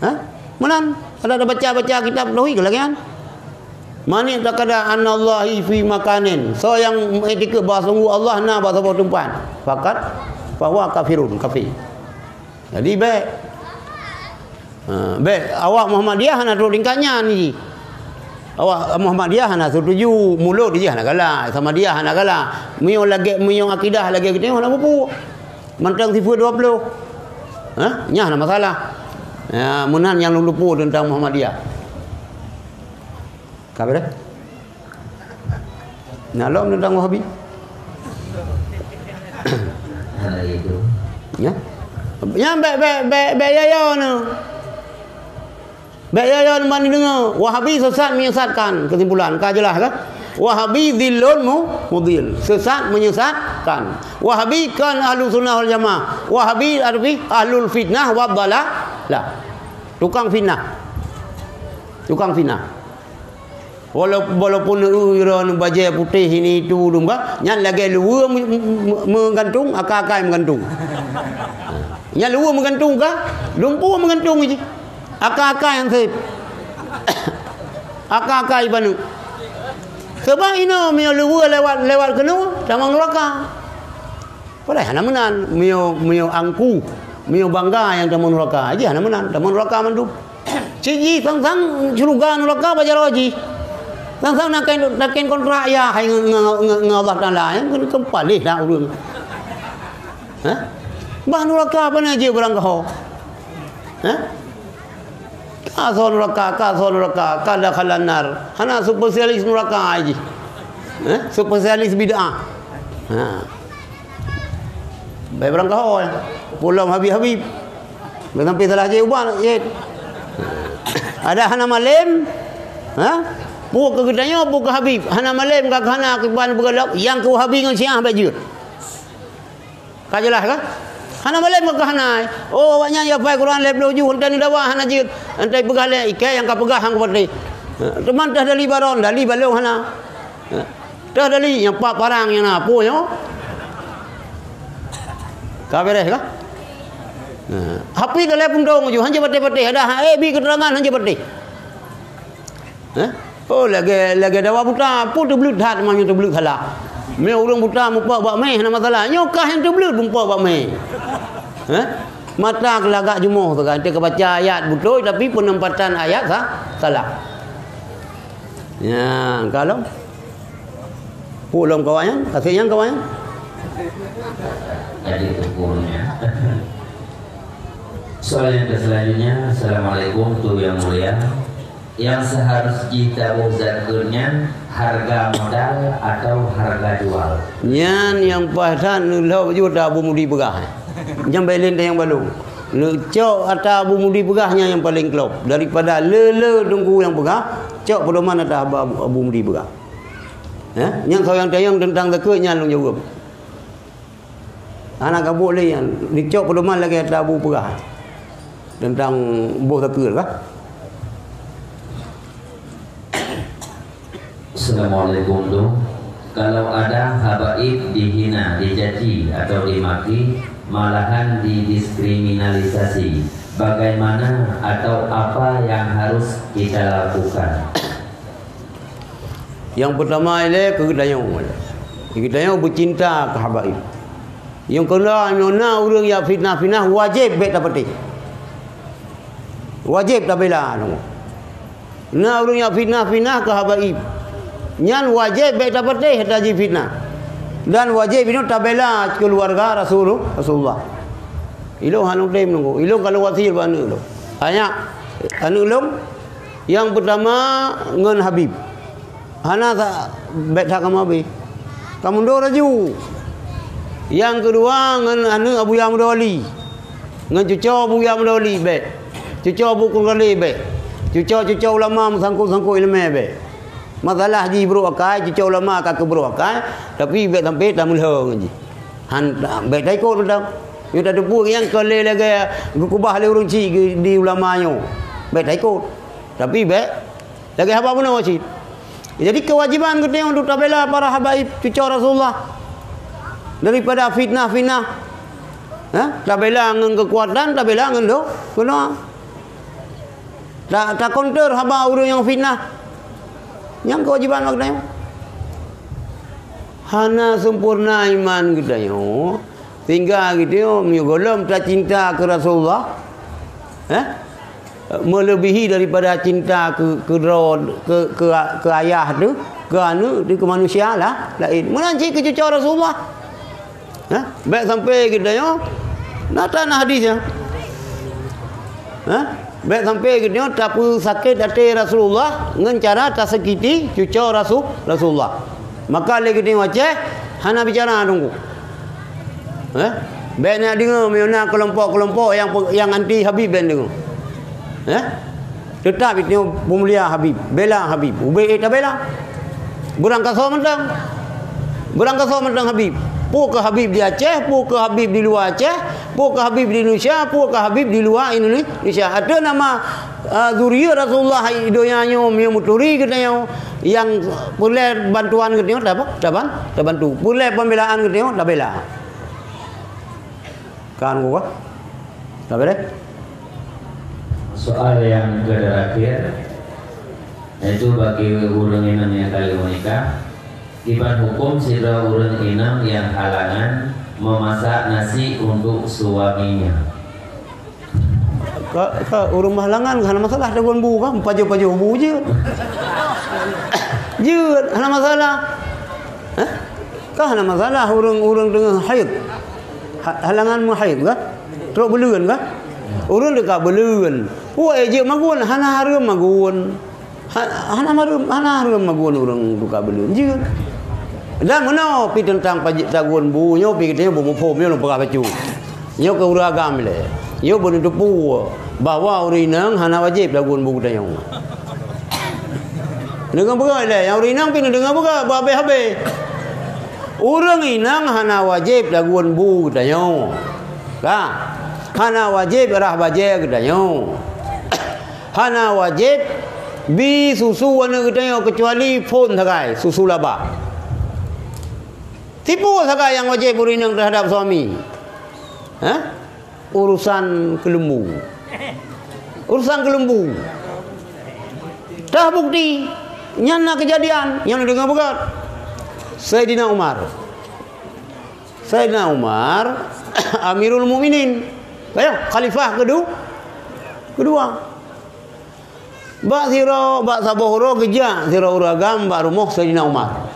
Ha? Meunan, ada, ada baca-baca kitab tauhid lagèe nyan. "Man i'taqada annallaha fi makanin." Soe nyang iktikeuet bahwa sungguh Allah na bak saboh teumpat, faqad, fahuwa kafirun, kafé. Jadi, bèk. Ha, bèk, awak Muhammadiyah hana trok tingkat nyan jih. Awak Muhammadiyah hana setuju, mulod jih hana galak, Samadiyah hana galak. Meunyoe lagèe, meunyoe akidah lagèe geutanyoe hana pupuk. Mantong sifeuet dua ploh. Ha? Nyan hana masalah. Ya, meunan nyang lôn luput teuntang Muhammadiyah. Ka beureh? Nah, lom teuntang Wahabi. Hana itu. Ya. Nyan bèk, bèk, bèk, bèk ya, ya, nah. Bèk ya, ya, ban deungoe. Wahabi sesat menyesatkan. Kesimpulan, ka jelas kan? Wahabi dhillun mu-, mudhil. Sesat menyesatkan. Wahabi kon ahlu sunnah wal jamaah. Wahabi arti ahlul fitnah wa dhalalah. Tukang fitnah. Tukang fitnah. Walau-, walaupun neueu droeneuh bajèe putéh ini itu dum ka, nyan lagèe luweue me-, me-, me-, meugantung, akai-akai meugantung. Nyan luweue meugantung ka, lumpur meugantung jih. Akai-akai nyang sép. Akai-akai paneuk. Sabab inoe meunyoe luweue lewat, lewat keunoe, tamong nuraka. Padahai hana meunan, meunyoe, meunyoe angku, meunyoe bangga nyang tamong nuraka, jih hana meunan, tamong nuraka mandum. Cit jih sang-sang syeuruga nuraka bak jaroe jih. Sang-sang nakén, nakén kontrak yah hai ngon, ngon, ngon, ngon Allah Taala, nyang keuneuk paléh na ureueng. Hah? Bah nuraka pane jeuet beurangkaho? Hah? Ka soe nuraka, ka soe nuraka, ka dakhalan nar. Hana spesialis nuraka jih. Eh? Spesialis bid'ah. Ha. Bèk beurangkaho, eh. Peue lom Habib-Habib. Bèk sampai salah jih ubat, jih. Ada hana malém, ha? Peue keu geutanyoe, peue keu Habib. Hana malém ka hana kiban beugolok, nyang keu Wahabi ngon Syiah bèk jeuet. Ka jeulaih kan? Hana malém ka hana. Oh, awaknyan ya pai Quran lhèe ploh juh, entah ni dawa hana jeuet. Entah peugah lé ikai nyang ka peugah hang patéh. Ha, teuma teuh dali baron, dali balong hana. Ha, teuh dali nyang pa-, parang nyang na, peue nyoe? Ka beres kan? Ha, hapi dalai pundong ju, hana patéh-patéh. Ada ha, eh, bi keterangan hana patéh. Eh? Oh, lagèe, lagèe dawa buta, peue teubleuet that, meunyoe teubleuet salah. Meunyoe ureueng buta mupok bak mè, hana masalah. Nyoe kah nyang teubleuet mupok bak mè. Eh? Mata keu lagak jumoh teuka, teuka baca ayat beutôi, tapi penempatan ayat sa-, salah. Ya, kalau. Peue lom kawan nyan, kasih nyan kawan nyan. Jadi tukurnya. Soalan yang selanjutnya, Assalamualaikum, Tuan Yang Mulia. Nyang seuharôh jih taboh zakeuet nyan hareuga modal atawa hareuga jual? Nyan nyang paih that neulhok ju ata Abu Mudi peugah. Nyan bèk lé tanyong balong. Neucok ata Abu Mudi peugah nyan nyang paleng klop. Daripada le-le teungku nyang peugah, cok peudoman ata Abu, Abu Mudi peugah. Eh? Nyang soe nyang tanyong teuntang zakeuet nyan lôn jaweueb. Hana ka buet lé nyan. Dicok peudoman lagèe ata Abu peugah teuntang boh zakeuet kah? Assalamualaikum, Tuan. Kalau ada habaib dihina, dicaci, atau dimaki, malahan didiskriminalisasi, bagaimana atau apa yang harus kita lakukan? Nyang peutama ilèe keu geutanyoe. Geutanyoe beucinta keu habaib. Nyang keudua, nyoe na ureueng nyang fitnah-fitnah, wajéb bèk tapatéh. Wajéb tabela nyoe. Na ureueng nyang fitnah-fitnah keu habaib. Nyan wajéb bèk tapatéh ata jifitnah. Dan wajéb inoe tabela keuluwarga Rasul-, Rasulullah. Ilôn hana tem nunggu. Ilôn ka lôn wasiet bak aneuk lôn. Tanya, aneuk lôn, nyang peutama ngon Habib. Hana sa-, bèk that kamoe abéh. Ka mundur laju. Nyang keudua ngon aneuk Abuya Muda Wali. Ngon cuco Abuya Muda Wali bèk. Cuco Abu Kurdali bèk. Cuco-cuco ulama meusangkot-sangkot ileumèe bèk. Masalah jih brôk akai, cuco ulama ka keu brôk akai, tapi bèk sampai tameulhö ngon jih. Han, bèk taikot mantong. Nyoe tateupeue nyang keu lé lagèe geukeubah lé ureueng chik di ulama nyoe. Bèk taikot. Tapi bèk lagèe haba bunoe cit. Jadi, keuwajéban geutanyoe untuk tabela para habaib cuco Rasulullah daripada fitnah-fitnah. Ha? Tabela ngon keukuatan, tabela ngon do-, doa. Ta-, takonter haba ureueng nyang fitnah. Nyang keuwajéban geutanyoe. Hana sempurna iman geutanyoe, sehingga geutanyoe meunyoe gohlom tacinta keu Rasulullah, eh, meuleubèhi daripada cinta keu, keu droe, keu, keu, keu ayah teuh, keu aneuk teuh, keu manusia lah, laén. Meunan cit keu cuco Rasulullah. Hah? Bèk sampai geutanyoe na tan hadis nyan. Hah? Bèk sampai geutanyoe tapeusakét até Rasulullah ngon cara tasakiti cuco Rasul-, Rasulullah. Maka lé geutanyoe Aceh hana bicara teungku. Eh? Bèk na deungoe meunyoe na keulompok-keulompok nyang pe-, nyang anti Habib bèk deungoe. Eh? Teutap geutanyoe peumulia Habib, bela Habib. Ubé éh tabela. Beurangkasoe mantong. Beurangkasoe mantong Habib. Peu keuh Habib di Aceh, peu keuh Habib di luwa Aceh, peu keuh Habib di Indonesia, peu keuh Habib di luwa Indonesia. Ateueh nama, ah, zuriat Rasulullah i donya nyoe meunyoe meuturi geutanyoe, nyang peureulèe bantuan geutanyoe taba-, taban-, tabantu. Peureulèe pembelaan geutanyoe tabela. Kan gua? Tabela? Soal yang terakhir, yaitu bagi ureueng inong nyang ka lheueh meunikah, kiban huköm sidroe ureueng inong nyang halangan memasak nasi untuk suaminya. Ka, ka ureueng meuhalangan hana masalah, tagun bu kan, pajoh-pajoh bu jeuet. Jeuet, hana masalah. Hah? Ka hana masalah ureueng, ureueng teungoh haid. Ha-, halangan meuhaid ka? Trok buleuen ka? Ureueng teuka buleuen. Wah, eh, jeuet magun, hana hareuem magun. Ha-, hana mareuem, hana hareuem magun ureueng teuka buleuen. Jeuet. Dan meunoe pi teuntang pajik tagun bu nyoe pi geutanyoe beumuphom nyoe lôn peugah bacut. Nyoe keu ureueng agam ilèe. Nyoe beuneuteupeu bahwa ureueng inong hana wajéb tagun bu geutanyoe. Neudeungoe beugöt ilèe, nyang ureueng inong pi neudeungoe beugöt, beuhabéh-habéh. Ureueng inong hana wajéb tagun bu geutanyoe. Ka? Hana wajéb rhah bajèe geutanyoe. Hana wajéb bi susu aneuk geutanyoe keucuali phon sagai, susu laba. Tipu sagai nyang wajéb ureueng inong teuhadap suami. Hah? Urusan keuleumbu. Urusan keuleumbu. Tah bukti, nyan na keujadian, nyang neudeungoe beugöt. Saidina Umar. Saidina Umar, Amirul Mukminin. Ayo, khalifah kedu-, kedua. Bak sidroe, bak saboh uroe geujak sidroe ureueng agam bak rumoh Saidina Umar.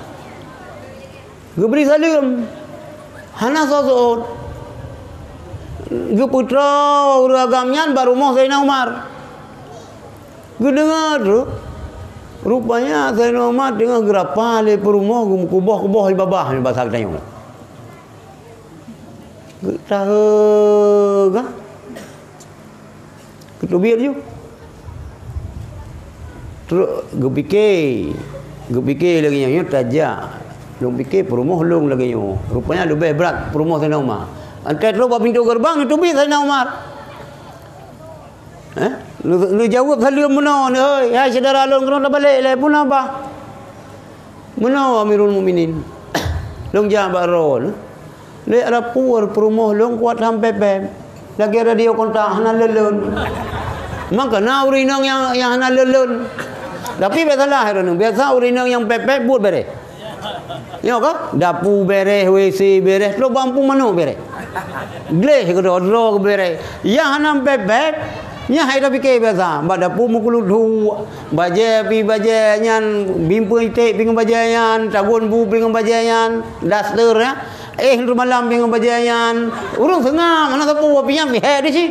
Geubri saleuem. Hana soe seuôt. Geupeutroh ureueng agam nyan bak rumoh Saidina Umar. Geudeungoe trok. Rupanya Saidina Umar teungoh geurapa lé peurumoh geumeukuboh-kuboh di babah, basa geutanyoe. Geutahe ka? Geuteubiet ju. Trok geupike, geupike lagèe nyoe, nyoe tajak. Lôn pike peurumoh lôn lagèe nyoe. Rupanya leubeh brat peurumoh Saidina Umar. Antai trok bak pintoe geureubang, neuteubiet Saidina Umar. Eh? Neu-, neujaweueb saleuem meunoe, "Hei, hai syedara lôn, keunoe tabalek lé, peue na bah?" "Meunoe, Amirul Mukminin, lôn jak bak droeneuh. Lé ada pur peurumoh lôn kuat han pép-pép. Lagèe radio kontak hana lôn-lôn." Maka na ureueng inong nyang, nyang hana lôn-lôn. Tapi bèk salah droeneuh. Biasa ureueng inong nyang pép-pép buet bèrèh. Nyoe ka? Dapu bèrèh, W C bèrèh, trok bak umpung manok bèrèh. Gleh keudroe-droe bèrèh. Nyang hana pép-pép, nyan hai tapike biasa. Bak dapu meukulot hu, bajèe pi bajèe nyan, bimpeue iték pi ngon bajèe nyan, tagun bu pi ngon bajèe nyan, daster, ya. Eh, lheuh malam pi ngon bajèe nyan. Ureueng seungab, hana sapeue, pi nyan pi hék di cit.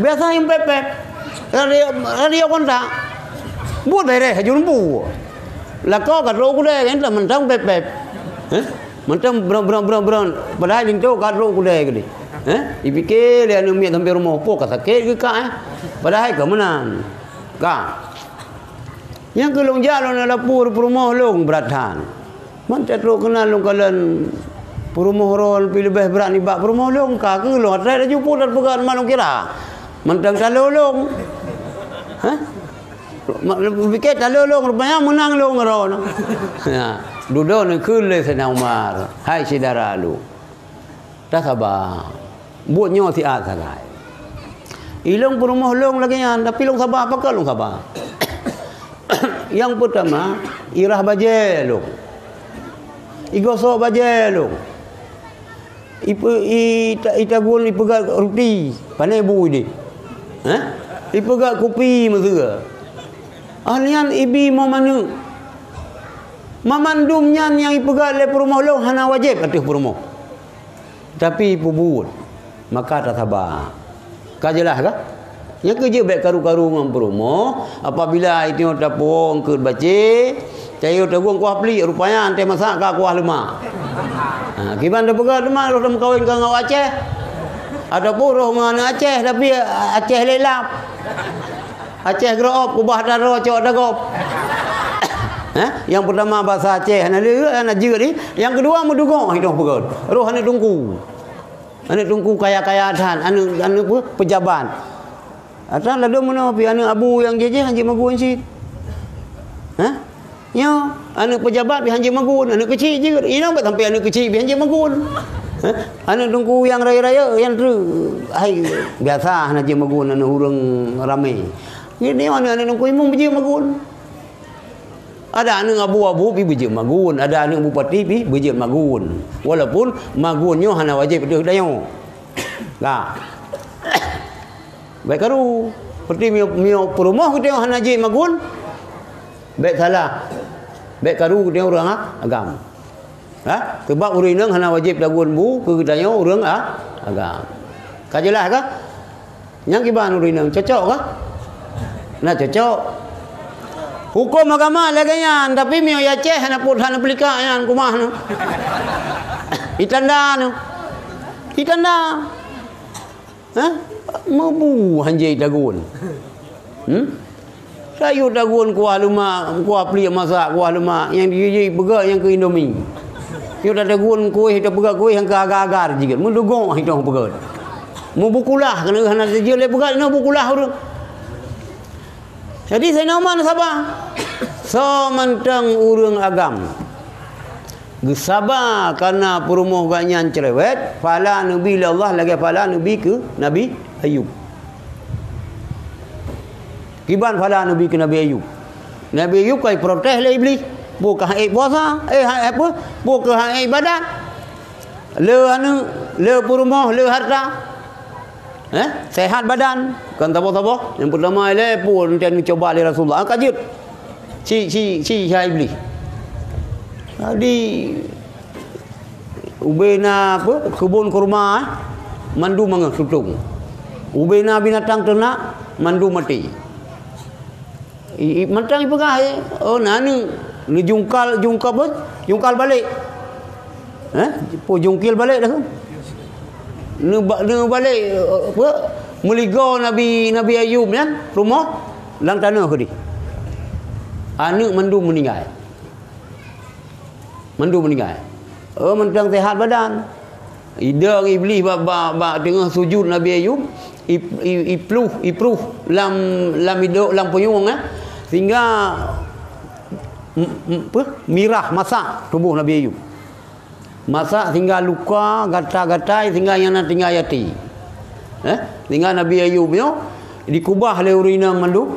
Biasa nyang pép-pép. Radio, radio kontak. Buet bèrèh aju lembu. Lakoe ka trok u keudè, kan, mantong pép-pép. Heh? Mantong bron, bron, bron, bron. Padahai linto ka trok u keudè keudéh. Heh? Ipike lé aneuk miet sampoe rumoh, po ka sakét geukak, eh. Padahai ka meunan. Ka. Nyang keu lôn jak lôn na lapor peurumoh lôn brat that. Man trok keunan lôn kalon peurumoh droe pi leubeh brat nibak peurumoh lôn, ka keuh lôn atrét laju putet peugah man lôn kira. Mantong talo lôn. Hah? Ma-, pike talo lôn, rupanya meunang lôn ngon droe. Ya, dudoe neukheun lé Saidina Umar, "Hai syedara lôn, tasaba. Buet nyoe siat sagai. Ilôn peurumoh lôn lagèe nyan, tapi lôn saba, pakon lôn saba? Nyang peutama, irah bajèe lôn. Igosok bajèe lôn. Ipe-, ita-, itagun ipeugöt ruti, pané bu idéh. Hah? Ipeugöt kupi meuseue. Ah nyan ibi mo manök. Mamandum nyan nyang ipeugöt lé peurumoh lôn hana wajéb ateueh peurumoh. Tapi peubuet, maka tasaba." Ka jeulaih kah? Nyang keujeuet bèk karu-karu ngon peurumoh, apabila itoe tapeuwoe eungkôt bacé, Tayue tagun kuah pliek, rupanya 'an teuh masak ka kuah leumak. Ha, kiban teupeugah teuma roh tameukawen keu ngon Aceh. Ataupun roh ngon aneuk Aceh, tapi Aceh lelap. Aceh geureu'op, kubah taro cok dagop. Ha? Nyang peurtama basa Aceh hana le, hana jeuet di. Nyang keudua meudugok hidong peugah. Roh aneuk teungku. Aneuk teungku kaya-kaya that, aneuk, aneuk pe-, pejabat. Atra ladôm meunoe pih aneuk abu nyang jih-jih han jeuet magun cit. Hah? Nyoe, aneuk pejabat pih han jeuet magun, aneuk keuchik jeuet. Inong bak sampai aneuk keuchik pih han jeuet magun. Hah? Aneuk teungku nyang rayeuk-rayeuk nyang treuk, hai, biasa hana jeuet magun aneuk ureueng ramé. Nyoe aneuk-aneuk teungku imum beujeuet magun. Ada aneuk abu-abu pih beujeuet magun, ada aneuk bupati pih beujeuet magun. Walaupun magun nyoe hana wajéb deuh tanyoe. Ka. Bèk karu. Seperti miyueb, miyueb peurumoh geutanyoe hana jeuet magun, bèk salah. Bèk karu geutanyoe ureueng a-, agam. Ha? Sebab ureueng inong hana wajéb tagun bu keu geutanyoe ureueng a-, agam. Ka jeulaih ka? Nyang kiban ureueng inong cocok ka? Na cocok. Huköm agama lagèe nyan, tapi miyueb i Aceh hana pun hana peulikak nyan kumah nyoe. Itanda nyoe. Itanda. Ha? Meubu han jeuet tagun. Hmm? Tayue tagun kuah leumak, kuah pliek masak, kuah leumak nyang jih-jih peugah nyang keu Indomie. Yue tagun kueh, tapeugah kueh nyang keu agar-agar jih. Meudugok hidong peugah. Meubukulah keuneuk hana jeuet lé peugah nyoe bukulah ureueng. Jadi Saidina Umar saba. Soe mantong ureueng agam geusaba kareuna peurumoh gobnyan cerewet, pahala neubi lé Allah lagèe pahala neubi keu Nabi Ayub. Kiban pahala neubi keu Nabi Ayub? Nabi Ayub ka jiprotes lé Iblih, peue ka han ék puasa, eh, han, eh, peue, peue ka han ék ibadat. Le aneuk, le peurumoh, le harta. Eh, sehat badan, kon saboh-saboh. Nyang peurtama ilèe peue, neucuba lé Rasulullah. Ah, ka jeuet. Si, si, si, si Iblih. Jadi, ubé na apa? Keubon kurma, eh, mandum mangat tutong. Ubé na binatang teunak, mandum maté. I, i, mantong ipeugah, eh, oh, na aneuk, neujungkal, jungkal apa? Jungkal balek. Eh? Peue jungkil balek dah tu? Neuba-, neubalek, eh, apa? Meuligoe Nabi, Nabi Ayub nyan, rumoh lam tanoh keudeh. Aneuk mandum meuninggai. Mandum meuninggai. Oh, mantong sehat badan. Idong Iblih bak, bak, bak teungoh sujud Nabi Ayub, ip-, i-, ipluh, ipruh lam, lam idong, lam punyueng, eh. Sehingga, m-, m-, apa? Mirah, masak tuboh Nabi Ayub. Masak sehingga luka, gata-gatai, sehingga nyang na tinggai até. Eh? Sehingga Nabi Ayub nyoe dikeubah lé ureueng inong mandum,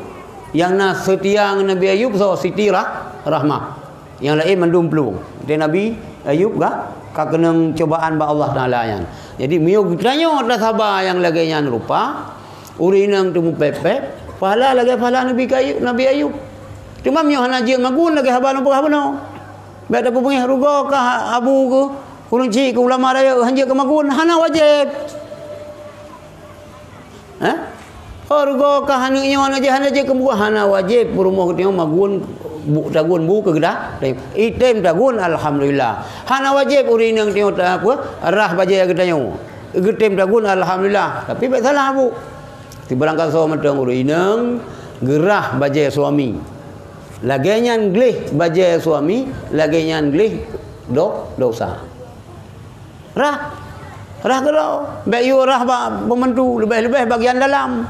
nyang na seutia ngon Nabi Ayub, soe? Siti Rah-, Rahmah. Nyang laén mandum plueng. Di Nabi Ayub ka, ka keunong cobaan bak Allah Taala nyan. Jadi, meunyoe geutanyoe tasaba nyang lagèe nyan rupa, ureueng inong teumeupèp-pèp, pahala lagèe pahala Nabi Ayub, Nabi Ayub. Teuma meunyoe hana jeuet magun lagèe haba neupeugah bunoe. Bèk tapeubeungèh rugoe kah abu keuh, ureueng chik keuh, ulama rayeuk, han jeuet keu magun, hana wajéb. Hah? Oh, rugoe kah aneuk nyoe, aneuk jih hana jeuet keu buah, hana wajéb peurumoh geutanyoe magun bu-, tagun bu keu geuda-, item tagun, alhamdulillah. Hana wajéb ureueng inong tanyoe ta-, apa, rhah bajèe geutanyoe. Geutem tagun, alhamdulillah. Tapi bèk salah bu. Sibarang kasoe mantong ureueng inong geurhah bajèe suami. Lagèe nyan gleh bajèe suami, lagèe nyan gleh do-, dosa. Rhah. Rhah keudroe. Bèk yue rhah bak peumantu, leubeh-leubeh bagian dalam.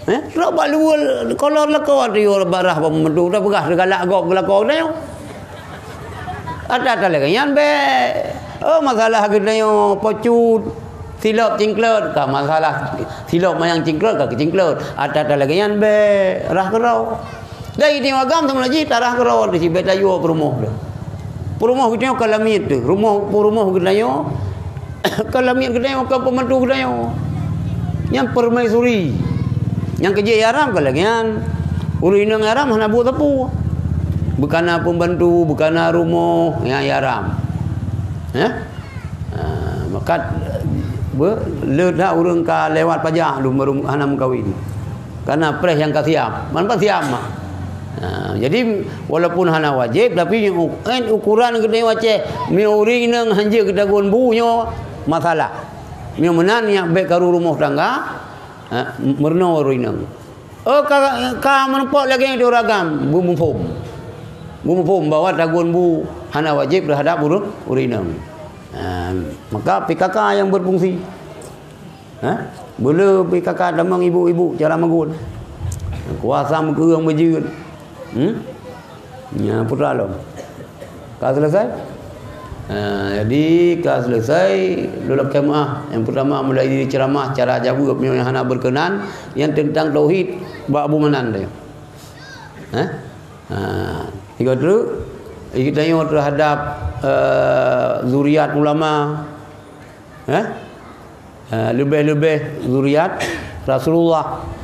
Eh, trok bak luweue kolor lakoe teuh yue rhah bak peumantu, tapeugah teugalak gob geulakoe geutanyoe. Ata-ata lagèe nyan bèk. Oh, masalah geutanyoe pocut, silop cingklot, ka masalah silop manyang cingklot, ka keucingklot. Ata-ata lagèe nyan bèk, rhah keudroe. Dan di agam sama lagi tarah keudroe di sibet tayue peurumoh tu. Peurumoh geutanyoe ka lamiet tu. Rumoh, peurumoh geutanyoe ka lamiet geutanyoe, ka peumantu geutanyoe. Nyan permaisuri. Nyang keujeuet haram ka lagèe nyan. Ureueng inong haram hana buet sapeue. Beukana pembantu, beukana rumoh, nyan haram. Hah? Ah, maka, be, le that ureueng ka lewat paja lom baru hana meukawen. Karena preh nyang ka siap. Man pat siap mah. Ha, jadi, walaupun hana wajéb, tapi u-, eh, ukuran geutanyoe Aceh, meunyoe ureuëng inong hanjeuet geutagun bu nyoe masalah. Meunyoe meunan nyak bék karu rumoh tangga, ha, meurunoe ureuëng inong. Oh, ka, ka meurumpok lagée nyan di ureuëng agam, beumuphom. Beumuphom bahwa tagun bu hana wajéb teuhadap ureuëng, ureuëng inong. Ha, maka P K K nyang berfungsi. Ha? Beu le P K K tamong ibu-ibu cara magun. Kuasa meukeureueng beujeuet. Hmm? Nya putra lom. Ka selesai? Ha, jadi ka selesai, lulak kemah. Yang pertama mulai dari ceramah, cara jaweueb yang hana berkenan, yang tentang tauhid, bak Abu Manan tadi. Ha? Ha, tiga tu, kita tanya terhadap, eh, zuriat ulama. Eh? Eh, leubeh-leubeh zuriat Rasulullah.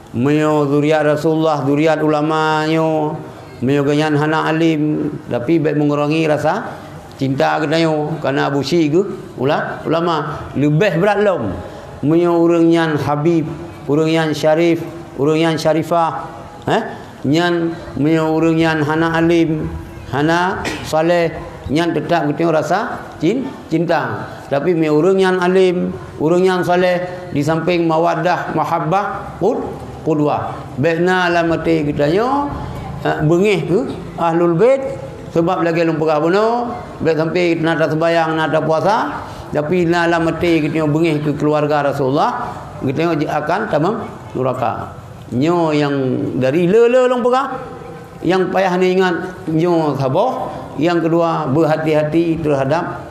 Meunyoe zuriat Rasulullah, zuriat ulama nyoe, meunyoe geuhnyan hana alim, tapi bék mengurangi rasa cinta geutanyoe, karena Abu Syik geuh ula-, ulama. Leubeh brat lom, meunyoe ureuëng nyan habib, ureuëng nyan syarif, ureuëng nyan syarifah, eh? Nyan, meunyoe ureuëng nyan hana alim, hana saleh, nyan teutap geutanyoe rasa cin-, cinta. Tapi meunyoe ureuëng nyan alim, ureuëng nyan saleh, di samping mawaddah, mahabbah, qud-, qudwah. Bék na lam até geutanyoe, eh, beungéh keu Ahlul Bait, sebab lagée lôn peugah bunoe, bék sampai na taseumbahyang, na tapuasa, tapi na lam até geutanyoe beungéh keu keuluwarga Rasulullah, geutanyoe akan tamong nuraka. Nyoe nyang dari le-le lôn peugah, nyang payah neuingat nyoe saboh, nyang keudua beuhati-hati teuhadap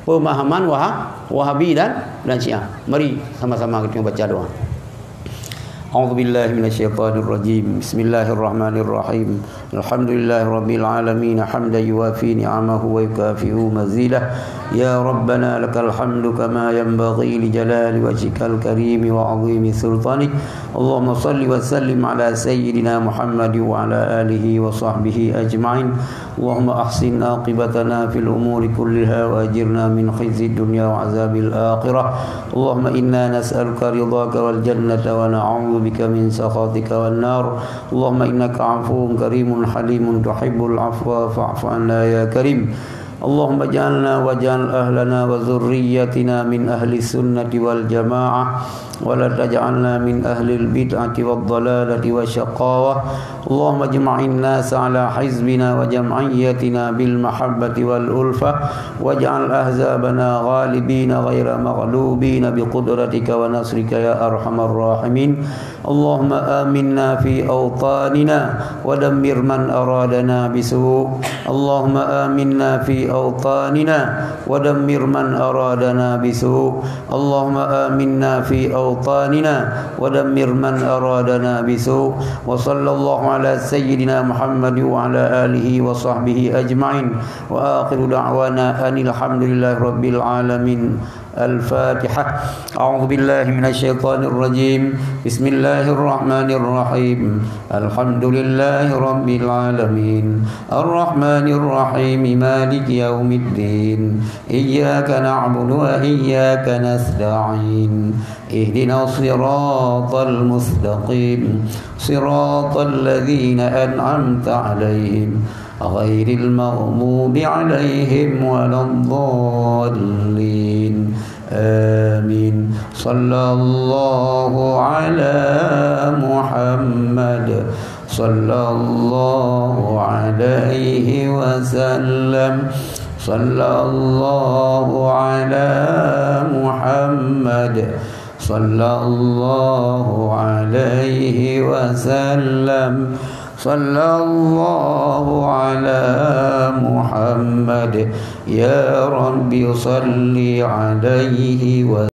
peumahaman Waha-, Wahabi dan, dan Syiah. Mari sama-sama kita baca doa. A'udzubillahi minasyaitonirrajim. Bismillahirrahmanirrahim. الحمد لله رب العالمين حمدا يوافي نعمه ويكافئ مزيده. يا ربنا لك الحمد كما ينبغي لجلال وجهك الكريم وعظيم سلطانك. اللهم صل وسلم على سيدنا محمد وعلى آله وصحبه أجمعين. اللهم أحسن عاقبتنا في الأمور كلها وأجرنا من خزي الدنيا وعذاب الآخرة. اللهم إنا نسألك رضاك والجنة ونعوذ بك من سخطك والنار. اللهم إنك عفو كريم حليم تحب العفو فاعف عنا يا كريم. اللهم اجعلنا واجعل أهلنا وذريتنا من أهل السنة والجماعة، ولا تجعلنا من أهل البدعة والضلالة والشقاوة. اللهم اجمع الناس على حزبنا وجمعيتنا بالمحبة والألفة، واجعل أحزابنا غالبين غير مغلوبين بقدرتك ونصرك يا أرحم الراحمين. اللهم آمنا في أوطاننا ودمر من أرادنا بسوء. اللهم آمنا في أوطاننا ودمر من أرادنا بسوء. اللهم آمنا في أوطاننا ودمر من أرادنا بسوء. وصلى الله على سيدنا محمد وعلى آله وصحبه أجمعين. وآخر دعوانا أن الحمد لله رب العالمين. الفاتحة. أعوذ بالله من الشيطان الرجيم. بسم الله الرحمن الرحيم. الحمد لله رب العالمين. الرحمن الرحيم. مالك يوم الدين. إياك نعبد وإياك نستعين. اهدنا الصراط المستقيم. صراط الذين أنعمت عليهم غير المغضوب عليهم ولا الضالين. آمين. صلى الله على محمد. صلى الله عليه وسلم. صلى الله على محمد. صلى الله عليه وسلم. صلى الله على محمد. يا رب صل عليه وسلم.